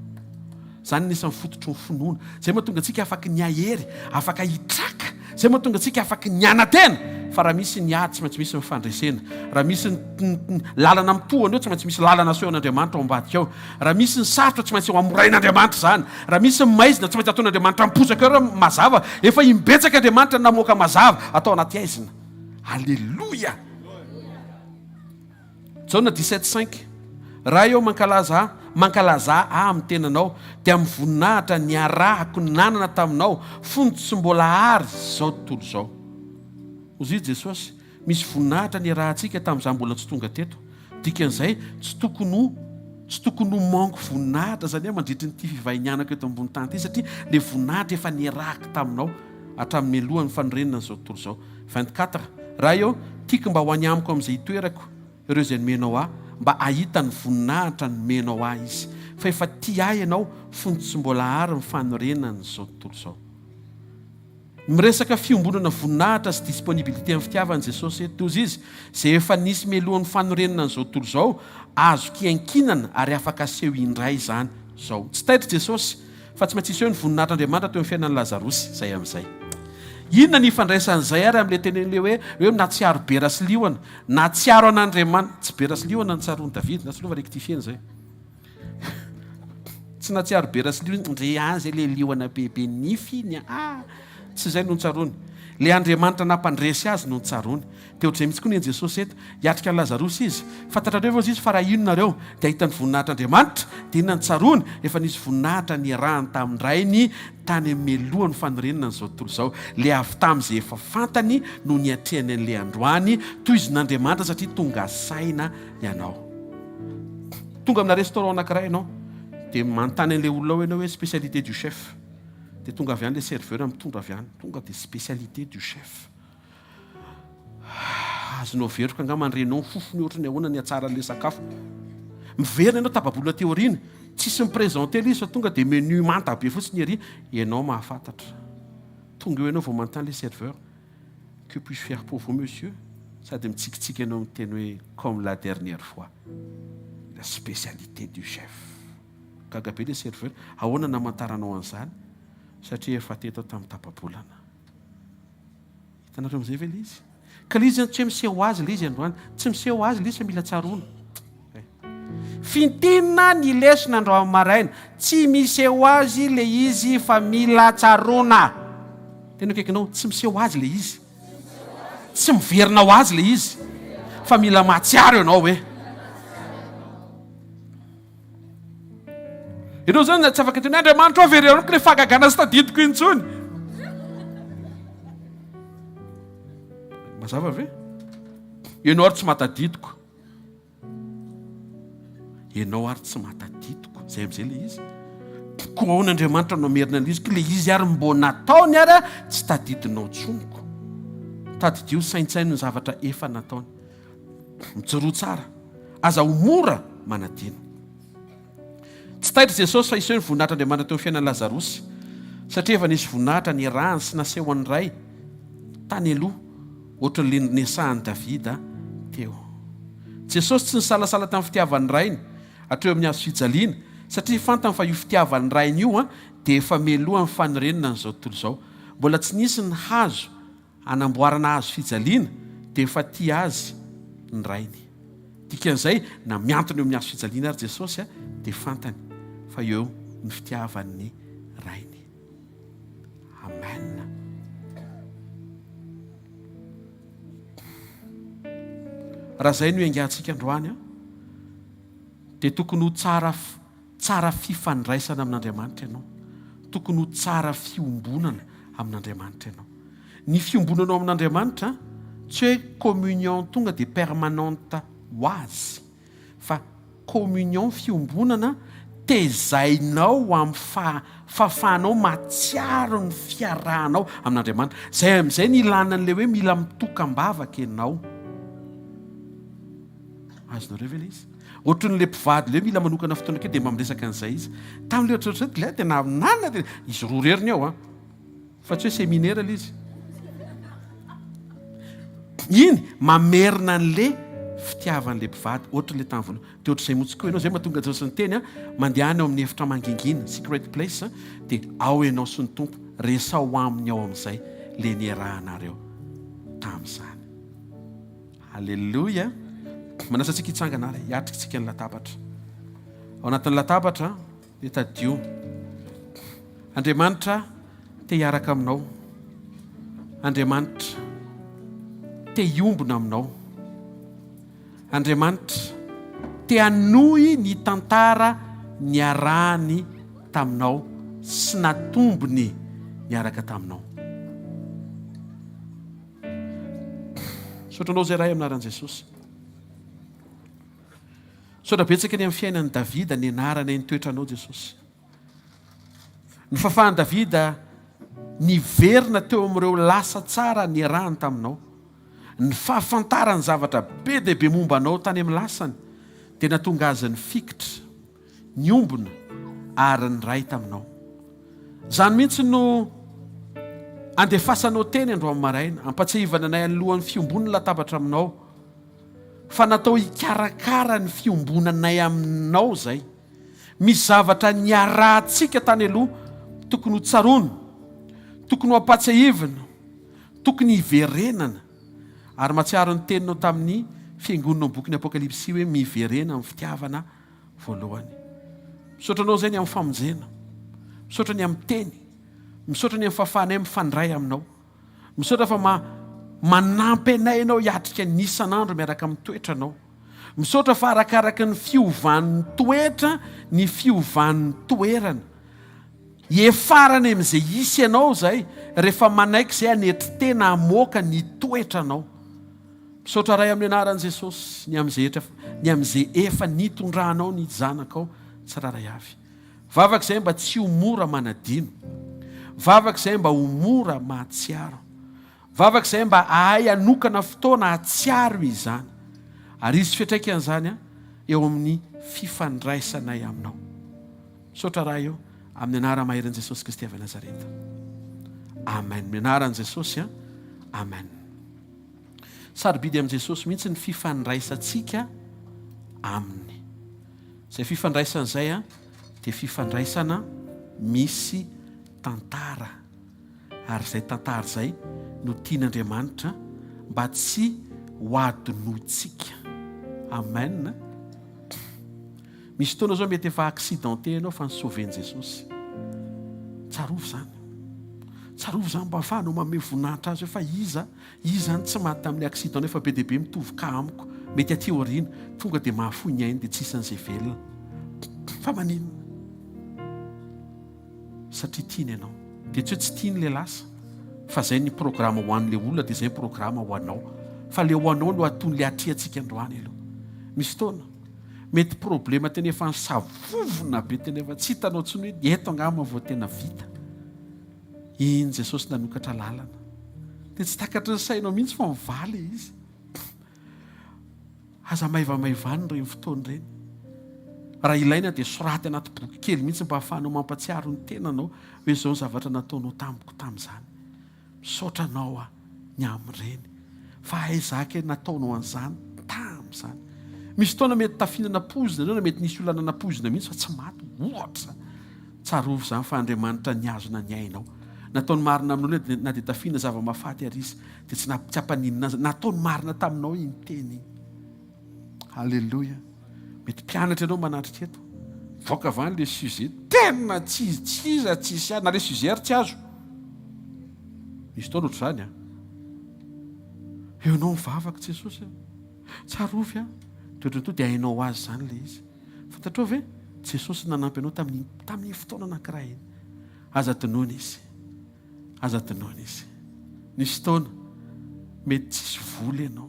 Speaker 2: Izany no isan'ny fototry ny finoana. Izay mahatonga antsika afaky ny hahery, afaka hitraka. Izay mahatonga antsika afaky ny hanantena. Fa raha misy ny ady, tsy maintsy misy ny fandresena. Raha misy ny lalana mitohana eo, tsy maintsy misy lalana asehon'Andriamanitra ao ambadika ao. Raha misy ny sarotra, tsy maintsy hamorain'Andriamanitra izany. Raha misy ny maizina, tsy maintsy ataon'Andriamanitra miposaka eo raha mazava. Efa imbetsaka Andriamanitra namoaka mazava atao anaty haizina. Aleloia! Jaona 17 cinq, Ray ô, mankalaza ahy, mankalazà ahy amin'ny tenanao, dia amin'ny voninahitra niarahako nanana taminao, fony tsy mbola àry izao tontolo izao. Hozy i Jesosy, Misy voninahitra niarahantsika tamin'izaho mbola tsy tonga teto. Dikan'izay, tsy tokony ho tsy tokony ho manque voninahitra izany aho mandritry ny ity fivahinianako eto ambony tany ity, satria ilay voninahitra efa niarahako taminao hatramin'ny mialohan'ny fanorenana an'izao tontolo izao. 24, Ray ô, tiako mba ho any amiko amin'izay itoerako ireo izay nomenao ahy, mba hahita ny voninahitra nomenao ahy izy. Fa efa tia ahy ianao fony tsy mbola àry ny fanorenan'izao tontolo izao. Miresaka fiombonana voninahitra sy disponibilité amin'ny fitiavana Jesosy eto. Tozy izy, izay efa nisy mialohan'ny fanorenana an'izao tontolo izao, azoko iankinana ary afaka aseho indray izany izao. Tsy taitra Jesosy. Fa tsy maintsy hiseho ny voninahitr'Andriamanitra teo amin'ny fiainan'i Lazarosy, izay amin'izay. Inona ny ifandraisan'izay ary amin'ilay tenenin'ilay hoe, hoe nahatsiaro bera sy liona? Nahatsiaro an'Andriamanitra, tsy bera sy liona no tsaroan'i Davida, na tsy lova rectifier-na izay. Tsy nahatsiaro bera sy liona, ndre azy ilay liona bebe nify iny ah! Tsy izay no notsaroany. Ilay Andriamanitra nampandresy azy no notsaroany. Dia ohatr'izay mihitsy koa ny an'i Jesosy eto. Hiatrika an'i Lazarosy izy. Fantatrareo ve hozy izy fa raha hino nareo dia hahita ny voninahitr'Andriamanitra? Dia inona no tsaroany? Efa nisy voninahitra niarahany tamin-dRainy tany amin'ny mialohan'ny fanorenana an'izao tontolo izao. Ilay avy tamin'izay efa fantany no niatrehany an'ilay androany. Tohizin'Andriamanitra satria tonga saina ianao. Tonga amina restaurant anankiray ianao. Dia manontany an'ilay olona ao ianao hoe spécialité du chef. Dia tonga avy any ilay serveur mitondra avy any. Tonga dia spécialité du chef. Azonao veroka angamba ny renao ny fofony ohatry ny ahoana ny hatsaran'ilay sakafo. Miverina ianao tapa-bolana aty aoriana, tsisy mi-présenter ilay izy fa tonga dia menu manta be fotsiny ery, ianao mahafantatra. Tonga eo ianao vao manontany ilay serveur, que puis-je faire pour vous monsieur? Sady mitsikitsiky ianao miteny hoe comme la dernière fois, la spécialité du chef. Gaga be ilay serveur, ahoana namantaranao an'izany? Satria efa teto aho tamin'ny tapa-bolana. Hitanareo amin'izay ve ilay izy? Ka ilay izy tsy hoe miseho ho azy ilay izy androany. Tsy miseho ho azy ilay izy fa mila tsaroana.
Speaker 3: Fintinina ny lesona androany maraina. Tsy miseho ho azy ilay izy fa mila tsaroana.
Speaker 2: Tena akaikinao, tsy miseho ho azy ilay izy. Tsy miverina ho azy ilay izy fa mila mahatsiaro ianao hoe. Ireo zany tsy afaka teny Andriamanitra ao very amiko le fahagagana tsy tadidiko intsony. Mazava ve? Ianao ary tsy mahatadidiko. Ianao ary tsy mahatadidiko. Zay amizay le izy. Koa ahoana Andriamanitra no hamerina an'ilay izy? Ko le izy ary mbô nataony ary tsy tadidinao intsony ko. Tadidio saintsaino ny zavatra efa nataony. Mijoroa tsara. Aza ho mora manadino. Tsy taitra Jesosy fa hiseho ny voninahitr'Andriamanitra teo amin'ny fiainan'i Lazarosy, satria efa nisy voninahitra nirahany sy nasehon'ny Ray tany aloha, ohatran'ilay niresahan'i Davida teo. Jesosy tsy nisalasala tamin'ny fitiavan'ny Rainy hatreo amin'ny hazo fijaliana, satria fantany fa io fitiavan'ny Rainy io dia efa mialoha ny fanorenana an'izao tontolo izao. Mbola tsy nisy ny hazo Hanamboarana hazo fijaliana dia efa tia azy ny Rainy. Dikan'izay, na mihantona eo amin'ny hazo fijaliana ary Jesosy dia fantany fa eo ny fitiavan'ny Rainy. Amen. Raha izay no iangantsika androany, dia tokony ho tsara Tsara fifandraisana amin'Andriamanitra ianao. Tokony ho tsara fiombonana amin'Andriamanitra ianao. Ny fiombonanao amin'Andriamanitra tsy hoe communion tonga dia permanente ho azy fa communion fiombonana tezainao amin'ny fahafahanao mahatsiaro ny fiarahanao amin'Andriamanitra. Izay amin'izay ny ilana an'ilay hoe mila mitokam-bavaka ianao. Azonareo ve ilay izy? Ohatran'ilay mpivady ilay hoe mila manokana fotoana kely dia mba miresaka an'izay izy. Tamin'ilay ohatrohatr'izay dia tena nanana dia izy roa irery ny ao an. Fa tsy hoe séminaire ilay izy. Iny mamerina an'ilay fitiavan'ilay mpivady ohatran'ilay tamin'ny voalohany. Dia ohatr'izay mihitsy koa ianao, izay mahatonga Jesosy niteny an, mandehana ao amin'ny efitra mangingina, secret place, dia ao ianao sy ny Tompo, resaho aminy ao amin'izay ilay niarahanareo tamin'izany. Aleloia! Manasa antsika hitsangana ary hiatrika isika ny latabatra. Ao anatin'ny latabatra dia tadidio. Andriamanitra te hiaraka aminao. Andriamanitra te hiombona aminao. Andriamanitra te hanohy ny tantara niarahany taminao sy natombony niaraka taminao. Misaotra anao izay Ray amin'ny anaran'i Jesosy. Misaotra betsaka ny amin'ny fiainan'i Davida nianarana ny toetranao Jesosy. Ny fahafahan'i Davida niverina teo amin'ireo lasa tsara niarahany taminao. Ny fahafantarany zavatra be dia be momba anao tany amin'ny lasany dia nahatonga azy nifikitra niombona ary niray taminao. Izany mihitsy no andefasanao teny androany maraina, ampatsiahivana anay alohan'ny fiombon'ny latabatra aminao, fa natao hikarakara ny fiombonanay aminao izay. Misy zavatra niarahantsika tany aloha tokony ho tsaroana, tokony ho ampatsiahivina, tokony hiverenana. Ary mahatsiaro ny teninao tamin'ny fiangonana ao bokin'ny Apokalypsy hoe miverena amin'ny fitiavana voalohany. Misaotra anao izay ny amin'ny famonjena. Misaotra ny amin'ny teny. Misaotra ny amin'ny fahafahanay mifandray aminao. Misaotra fa ma manampy anay ianao hiatrika ny isan'andro miaraka amin'ny toetranao. Misaotra fa arakaraka ny fiovan'ny toetra ny fiovan'ny toerana. Hiafarana amin'izay hisy anao izay rehefa manaiky izay hanetry tena hamoaka ny toetranao. Misaotra Ray amin'ny anaran'i Jesosy ny amin'izay etra ny amin'izay efa nitondranao ny zanakao tsirairay avy. Vavaka izay mba tsy ho mora manadino. Vavaka izay mba ho mora mahatsiaro. Vavaka izay mba hahay hanokana fotoana hahatsiaro izany. Ary hisy fiantraikan'izany eo amin'ny fifandraisanay aminao. Misaotra Ray o, amin'ny anara-maherin'i Jesosy Kristy avy Nazareta. Amen. Amin'ny anaran'i Jesosy, amen. Sarobidy amin'i Jesosy mihitsy ny fifandraisantsika aminy. Izay fifandraisana izay dia fifandraisana misy tantara. Ary izay tantara izay no tian'Andriamanitra mba tsy ho adinointsika. Amen. Misy fotoana izao mety efa accidenté ianao fa ni-sauver-n'i Jesosy. Tsarovy izany. Tsarovy izany mba ahafahanao manome voninahitra Azy hoe fa iza, iza izany tsy maty tamin'ny accident nefa be dia be mitovy cas amiko, mety aty aoriana, tonga dia mahafoy ny ainy dia tsy isan'izay velona. Fa maninona? Satria tiany ianao. Dia tsy hoe tsy tiany ilay lasa, fa izay ny programa ho an'ilay olona dia izay ny programa ho anao. Fa ilay ho anao no aton'ilay atrehantsika androany aloha. Misy fotoana, mety problema tena efa nisavovona be tena efa tsy hitanao intsony hoe eto angamba vao tena vita. Iny Jesosy nanokatra lalana. Dia tsy takatry ny sainao mihitsy fa mivaly izy. Aza maivamaivanina ireny fotoana ireny. Raha ilaina dia soraty anaty boky kely mihitsy mba hahafahanao mampatsiaro ny tenanao hoe izao ny zavatra nataonao tamiko tamin'izany. Misaotra anao aho ny amin'ireny. Fa aiza aky nataonao an'izany tamin'izany. Misy fotoana mety tafinana poizina ianao na mety nisy olona nanapoizina mihitsy fa tsy maty ohatra. Tsarovy izany fa Andriamanitra nihazona ny ainao. Nataony marina aminao na dia tafina zava-mahafaty ary izy. Dia tsy tsy hampaninona azy. Nataony marina taminao iny teny iny. Alléluia. Mety mpianatra ianao manatrika eto. Mivoaka avy any le sujet. Tena tsy tsy iza tsisy azy. Na le sujet ary tsy azo. Misy fotoana ohatr'izany an. Eo ianao mivavaka Jesosy a. Tsarovy an. Dia ohatran'ny to dia hainao ho azy izany le izy. Fantatrao ve? Jesosy nanampy anao tamin'iny tamin'iny fotoana anankiray iny. Aza adinoina izy. Aza adinoina izy. Nisy fotoana, mety tsisy vola ianao,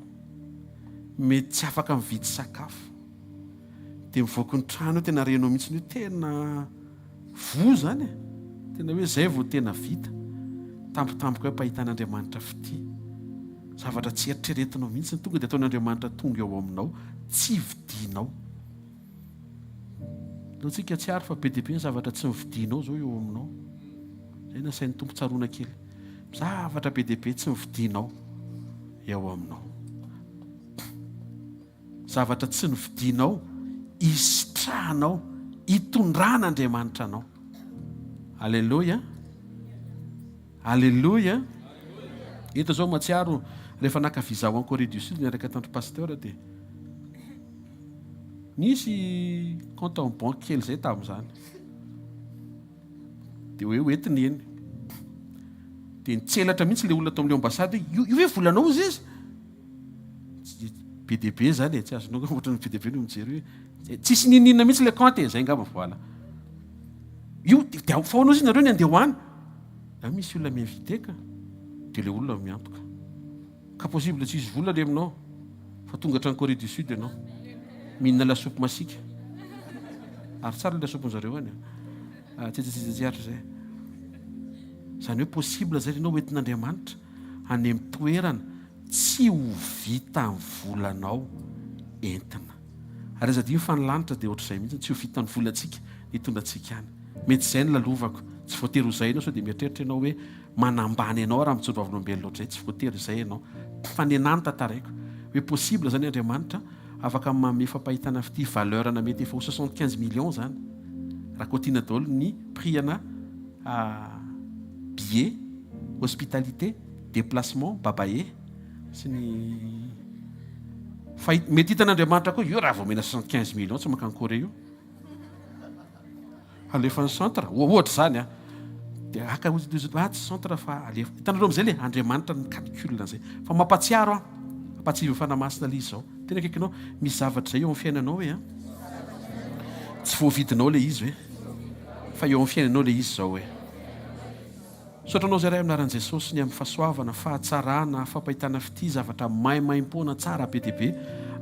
Speaker 2: mety tsy afaka mividy sakafo, dia mivoaka ny trano eo tena renao mihitsy hoe tena voa izany e, tena hoe izay vao tena vita. Tampotampoka eo am-pahitan'Andriamanitra fitia. Zavatra tsy eritreretinao mihitsy, tonga dia ataon'Andriamanitra tonga eo aminao, tsy vidianao. Ndao tsika tsy ary fa be dia be ny zavatra tsy novidianao izao eo aminao. Izay nasain'ny Tompo tsaroana kely. Zavatra be dia be tsy novidianao eo aminao. Zavatra tsy novidianao isitrahanao, itondran'Andriamanitra anao. Aleloia. Aleloia. Eto zao matsiaro rehefa naka visa ho any Corée du Sud niaraka tamin'ny pasteur dia Nisy compte en banque kely zay tamin'izany. Dia hoe hoentiny eny. Dia nitselatra mihitsy ilay olona tao amin'ilay ambassade hoe io, io ve volanao izy izy? Be dia be zany e, tsy azonao angamba ohatran'ny be dia be no mijery hoe tsisy n'inon'inona mihitsy ilay compte e, zay angamba voilà. Io dia fa ahoana ozy nareo ny andeha ho any? Ah, misy olona mi-invité ka. Dia ilay olona miantoka. Ka possible tsy hisy vola le aminao fa tonga hatrany Corée du Sud ianao mihinana lasopy masiaka ary tsara le lasopy zareo any ah, tsy tsy tsy hatrizay zany hoe possible zay ianao hoentin'Andriamanitra any amin'ny toerana tsy ho vitan'ny volanao entina ary aza adino fa ny lanitra dia ohatr'izay mihitsy tsy ho vitan'ny volantsika hitondra antsika any mety izay ny lalovako tsy voatery ho izay ianao sao dia mieritreritra ianao hoe manambany anao raha mijoro vavolombelona ohatr'izay, tsy voatery izay ianao. Fa nenà no tantaraiko hoe possible zany Andriamanitra afaka manome fampahitana fitia valeur na mety efa ho 75 millions zany raha kaotiana daholo ny prix ana billet, hospitalité, déplacement, babae sy ny fa mety hitan'Andriamanitra koa io raha vao omena 75 millions tsy mankany Corée io. Alefa ny centre, ohatra izany an. Dia haka ozy ozy ah tsy centre fa alefa. Hitanareo amin'izay le Andriamanitra ny calcul an'izay. Fa mampatsiaro aho, mampatsiaro Fanahy Masina le izy izao. Tena akaikinao, misy zavatra izay eo amin'ny fiainanao hoe an. Tsy voavidinao le izy hoe. Fa eo amin'ny fiainanao le izy izao hoe. Misaotra anao zay Ray amin'ny anaran'i Jesosy ny amin'ny fahasoavana, fahatsarana, fampahitana fitia, zavatra maimaimpoana tsara be dia be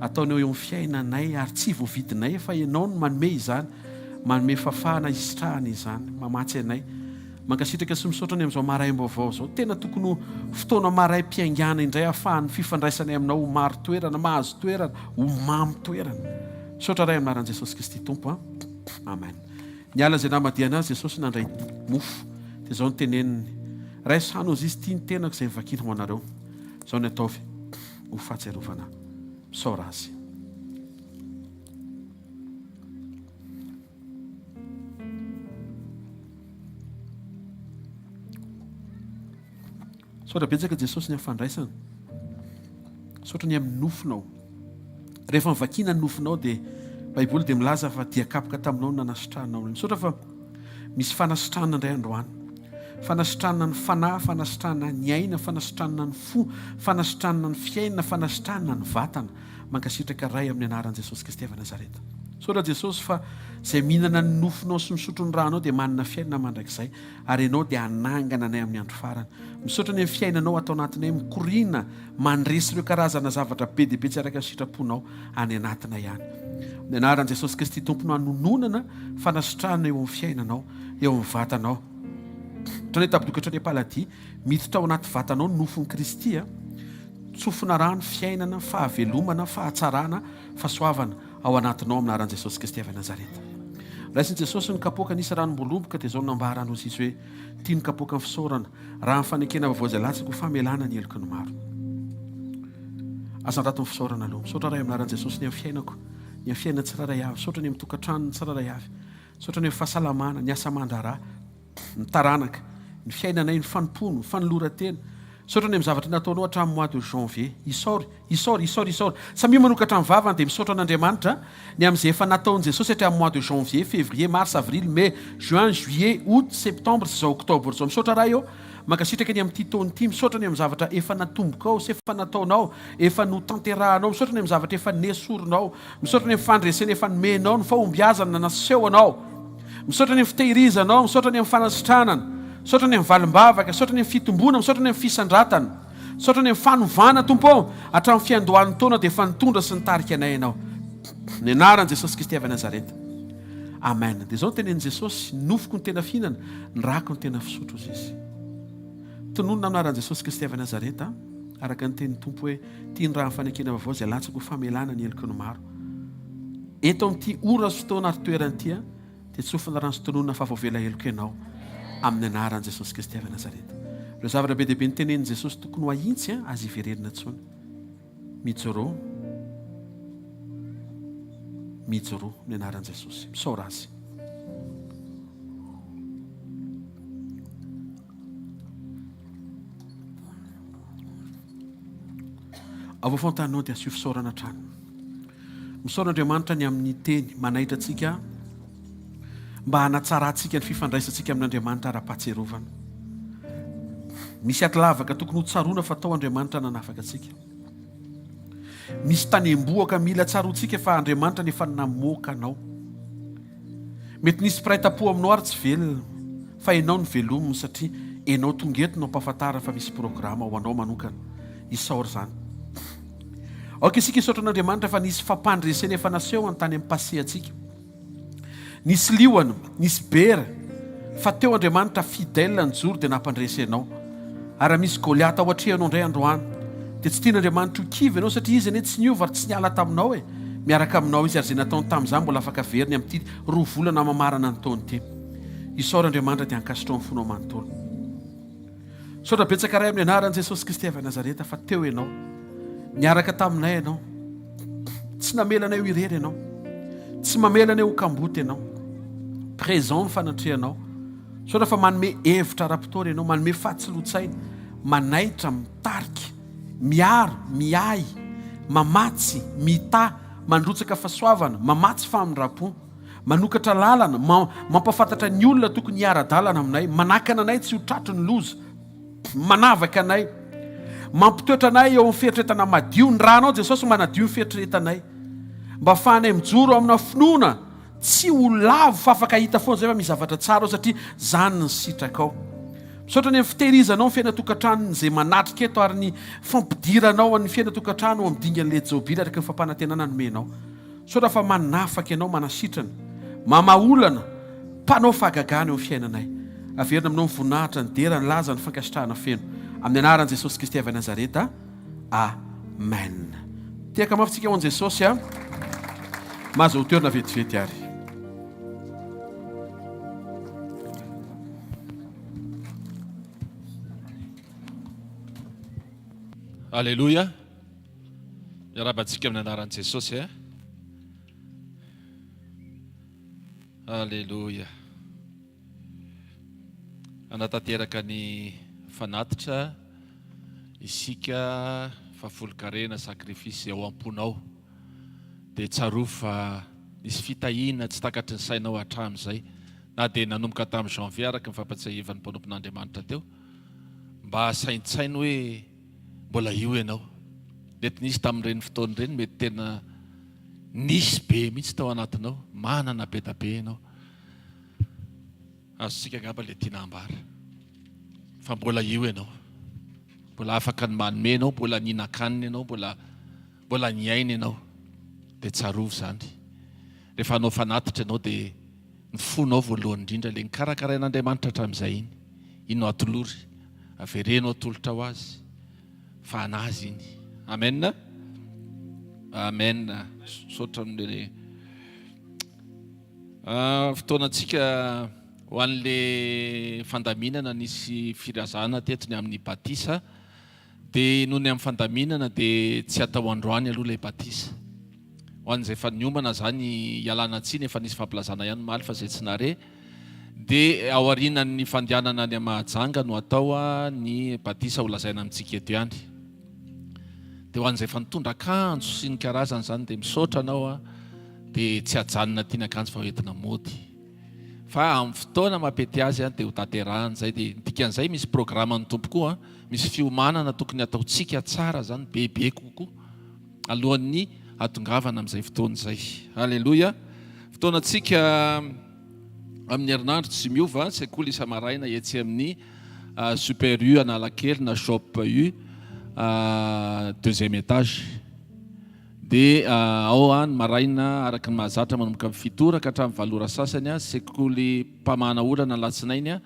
Speaker 2: ataonao eo amin'ny fiainanay ary tsy voavidinay fa Ianao no manome izany. Manome fahafahana hisitrahana izany. Mamatsy anay. Mankasitraka sy misaotra ny amin'izao maraim-baovao izao. Tena tokony ho fotoana maraim-piaingàna indray ahafahan'ny fifandraisanay aminao ho maro toerana, mahazo toerana, ho mamy toerana. Misaotra Ray amin'ny anaran'i Jesosy Kristy Tompo a. Amen. Niala izay namadihana azy Jesosy nandray mofo. Dia izao no teneniny, Raiso hano hozy izy ity ny tenako izay novakiana ho anareo. Izao ny ataovy ho fahatsiarovana ahy. Misaora azy. Misaotra betsaka Jesosy ny amin'ny fandraisana. Misaotra ny amin'ny nofinao. Rehefa mivakiana ny nofinao dia Baiboly dia milaza fa dia kapoka taminao no nanasitranao. Misaotra fa misy fanasitranana indray androany. Fanasitranana ny fanahy, fanasitranana ny aina, fanasitranana ny fo, fanasitranana ny fiainana, fanasitranana ny vatana. Mankasitraka Ray amin'ny anaran'i Jesosy Kristy avy Nazareta. Misaotra Jesosy fa izay mihinana ny nofonao sy misotro ny ranao dia manana fiainana mandrakizay ary Ianao dia hanangana anay amin'ny andro farany. Misaotra ny amin'ny fiainanao ato anatinay mikoriana mandresy ireo karazana zavatra be dia be tsy araka ny sitraponao any anatinay any. Amin'ny anaran'i Jesosy Kristy Tompo no hanononana fanasitranana eo amin'ny fiainanao, eo amin'ny vatanao. Hatrany an-tabodoka hatrany am-paladia, miditra ao anaty vatanao ny nofon'i Kristy a. Tsofina rano, fiainana, fahavelomana, fahatsarana, fahasoavana ao anatinao amin'ny anaran'i Jesosy Kristy avy Nazareta. Raisin'i Jesosy ny kapoaka nisy ranom-boaloboka dia izao no nambarany hozy izy hoe, Ity ny kapoakan'ny fisaorana, raha ny fanekena vaovao izay latsaka ho famelana ny heloky ny maro. Asandrato ny fisaorana aloha. Misaotra Ray amin'ny anaran'i Jesosy ny amin'ny fiainako, ny amin'ny fiainana tsirairay avy. Misaotra ny amin'ny tokantranony tsirairay avy. Misaotra ny amin'ny fahasalamana, ny asa aman-draharaha. ny taranaka, ny fiainanay, ny fanompoana, ny fanoloran-tena. Misaotra ny amin'ny zavatra nataonao hatramin'ny mois de janvier. Isaory, isaory, isaory, isaory. Samia manokatra ny vavany dia misaotra an'Andriamanitra ny amin'izay efa nataon'i Jesosy hatramin'ny mois de janvier, février, mars, avril, mai, juin, juillet, août, septembre sy izao octobre izao. Misaotra Ray ô. Mankasitraka ny amin'ity taona ity. Misaotra ny amin'ny zavatra efa natombokao sy efa nataonao, efa notanterahanao. Misaotra ny amin'ny zavatra efa nesorinao. Misaotra ny amin'ny fandresena efa nomenao, ny fahombiazana nasehonao. Misaotra ny amin'ny fitehirizanao, misaotra ny amin'ny fanasitranana, misaotra ny amin'ny valim-bavaka, misaotra ny amin'ny fitomboana, misaotra ny amin'ny fisandratana, misaotra ny amin'ny fanovana Tompo ô, hatramin'ny fiandohan'ny taona dia efa nitondra sy nitarika anay Ianao. Ny anaran'i Jesosy Kristy avy any Nazareta. Amen. Dia izao no tenenin'i Jesosy, ny nofoko no tena fihinana, ny rako no tena fisotro hozy Izy. Tononina amin'ny anaran'i Jesosy Kristy avy any Nazareta, araka ny tenin'ny Tompo hoe, Ity ny rà fanekena vaovao izay latsaka ho famelana ny heloky ny maro. Eto amin'ity ora sy fotoana ary toerana ity dia tsofina rano sy tononina fa voavela heloka ianao amin'ny anaran'i Jesosy Kristy avy Nazareta. Ireo zavatra be dia be notenenin'i Jesosy tokony ho ahintsy aza iverenina intsony. Mijoroa. Mijoroa amin'ny anaran'i Jesosy. Misaora Azy. Ao afovoan-taninao dia asio fisaorana hatrany. Misaora Andriamanitra ny amin'ny teny manaitra antsika mba hanatsarantsika ny fifandraisantsika amin'Andriamanitra ara-pahatsiarovana. Misy ady lavaka tokony ho tsaroana fa tao Andriamanitra nanafaka antsika. Misy tanem-bohoka mila tsaroantsika fa Andriamanitra no efa namoaka anao. Mety nisy mpiray tampo aminao ary tsy velona fa enao no velominy satria enao tonga eto no ampahafantarina fa misy programa ho anao manokana. Isaory izany. Aoka isika hisaotra an'Andriamanitra fa nisy fampandresena efa nasehony tany amin'ny passé antsika. Nisy liona, nisy bera, fa teo Andriamanitra fidèle nijoro dia nampandresy anao. Ary raha misy Goliata ao atrehanao indray androany, dia tsy tian'Andriamanitra ho kivy ianao satria Izy anie tsy niova ary tsy niala taminao e. Miaraka aminao Izy ary izay nataony tamin'izany mbola afaka averiny amin'ity roa volana mamarana ny taona ity. Isaory Andriamanitra dia ankasitrao ny fonao manontolo. Misaotra betsaka Ray amin'ny anaran'i Jesosy Kristy avy Nazareta fa teo Ianao. Niaraka taminay Ianao. Tsy namela anay ho irery Ianao. Tsy mamela anay ho kamboty Ianao. Présent ny fanatrehanao. Misaotra fa manome hevitra ara-potoana Ianao, manome fahatsiloan-tsaina, manaitra, mitarika, miaro, miahy, mamatsy, mitahy, mandrotsaka fahasoavana, mamatsy famindram-po. Manokatra lalana, mampahafantatra ny olona tokony hiara-dalana aminay, manakana anay tsy ho tratry ny loza, manavaka anay, mampitoetra anay eo amin'ny fieritreretana madio. Ny ranao Jesosy manadio ny fieritreretanay mba ahafahanay mijoro amina finoana tsy ho lavo fa afaka hahita foana izay fa misy zavatra tsara ao satria izany ny sitrakao. Misaotra ny amin'ny fitehirizanao ny fiainan-tokantranon'izay manatrika eto ary ny fampidiranao ny fiainan-tokantrano ao amin'ny dingan'ilay jobily araka ny fampanantenana nomenao. Misaotra fa manafaka ianao, manasitrana. Mamaha olana, mpanao fahagagana eo amin'ny fiainanay. Averina aminao ny voninahitra, ny dera, ny laza, ny fankasitrahana feno. Amin'ny anaran'i Jesosy Kristy avy any Nazareta. Amen. Tehaka mafy tsika ho an'i Jesosy a. Mahazo toerana vetivety ary.
Speaker 1: Aleloia. Miarahaba antsika amin'ny anaran'i Jesosy eh. Aleloia. Hanatanteraka ny fanatitra isika fahafolonkarena sacrifice ao am-ponao. Dia tsarovy fa nisy fitahiana tsy takatry ny sainao hatramin'izay na dia nanomboka tamin'ny janvier araka ny fampatsiahivan'ny mpanompon'Andriamanitra teo. Mba saintsaino hoe mbola io ianao. Mety nisy tamin'ireny fotoana ireny mety tena nisy be mihitsy tao anatinao, manana be da be ianao. Azontsika angamba ilay tiana ambara fa mbola io ianao, mbola afaka ny manome ianao, mbola nihinan-kanina ianao, mbola mbola niaina ianao. Dia tsarovy izany. Rehefa hanao fanatitra ianao dia ny fonao voalohany indrindra ilay nikarakarain'Andriamanitra hatramin'izay iny, iny no atolory, avereno atolotra ho azy fa an'azy iny. Amen. Amen. Misaotra amin'ilay Fotoanantsika ho an'le fandaminana nisy filazana teto ny amin'ny batisa dia noho ny amin'ny fandaminana dia tsy atao androany aloha ilay batisa. Ho an'izay efa niomana izany ialana tsiny efa nisy fampilazana ihany omaly fa izay tsy nare dia aorianan'ny fandehanana any Mahajanga no atao ny batisa ho lazaina amintsika eto ihany. Dia ho an'izay efa nitondra akanjo sy ny karazany izany dia misaotra anao aho. Dia tsy ajanona aty ny akanjo fa hoentina mody. Fa amin'ny fotoana mampety azy dia ho tanterahana izay. Dia ny dikan'izay misy programan'ny Tompo koa, misy fiomanana tokony hataontsika tsara izany bebe kokoa alohan'ny hatongavana amin'izay fotoana izay. Aleloia. Fotoanantsika amin'ny herinandro tsy miova, sekoly isa-maraina etsy amin'ny Super U Analakely na Shop U deuxième étage. Dia ao ny maraina araka ny mahazatra manomboka amin'ny fito ora ka hatramin'ny valo ora sasany, sekoly mpamahana olana alatsinainy,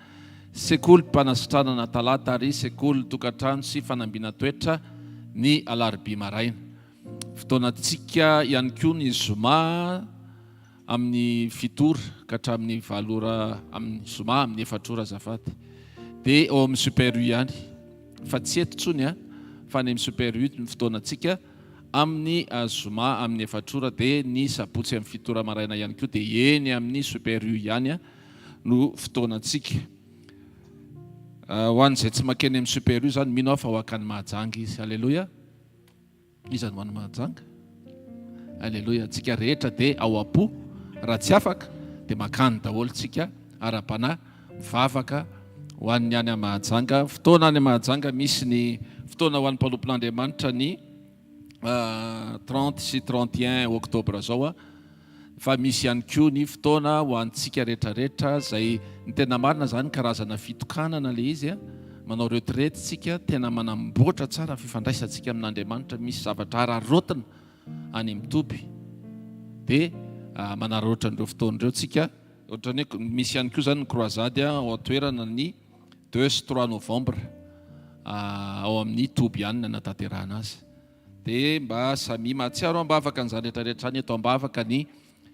Speaker 1: sekoly mpanasitranana talata ary sekoly tokantrano sy fanambinan-toetra ny alarobia maraina. Fotoanantsika ihany koa ny zoma amin'ny fito ora ka hatramin'ny valo ora amin'ny zoma amin'ny efatra ora azafady. Dia ao amin'ny Super U ihany fa tsy eto intsony fa any amin'ny Super U ny fotoanantsika. Amin'ny zoma amin'ny efatra ora dia ny sabotsy amin'ny fito ora maraina ihany koa dia eny amin'ny Super U ihany no fotoanantsika. Ho an'izay tsy makeny amin'ny Super U izany mino aho fa ho akany Mahajanga izy. Aleloia. Iza no any Mahajanga? Aleloia. Antsika rehetra dia ao am-po raha tsy afaka dia makany daholo tsika ara-panahy mivavaka ho an'ny any Mahajanga. Fotoana any Mahajanga misy ny fotoana ho an'ny mpanompon'Andriamanitra ny 30 sy 31 octobre zao a. Fa misy ihany koa ny fotoana ho antsika rehetrarehetra izay ny tena marina zany karazana fitokanana le izy a. Manao retraite tsika, tena manamboatra tsara ny fifandraisantsika amin'Andriamanitra, misy zavatra araraotina any amin'ny toby dia manararaotra an'ireo fotoana ireo tsika. Ohatran'ny hoe misy ihany koa izany ny croisade ao an-toerana ny deux sy trois novembre ao amin'ny toby ihany no hanatanterahana azy. Dia mba samia mahatsiaro am-bavaka an'izany rehetra rehetra izany eto am-bavaka ny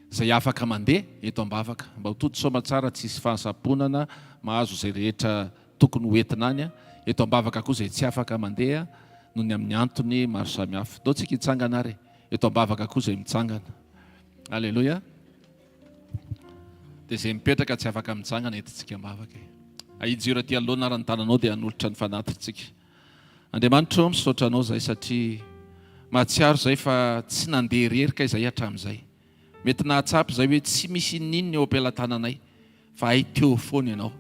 Speaker 1: izay afaka mandeha eto am-bavaka mba ho tody soamatsara tsy hisy fahasamponana mahazo izay rehetra tokony ho entina any eto am-bavaka koa izay tsy afaka mandeha noho ny amin'ny antony maro samihafa. Ndao tsika hitsangana ary eto am-bavaka koa izay mitsangana. Aleloia. Dia izay mipetraka tsy afaka mitsangana entintsika am-bavaka e. Ahijiro aty anoloana ary ny tananao dia hanolotra ny fanatitsika. Andriamanitra ô, misaotra Anao izahay satria mahatsiaro izahay fa tsy nandeha irery kay izahay hatramin'izay. Mety nahatsapa izahay hoe tsy misy inoninona eo am-pelatananay fa hay teo foana Ianao.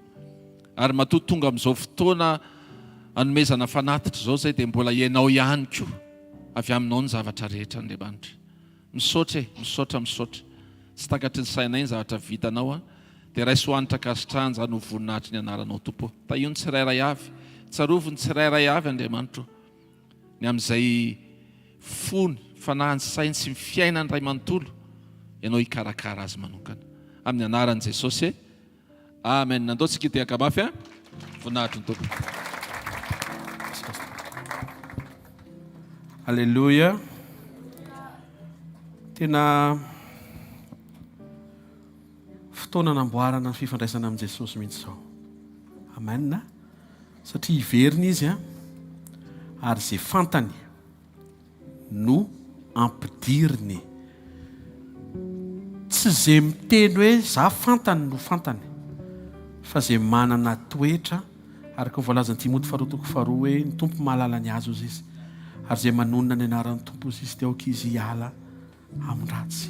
Speaker 1: Ary matoa tonga amin'izao fotoana anomezana fanatitra izao izay dia mbola Ianao ihany koa avy Aminao ny zavatra rehetra Andriamanitra. Misaotra e, misaotra, misaotra. Tsy takatry ny sainay ny zavatra vitanao an. Dia raiso hanitra ankasitrahana izany ho voninahitry ny anaranao Tompo ô. Tahio ny tsirairay avy. Tsarovy ny tsirairay avy Andriamanitra ô. Ny amin'izay fony, fanahiny, sainy sy ny fiainany iray manontolo, Ianao hikarakara azy manokana. Amin'ny anaran'i Jesosy. Amen. Andao tsika hitehaka mafy a. Voninahitry ny Tompo.
Speaker 2: Alléluia. Tena fotoana namboarana ny fifandraisana amin'i Jesosy mihitsy izao. Amen. Satria hiverina izy a, ary izay fantany no ampidiriny. Tsy ze miteny hoe za fantany no fantany fa ze manana toetra araka ny voalazan'i Timoty faharoa toko faharoa hoe ny Tompo mahalala ny azy hozy izy ary ze manonona ny anaran'ny Tompo hozy izy dia aoka izy hiala amin'ny ratsy.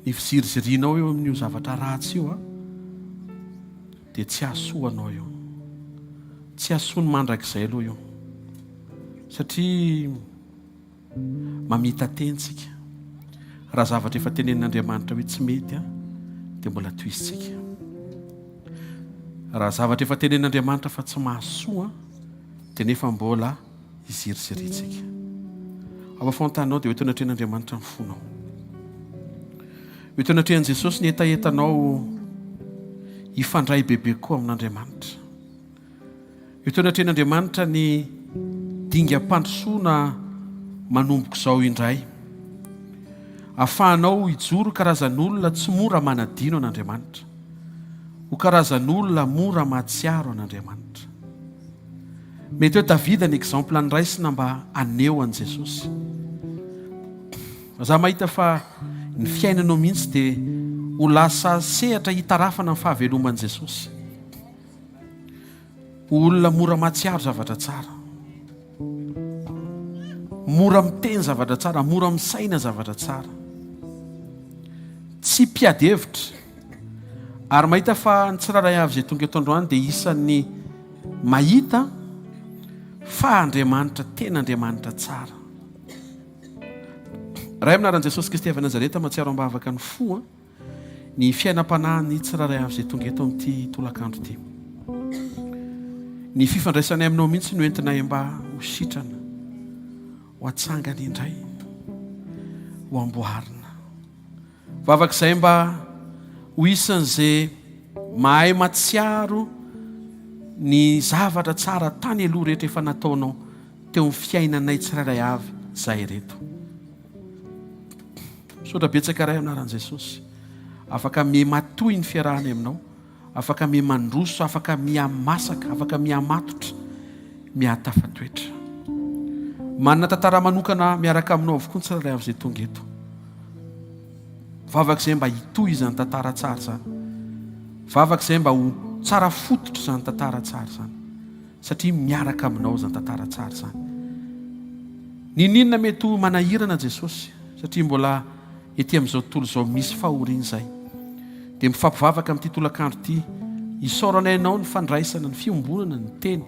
Speaker 2: Ny fizirizirianao eo amin'io zavatra ratsy io an dia tsy hahasoa anao io. Tsy hahasoa ny mandrakizay aloha io. Satria mamita-teny tsika. Raha zavatra efa tenenin'Andriamanitra hoe tsy mety an, dia mbola tohizintsika. Raha zavatra efa tenenin'Andriamanitra fa tsy mahasoa an, dia nefa mbola hiziriziriantsika. Ao afoantanao dia ho eto anatrehan'Andriamanitra ny fonao. Ho eto anatrehan'i Jesosy ny hetahetanao hifandray bebe koa amin'Andriamanitra. Eto anatrehan'Andriamanitra ny dingam-pandrosoana manomboka izao indray. Afahanao hijoro karazan'olona tsy mora manadino an'Andriamanitra. Ho karazan'olona mora mahatsiaro an'Andriamanitra. Mety hoe Davida ny exemple noraisina mba haneho an'i Jesosy. Za mahita fa ny fiainanao mihitsy dia ho lasa sehatra hitarafana ny fahaveloman'i Jesosy. Ho olona mora mahatsiaro zavatra tsara. Mora miteny zavatra tsara, mora misaina zavatra tsara. Tsy mpiady hevitra. Ary mahita fa ny tsirairay avy izay tonga eto androany dia isan'ny mahita fa Andriamanitra tena Andriamanitra tsara. Ray amin'ny anaran'i Jesosy Kristy avy Nazareta mahatsiaro am-bavaka ny fo ny fiainam-panahin'ny tsirairay avy izay tonga eto amin'ity tolakandro ity. Ny fifandraisanay aminao mihitsy no entinay mba ho sitrana, ho atsangana indray, ho amboarina. Vavaka izay mba ho isan'izay mahay matsiaro ny zavatra tsara tany aloha rehetra efa nataonao teo amin'ny fiainanay tsirairay avy izay ireto. Misaotra betsaka Ray amin'ny anaran'i Jesosy. Afaka miha-matohy ny fiarahana aminao, afaka miha-mandroso, afaka miha-masaka, afaka miha-matotra, miha-tafatoetra. Manana tantara manokana miaraka aminao avokoa ny tsirairay avy izay tonga eto. Vavaka izay mba hitohy izany tantara tsara izany. Vavaka izay mba ho tsara fototra izany tantara tsara izany. Satria miaraka aminao izany tantara tsara izany. Ninoninona mety ho manahirana Jesosy, satria mbola ety amin'izao tontolo izao misy fahoriana izay. Dia mifampivavaka amin'ity tolakandro ity, isaoranay anao ny fandraisana, ny fiombonana, ny teny,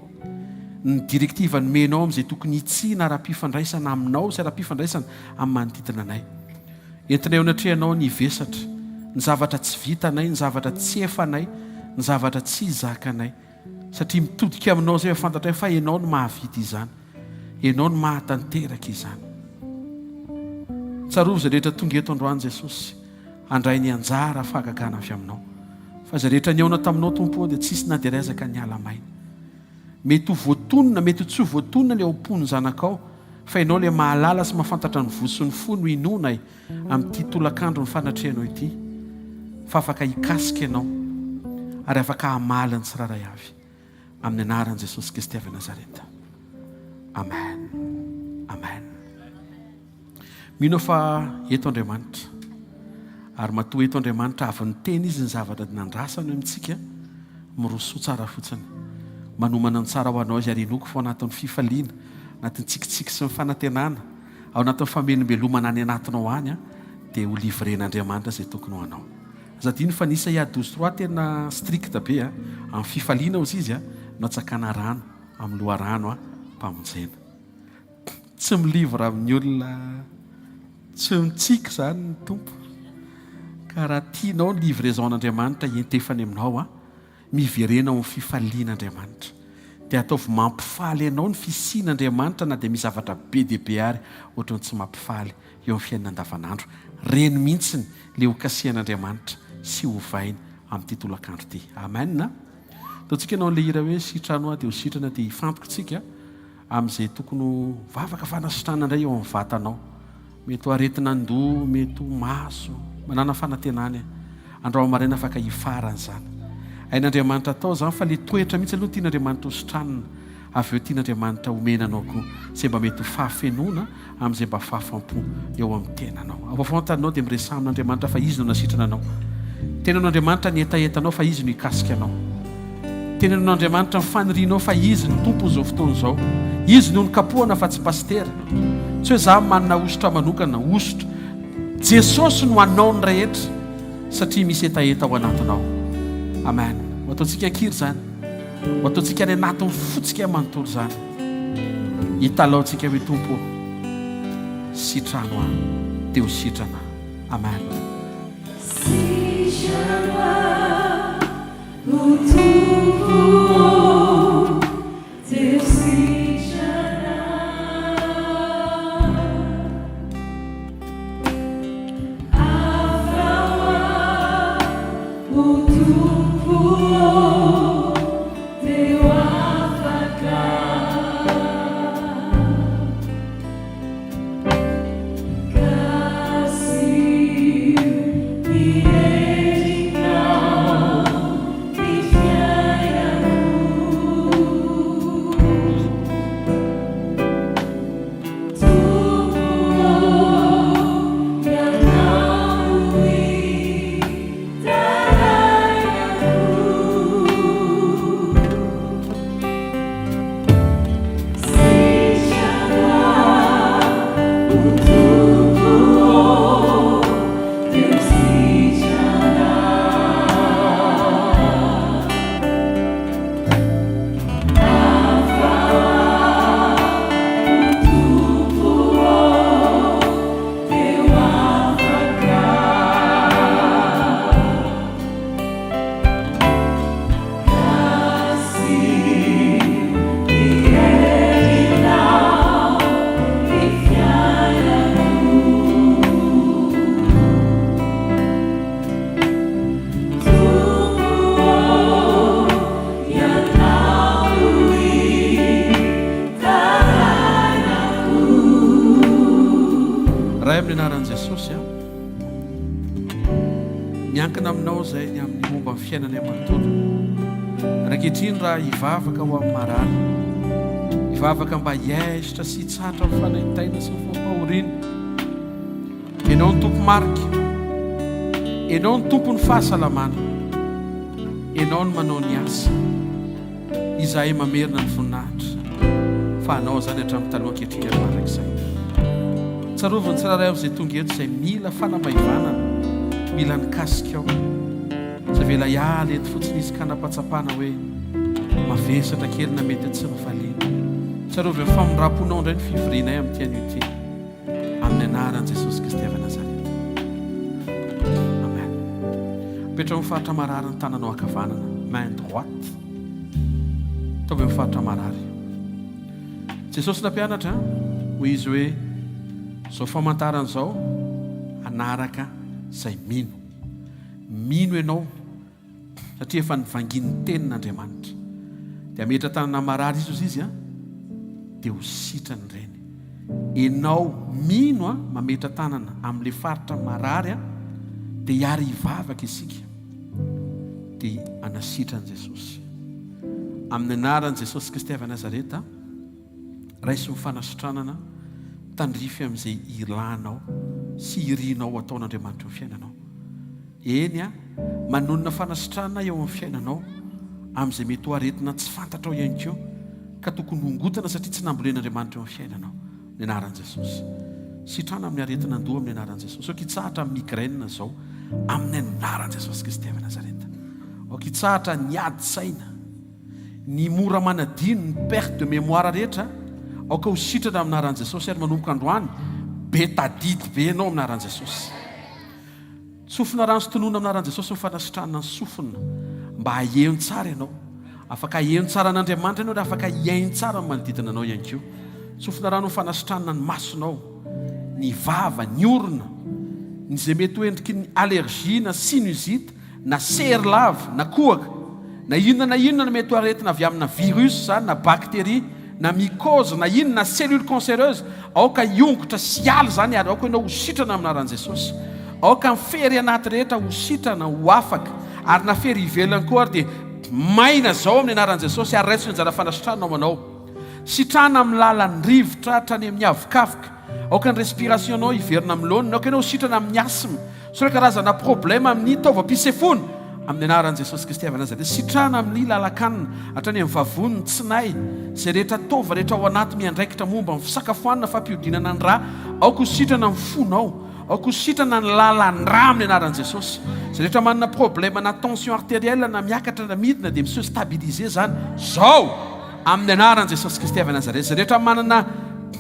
Speaker 2: ny directive nomenao amin'izay tokony hitsiana ara-pifandraisana aminao sy ara-pifandraisana amin'ny manodidina anay. Entinay eo anatrehanao ny vesatra, ny zavatra tsy vitanay, ny zavatra tsy efanay, ny zavatra tsy zakanay. Satria mitodika aminao izay fantatray fa Ianao no mahavita izany. Ianao no mahatanteraka izany. Tsarovy izay rehetra tonga eto androany Jesosy handray ny anjara fahagagana avy aminao. Fa izay rehetra nihaona taminao Tompo ô dia tsisy na dia rezaka niala maina. Mety ho voatonona, mety ho tsy ho voatonona ilay ao am-pon'ny zanakao, fa Ianao ilay mahalala sy mahafantatra ny voa sy ny fo no inoanay. amin'ity tolakandro ny fanatrehanao ity fa afaka hikasika ianao ary afaka hamaly ny tsirairay avy amin'ny anaran'i Jesosy Kristy avy Nazareta. Amen. Amen. Mino fa eto Andriamanitra. Ary matoa eto Andriamanitra avy niteny izy ny zavatra nandrasany eo amintsika, mirosoa tsara fotsiny. Manomana ny tsara ho anao izy ary inoako fa ao anatin'ny fifaliana, anatin'ny tsikitsiky sy ny fanantenana, Ao anatin'ny famelombelomana any anatinao any dia ho livrer-n'Andriamanitra izay tokony ho anao. Aza adino fa ny Isaia 12 trois tena strict be a, amin'ny fifaliana hozy izy a, no atsakana rano amin'ny loharano a, mpamonjena. Tsy mi-livre amin'ny olona tsy mitsiky izany ny Tompo. Ka raha tianao ny livraison-n'Andriamanitra hiantefany aminao a, Miverena ao amin'ny fifalian'Andriamanitra. Dia ataovy mampifaly anao ny fisian'Andriamanitra na dia misy zavatra be dia be ary ohatran'ny tsy mampifaly eo amin'ny fiainana andavanandro. Reny mihitsy ilay ho kasihan'Andriamanitra. sy hovaina amin'ity tolakandro ity. Amen. Ataontsika ianao an'ilay hira hoe sitrano aho dia ho sitrana dia hifantoka isika amin'izay tokony ho vavaka fanasitranana indray eo amin'ny vatanao. Mety ho aretina an-doha, mety ho maso. Manàna fanantenana e. Andrao maraina afaka hifarana izany. Hain'Andriamanitra atao izany fa ilay toetra mihitsy aloha tian'Andriamanitra ho sitranina. Avy eo tian'Andriamanitra homena anao koa izay mba mety ho fahafenoana amin'izay mba fahafampo eo amin'ny tenanao. Ao afovoan-taninao dia miresaha amin'Andriamanitra fa Izy no nasitrana anao. Teneno Andriamanitra ny hetahetanao fa Izy no hikasika anao. Teneno an'Andriamanitra ny fanirianao fa Izy no Tompon'izao fotoana izao. Izy no nokapohana fa tsy pasitera. Tsy hoe za manana hosotra manokana, hosotra. Jesosy no hanao ny rehetra satria misy hetaheta ao anatinao. Amen. Ho ataontsika an-kiry izany. Ho ataontsika any anatin'ny fontsika manontolo izany. Hitalaontsika hoe Tompo ô, sitrano aho, dia ho sitrana. Amen.
Speaker 4: Sitrano aho, o Tompo ô, dia ho sitrana aho. Afaho aho, o Tompo ô, dia ho afaka aho. Kasiho ny endrikao, ny fiainako. Tompo ô, Ianao no itarainako. Sitrano aho, o Tompo ô, dia ho sitrana aho. Afaho aho, o Tompo ô, dia ho afaka aho. Kasiho ny herinao, ny fiainako. Tompo ô, Ianao no itarainako.
Speaker 2: Ray amin'ny anaran'i Jesosy a. Miankina aminao izay ny amin'ny momba ny fiainanay manontolo. Ary ankehitriny raha hivavaka ho amin'ny marary, hivavaka mba hiaisitra sy hitsahatra amin'ny fanaintaina sy ny fampahoriana. Ianao ny tompo marika. Ianao ny tompon'ny fahasalamana. Ianao no manao ny asa. Izahay mamerina ny voninahitra fa Anao izany hatramin'ny taloha ankehitriny ary mandrakizay. Tsarovy ny tsirairay avy izay tonga eto izay mila fanamaivanana, mila ny kasikao. Tsy avela hiala eto fotsiny izy ka hanapatsapana hoe mavesatra kely na mety tsy nifaliana. Tsarovy amin'ny famindram-ponao indray ny fivorianay amin'ity anio ity. Amin'ny anaran'i Jesosy Kristy avy Nazareta. Amen. Apetraho amin'ny faritra marary ny tananao ankavanana, main droite. Ataovy amin'ny faritra marary. Jesosy nampianatra, hoy izy hoe, izao famantarana izao hanaraka izay mino. Mino ianao satria efa nivangian'ny tenin'Andriamanitra. Dia hametra tanana marary izy ozy izy a, dia ho sitrany ireny. Enao mino a, mametra tanana amin'ilay faritra marary a, dia hiary hivavaka isika, dia hanasitrany Jesosy. Amin'ny anaran'i Jesosy Kristy avy Nazareta, raiso ny fanasitranana, tandrify amin'izay ilanao sy irinao ataon'Andriamanitra eo fiainanao. Eny a, manonona fanasitranana eo amin'ny fiainanao, amin'izay mety ho aretina tsy fantatrao ihany koa, ka tokony hongotana satria tsy nambolen'Andriamanitra eo amin'ny fiainanao. Amin'ny anaran'i Jesosy. Sitrana amin'ny aretina an-doha amin'ny anaran'i Jesosy. Aoka hitsahatra amin'ny migraine izao, amin'ny anaran'i Jesosy Kristy avy Nazareta. Aoka hitsahatra ny ady saina, ny mora manadino, ny perte de mémoire rehetra, aoka ho sitrana amin'ny anaran'i Jesosy ary manomboka androany, be tadidy be ianao amin'ny anaran'i Jesosy. Tsofina rano sy tononina amin'ny anaran'i Jesosy ny fanasitranana ny sofina mba haheno tsara ianao. Afaka haheno tsara an'Andriamanitra ianao ary afaka hihaino tsara ny manodidina anao ihany koa. Tsofina rano ny fanasitranana ny masonao, ny vava, ny orona, Ny izay mety ho endriky ny allergie na sinusite na sery lava na kohaka na inona na inona no mety ho aretina avy amina virus izany na bacterie na mycose na inona na cellule cancereuse aoka hiongotra sy hiala izany ary aoka ianao ho sitrana amin'ny anaran'i Jesosy. Aoka ny fery anaty rehetra ho sitrana, ho afaka ary na fery ivelany koa ary dia maina izao amin'ny anaran'i Jesosy ary raiso ny anjara fanasitranana ho anao. Sitrana amin'ny lalan'ny rivotra hatrany amin'ny havokavoka. Aoka ny respiration-nao hiverina amin'ny laoniny. Aoka ianao ho sitrana amin'ny asthme sy ireo karazana problème amin'ny taovam-pisefoana. Amin'ny anaran'i Jesosy Kristy avy Nazareta. Sitrana amin'ny lalan-kanina, hatrany amin'ny vavony, ny tsinay, izay rehetra taova rehetra ao anaty miandraikitra momba ny fisakafoanana, fampihodinana ny ra. Aoka ho sitrana ny fonao. Aoka ho sitrana ny lalan-dra amin'ny anaran'i Jesosy. Izay rehetra manana problème na tension artérielle na miakatra na midina dia mi-se stabiliser izany zao amin'ny anaran'i Jesosy Kristy avy Nazareth. Izay rehetra manana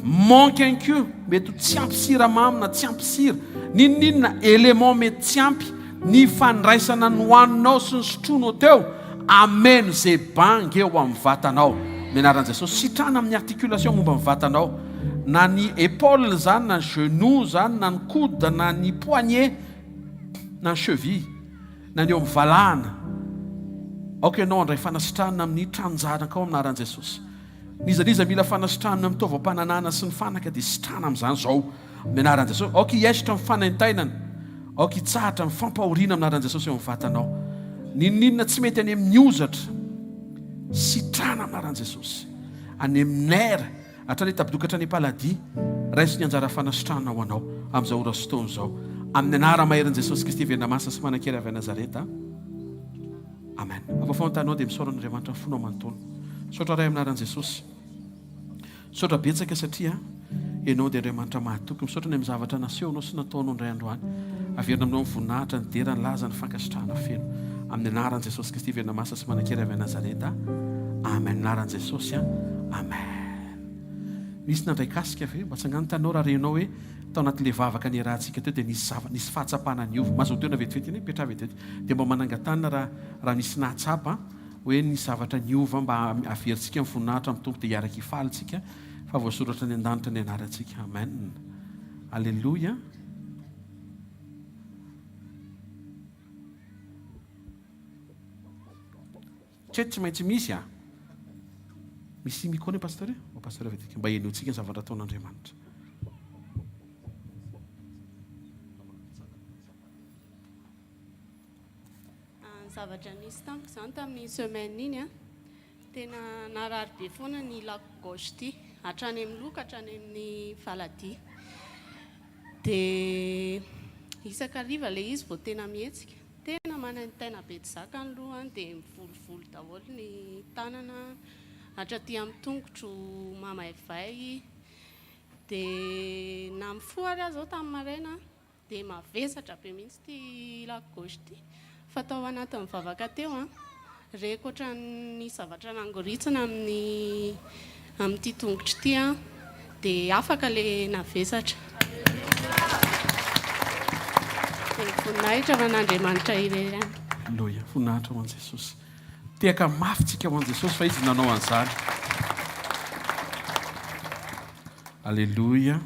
Speaker 2: manque ihany koa, mety ho tsy ampy siramamy na tsy ampy sira, n'inon'inona élément mety tsy ampy, ny fandraisana ny hohaninao sy ny sotroinao teo, ameno izay banga eo amin'ny vatanao. Amin'ny anaran'i Jesosy. Sitrana amin'ny articulation momba ny vatanao. Na ny épaule izany, na ny genou izany, na ny coude, na ny poignet, na ny cheville, na ny eo amin'ny valahana. Aoka ianao handray fanasitranana amin'ny tranon-janakao amin'ny anaran'i Jesosy. N'iza n'iza mila fanasitranana amin'ny taovam-pananahana sy ny fanaka dia sitrana amin'izany izao amin'ny anaran'i Jesosy. Aoka hiaisotra ny fanaintainana. Aoka hitsahatra ny fampahoriana amin'ny anaran'i Jesosy eo amin'ny vatanao. N'inon'inona tsy mety any amin'ny hozatra, sitrana amin'ny anaran'i Jesosy. Any amin'ny nerf, hatrany an-tabidoka hatrany am-paladia, raiso ny anjara fanasitranana ho anao amin'izao ora sy fotoana izao. Amin'ny anara-maherin'i Jesosy Kristy velona masina sy manan-kery avy any Nazareta. Amen. Afafao ny tanao dia misaora an'Andriamanitra ny fonao manontolo. Misaotra Ray amin'ny anaran'i Jesosy. Misaotra betsaka satria Ianao dia Andriamanitra mahatoky. Misaotra ny amin'ny zavatra nasehonao sy nataonao indray androany. Averina aminao ny voninahitra, ny dera, ny laza, ny fankasitrahana feno. Amin'ny anaran'i Jesosy Kristy velona masina sy manan-kery avy any Nazareta. Amen. Anaran'i Jesosy. Amen. Nisy nandray kasika ve? Mba tsangano tanao raha renao hoe tao anatin'ilay vavaka niarahantsika teo dia nisy zava nisy fahatsapana niova. Mazotoa ena vetivety eny, mipetraha vetivety. Dia mba manangan-tanana raha raha misy nahatsapa hoe nisy zavatra niova mba haverintsika ny voninahitra amin'ny Tompo dia hiaraka hifaly tsika fa voasoratra any an-danitra ny anarantsika. Amen. Aleloia. Tsy hoe tsy maintsy misy a. Misy micro ne pasteur e? Mba pasteur vetivety mba henointsika ny zavatra ataon'Andriamanitra.
Speaker 5: Ny zavatra nisy tamiko izany tamin'iny semaine iny an, tena narary be foana ny ilako gauche ity, hatrany amin'ny loha ka hatrany amin'ny faladia. Dia isan-kariva ilay izy vao tena mihetsika. Tena manaintaina be tsy zaka ny loha dia mivolovolo daholo ny tanana, hatraty amin'ny tongotro mamaivay. Dia na mifoha ary aho izao tamin'ny maraina Dia mavesatra be mihitsy ity ilako gauche ity fa tao anatin'ny vavaka teo an, reko ohatran'ny zavatra nangoritsina amin'ny amin'ity tongotro ity an, dia afaka ilay navesatra. Dia voninahitra ho an'Andriamanitra irery ihany.
Speaker 2: Aleloia, voninahitra ho an'i Jesosy. Tehaka mafy tsika ho an'i Jesosy fa Izy nanao an'izany. Aleloia.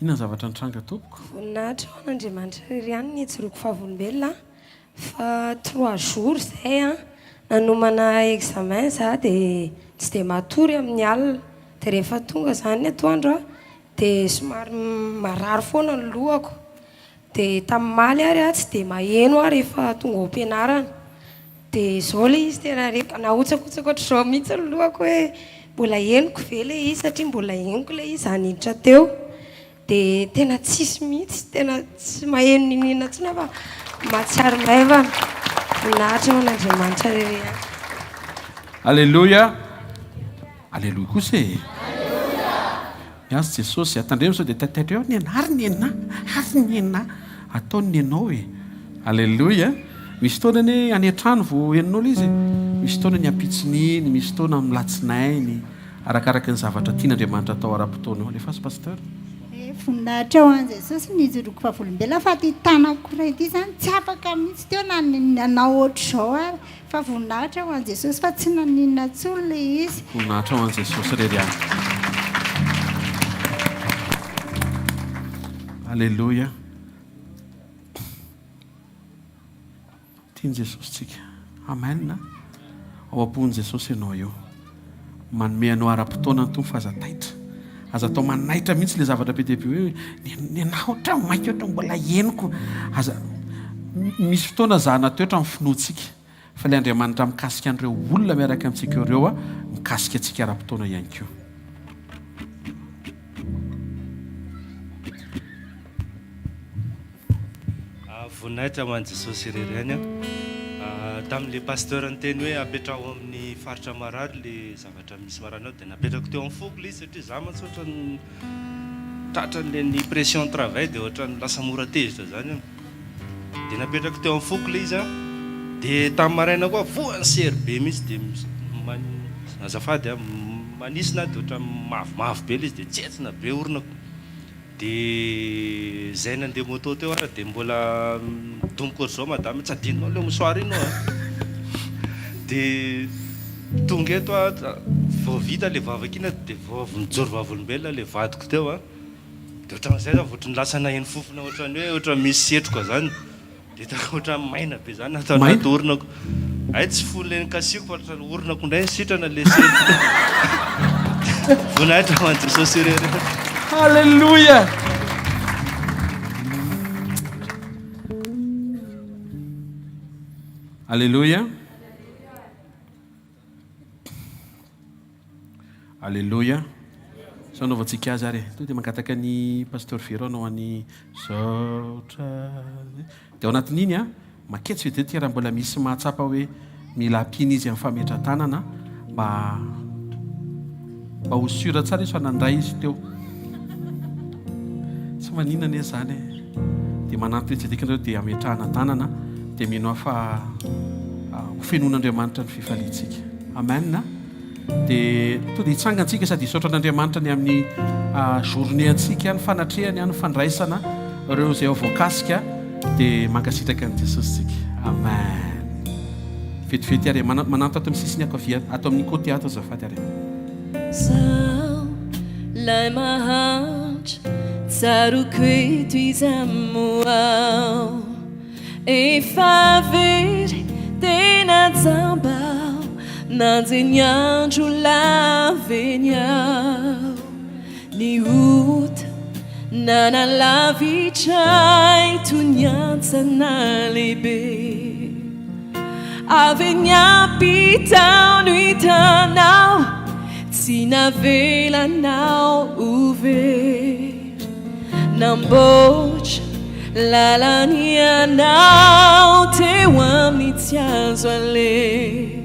Speaker 2: Inona ny zavatra nitranga tompoko?
Speaker 6: Voninahitra ho an'Andriamanitra irery ihany ny hijoroako vavolombelona fa trois jours izay an, nanomana examen za dia tsy dia matory amin'ny alina, dia rehefa tonga izany ny atoandro an dia somary marary foana ny lohako, Dia tamin'ny omaly ary aho tsy dia maheno aho rehefa tonga ao am-pianarana. Dia izao ilay izy tena rehefa nahotsakotsaka ohatr'izao mihitsy ny lohako hoe mbola henoko ve ilay izy satria mbola henoko ilay izy za niditra teo. Dia tena tsisy mihitsy, tena tsy maheno n'inon'inona intsony aho fa mahatsiaro maivana. Voninahitra ho an'Andriamanitra irery ihany.
Speaker 2: Aleloia! Aleloia kosa e! Miantso Jesosy a, tandremo sao dia taitaitra eo, nenà ary nenà, ary nenà, ataony nenao e. Aleloia, misy fotoana anie any an-trano vao henonao ilay izy e, misy fotoana ny ampitson'iny, misy fotoana amin'ny latsinainy, arakaraka ny zavatra tian'Andriamanitra atao ara-potoana eo. Alefaso Pasteur.
Speaker 7: Voninahitra ho an'i Jesosy ny hijoroako vavolombelona fa ity tanako iray ity izany tsy afaka mihitsy teo na nanao ohatr'izao ary fa voninahitra ho an'i Jesosy fa tsy naninona intsony ilay izy.
Speaker 2: Voninahitra ho an'i Jesosy irery ihany. Aleloia. Tian'i Jesosy tsika. Amen. Ao am-pon'i Jesosy ianao io. Manome anao ara-potoana ny Tompo fa aza taitra. Aza atao manaitra mihitsy ilay zavatra be dia be hoe ny anah ohatra maika ohatra mbola henoko. Aza misy fotoana zahana toetra ny finoantsika fa ilay Andriamanitra mikasika an'ireo olona miaraka amintsika ireo mikasika antsika ara-potoana ihany koa.
Speaker 8: Voninahitra ho an'i Jesosy irery ihany an. Tamin'ilay pasteur niteny hoe apetraho amin'ny faritra marary le zavatra misy marary anao dia napetrako teo amin'ny foko ilay izy satria za mantsy ohatran'ny tratran'ilay ny pression travail dia ohatran'ny lasa mora tezitra zany aho. Dia napetrako teo amin'ny foko ilay izy an. Dia tamin'ny maraina koa voan'ny sery be mihitsy dia azafady an, manisina aho dia ohatran'ny mavomavo be ilay izy dia tsentsina be oronako. De zay nandeha moto teo ara de mbola midomoka ohatr'izao madame, tsy adinonao le mouchoir iny oa. De tonga eto aho, vao vita le vavaka iny de vao avy nijoro vavolombelona le vadiko teo an, de ohatran'izay za vao ohatran'ny lasa naheno fofona ohatran'ny hoe ohatran'ny misy setroka zany. Dia hitako ohatran'ny maina be zany ato anaty oronako. Hay tsy fony le nikasihiko fa ohatran'ny oronako indray ny sitrana le sento. Voninahitra ho an'i Jesosy irery.
Speaker 2: Alléluia. Alléluia. Aleloia. Sao anaovantsika azy ary e. Tonga dia mangataka ny Pasteur Vero hanao an'i Saotra. Dia ao anatin'iny an, maketsy vetivety raha mbola misy mahatsapa hoe mila ampiana izy amin'ny fametra-tanana mba mba ho sûr tsara izy fa nandray izy teo. Tsy maninona anie izany e. Dia manampy vetivety nareo dia ametrahana tanana dia mino aho fa ho fenoin'Andriamanitra ny fifaliantsika. Amen. Dia tonga dia hitsangana tsika sady hisaotra an'Andriamanitra ny amin'ny journée antsika, ny fanatrehany, ny fandraisana ireo izay ao voakasika dia mankasitraka an'i Jesosy tsika. Amen. Vetivety ary mananto ato amin'ny sisiny ankavia ato amin'ny côté ato azafady ary.
Speaker 4: Zaho lay mahantra tsaroako eto iza moa aho. Efa very tena jamba aho Nanjeny ny andro laveny aho Ny ota nanalavitra ahy toy ny hantsana lehibe Avy eny ampitao no hitanao Tsy navelanao ho very Namboatra lalana ianao teo amin'ny tsy azo aleha.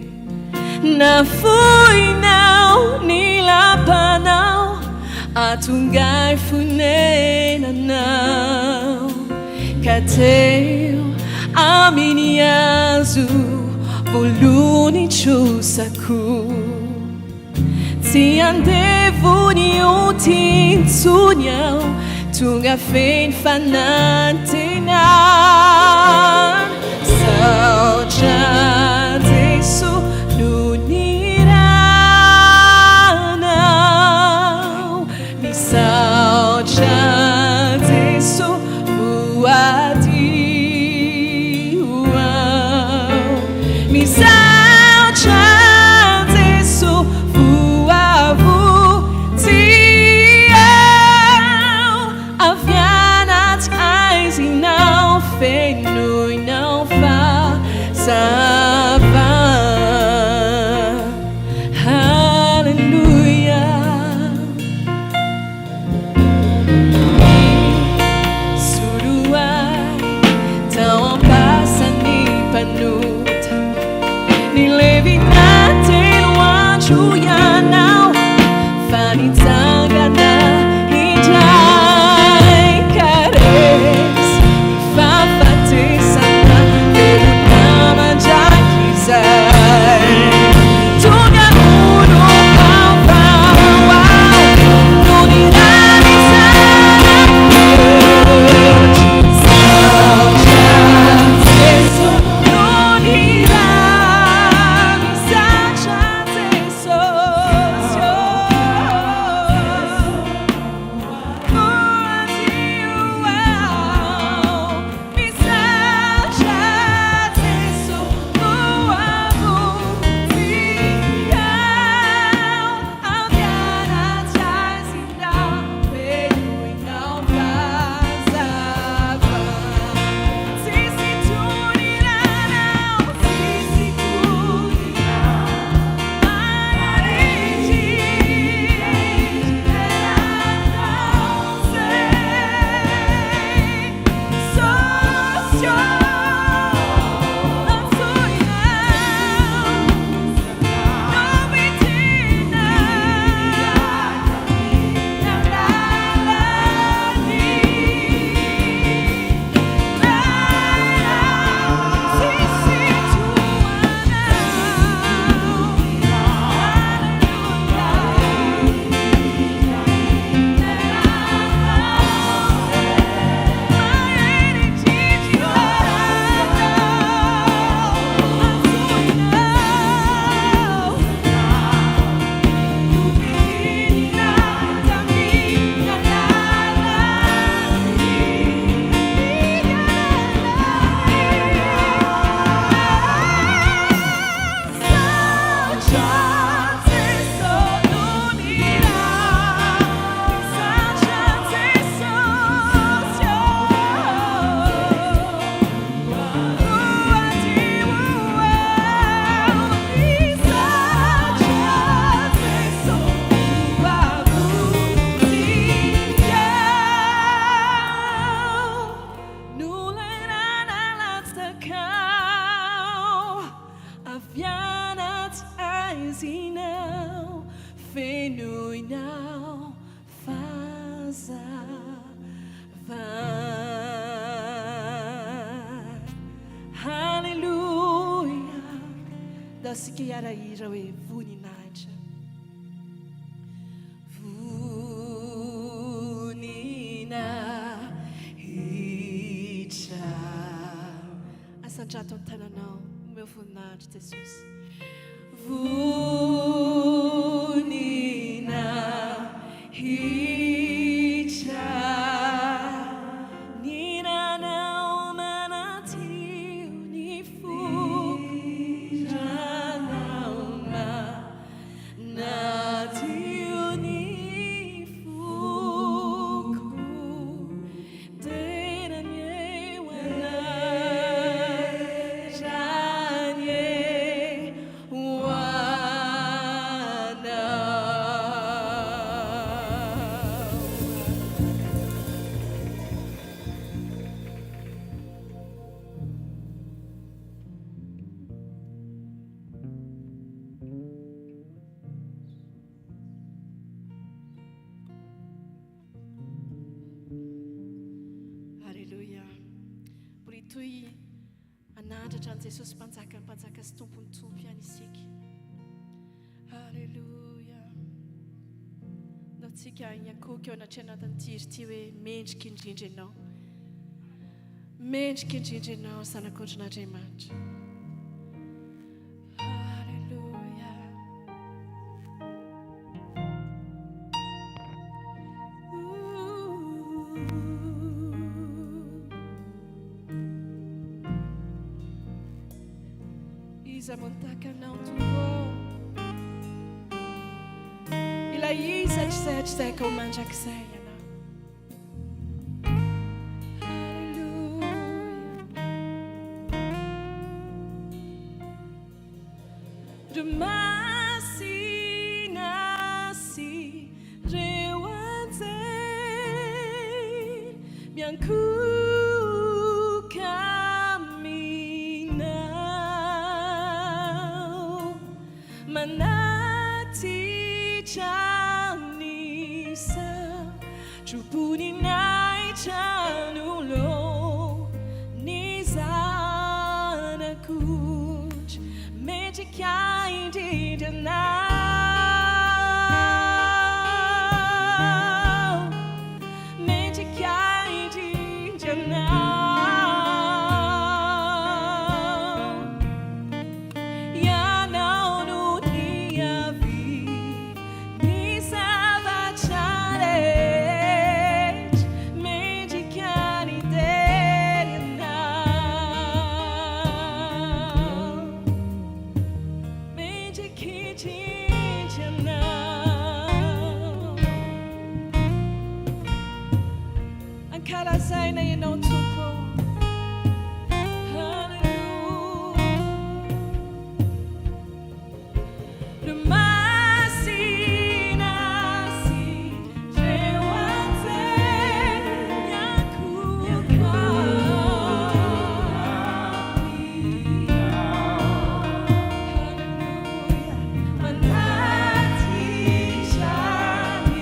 Speaker 4: Nafoinao ny lapanao ahatonga ahy fonenanao. Ka teo amin'ny hazo voalohany trosako. Tsy andevo ny ota intsony aho, tonga feno fanantenana. Misaotra Jeso noho ny ranao. Misaotra Jeso voadio aho. Misaotra Jeso voavonjy aho. Avy anaty aizinao fenoinao fahazavana. Andao isika hiara-hira hoe voninahitra. Voninahitra. Asandrato ny tananao, omeo voninahitra Jesosy. Voninahitra. Ny ranao manadio ny foko. Ranao manadio ny foko. Dera ny eo anarany ho anao. Aleloia. Mbola hitohy hanandratra an'i Jesosy Mpanjakan'ny mpanjaka sy Tompon'ny tompo ihany isika. Aleloia. Ndao tsika hiankohoka eo anatrehan'ity hira ity hoe mendrika indrindra ianao. Mendrika indrindra ianao Zanak'ondrin'Andriamanitra. Aleloia. Iza moa no tahaka anao Tompo ô? Ilay iza hatrizay hatrizay ka ho mandrakizay ianao. Ry masina sy reo anjely miankohoka aminao Manatitra ny satroboninahitra anoloan'ny Zanak'ondry mendrika indrindra Anao, mendrika indrindra Anao. Ianao no niavian'ny zavatra rehetra, mendrika ny tenanao, mendrika indrindra Ianao. Ankalazaina Ianao Tompo. Hallelujah. Ry masina sy reo anjely miankohoka aminao. Hallelujah. Manatitra ny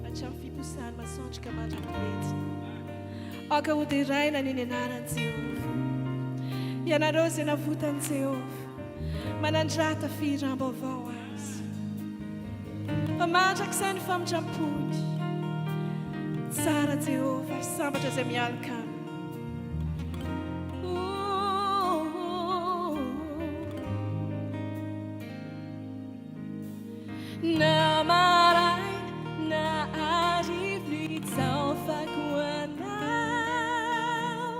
Speaker 4: Hatramin'ny fiposahan'ny masoandro ka mandra-pilentika. Aoka hoderaina anie ny anaran'i Jehovah. Ianareo izay navotan'i Jehovah, manandrata fihiram-baovao azy. Fa Mandrakizay ny famindram-pony. Tsara Jehovah ary sambatra izay mialoka aminy. Na maraina na hariva no hitsaofako anao.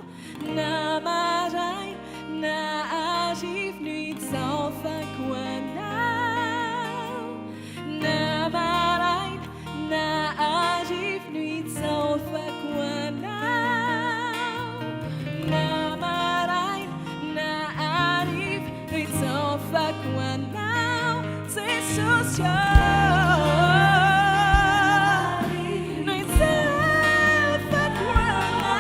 Speaker 4: Na maraina na hariva no hitsaofako anao. Na maraina na hariva no hitsaofako anao. Na maraina na hariva no hitsaofako anao. Jesosy ô. No hitsaofako anao.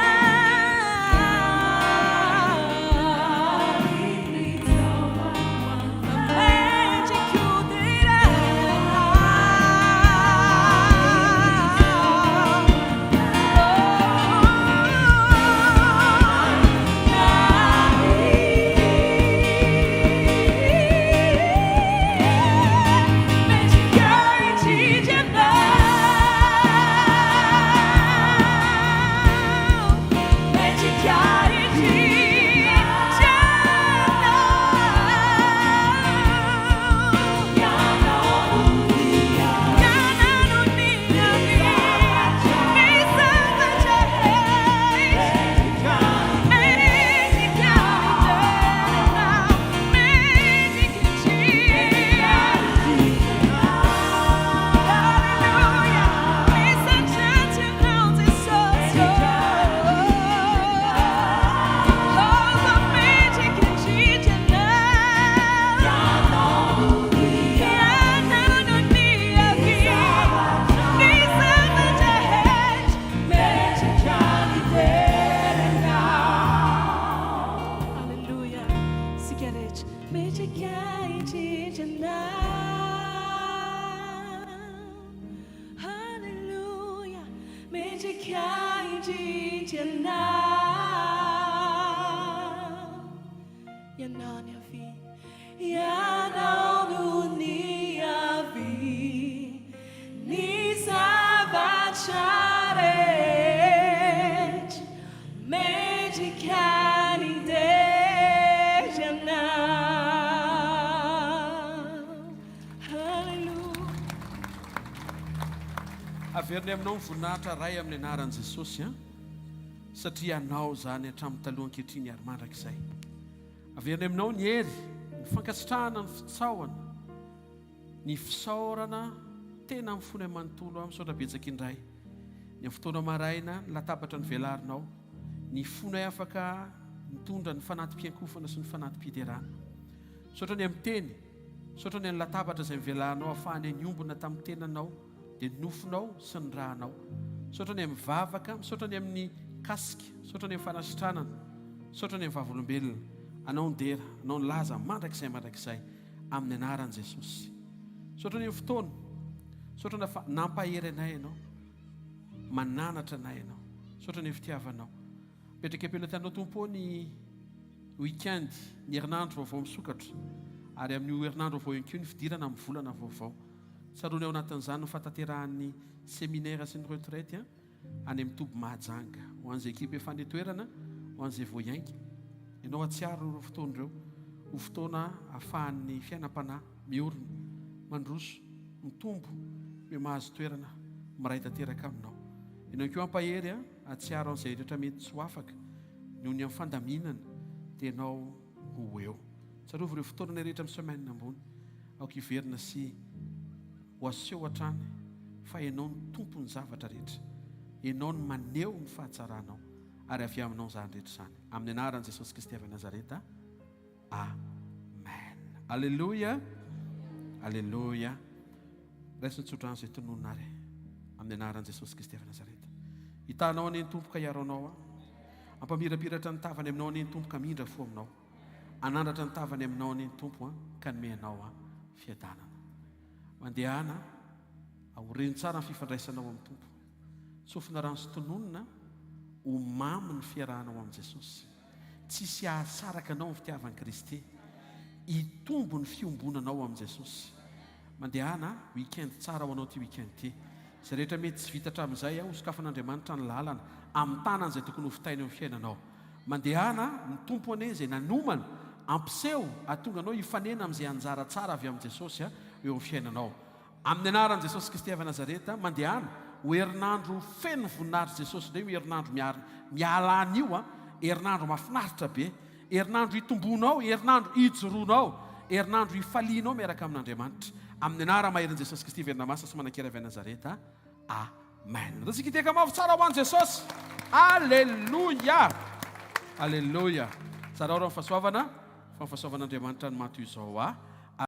Speaker 2: Averinay aminao ny voninahitra Ray amin'ny anaran'i Jesosy an, satria Anao izany hatramin'ny taloha ankehitriny ary mandrakizay. Averinay aminao ny hery, ny fankasitrahana, ny fitsaohana, ny fisaorana tena amin'ny fonay manontolo aho. Misaotra betsaka indray ny amin'ny fotoana maraina, ny latabatra novelarinao, ny fonay afaka nitondra ny fanati-piankofana sy ny fanati-piderana. Misaotra ny amin'ny teny, misaotra ny amin'ny latabatra izay novelarinao ahafahanay niombona tamin'ny tenanao, dia ny nofonao sy ny rànao. Misaotra ny amin'ny vavaka, misaotra ny amin'ny kasika, misaotra ny amin'ny fanasitranana, misaotra ny amin'ny vavolombelona. Anao ny dera, anao ny laza mandrakizay mandrakizay amin'ny anaran'i Jesosy. Misaotra ny amin'ny fotoana, misaotra na fa nampahery anay ianao, mananatra anay ianao. Misaotra ny amin'ny fitiavanao. Mipetraka am-pelatanao Tompo ô ny week-end, ny herinandro vaovao misokatra ary amin'io herinandro vaovao ihany koa ny fidirana amin'ny volana vaovao. Tsaroany ao anatin'izany ny fahatanterahan'ny seminaire sy ny retraite any amin'ny toby Mahajanga. Ho an'izay ekipa efa any an-toerana, ho an'izay vao hiainga, ianao hahatsiaro ireo fotoana ireo ho fotoana ahafahan'ny fiainam-panahy miorina, mandroso, mitombo, miha-mahazo toerana, miray tanteraka aminao. Ianao koa hampahery hahatsiaro an'izay rehetra mety tsy ho afaka noho ny amin'ny fandaminana dia ianao ho eo. Tsarovy ireo fotoanana rehetra amin'ny semaine ambony. Aoka hiverina sy ho aseho hatrany fa Ianao no Tompon'ny zavatra rehetra. Ianao no maneho ny fahatsaranao ary avy aminao izany rehetra izany. Amin'ny anaran'i Jesosy Kristy avy any Nazareta. Amen. Aleloia. Aleloia. Raiso ny tsodrano izay tononina ary amin'ny anaran'i Jesosy Kristy avy Nazareta. Hitanao anie ny Tompo ka hiaro anao aho. Ampamirapiratra ny tavany aminao anie ny Tompo ka mindra fo aminao. Hanandratra ny tavany aminao anie ny Tompo an, ka hanome anao an, fiadanana. Mandehana, aoreno tsara ny fifandraisanao amin'ny Tompo. Tsofina rano sy tononina, ho mamy ny fiarahanao amin'i Jesosy. Tsisy hahasaraka anao amin'ny fitiavan'i Kristy. Hitombo ny fiombonanao amin'i Jesosy. Mandehana, week-end tsara ho anao ity week-end ity. Izay rehetra mety tsy vita hatramin'izay, hosokafan'Andriamanitra ny lalana, amin'ny tanany izay tokony hovitainy eo amin'ny fiainanao. Mandehana, ny Tompo anie izay nanomana, hampiseho, hahatonga anao hifanena amin'izay anjara tsara avy amin'i Jesosy eo amin'ny fiainanao. Amin'ny anaran'i Jesosy Kristy avy Nazareta, mandehana, ho herinandro feno voninahitr'i Jesosy indray io herinandro miary, miala any io an, herinandro mahafinaritra be, herinandro hitomboanao, herinandro hijoroanao, herinandro hifalianao miaraka amin'Andriamanitra. Amin'ny anara-maherin'i Jesosy Kristy velona masina sy manan-kery avy any Nazareta. Amen. Andaontsika hitehaka mafy tsara ho an'i Jesosy. Aleloia! Aleloia! Zarao raha ny fahasoavana, fa ny fahasoavan'Andriamanitra no maha toy izao ahy.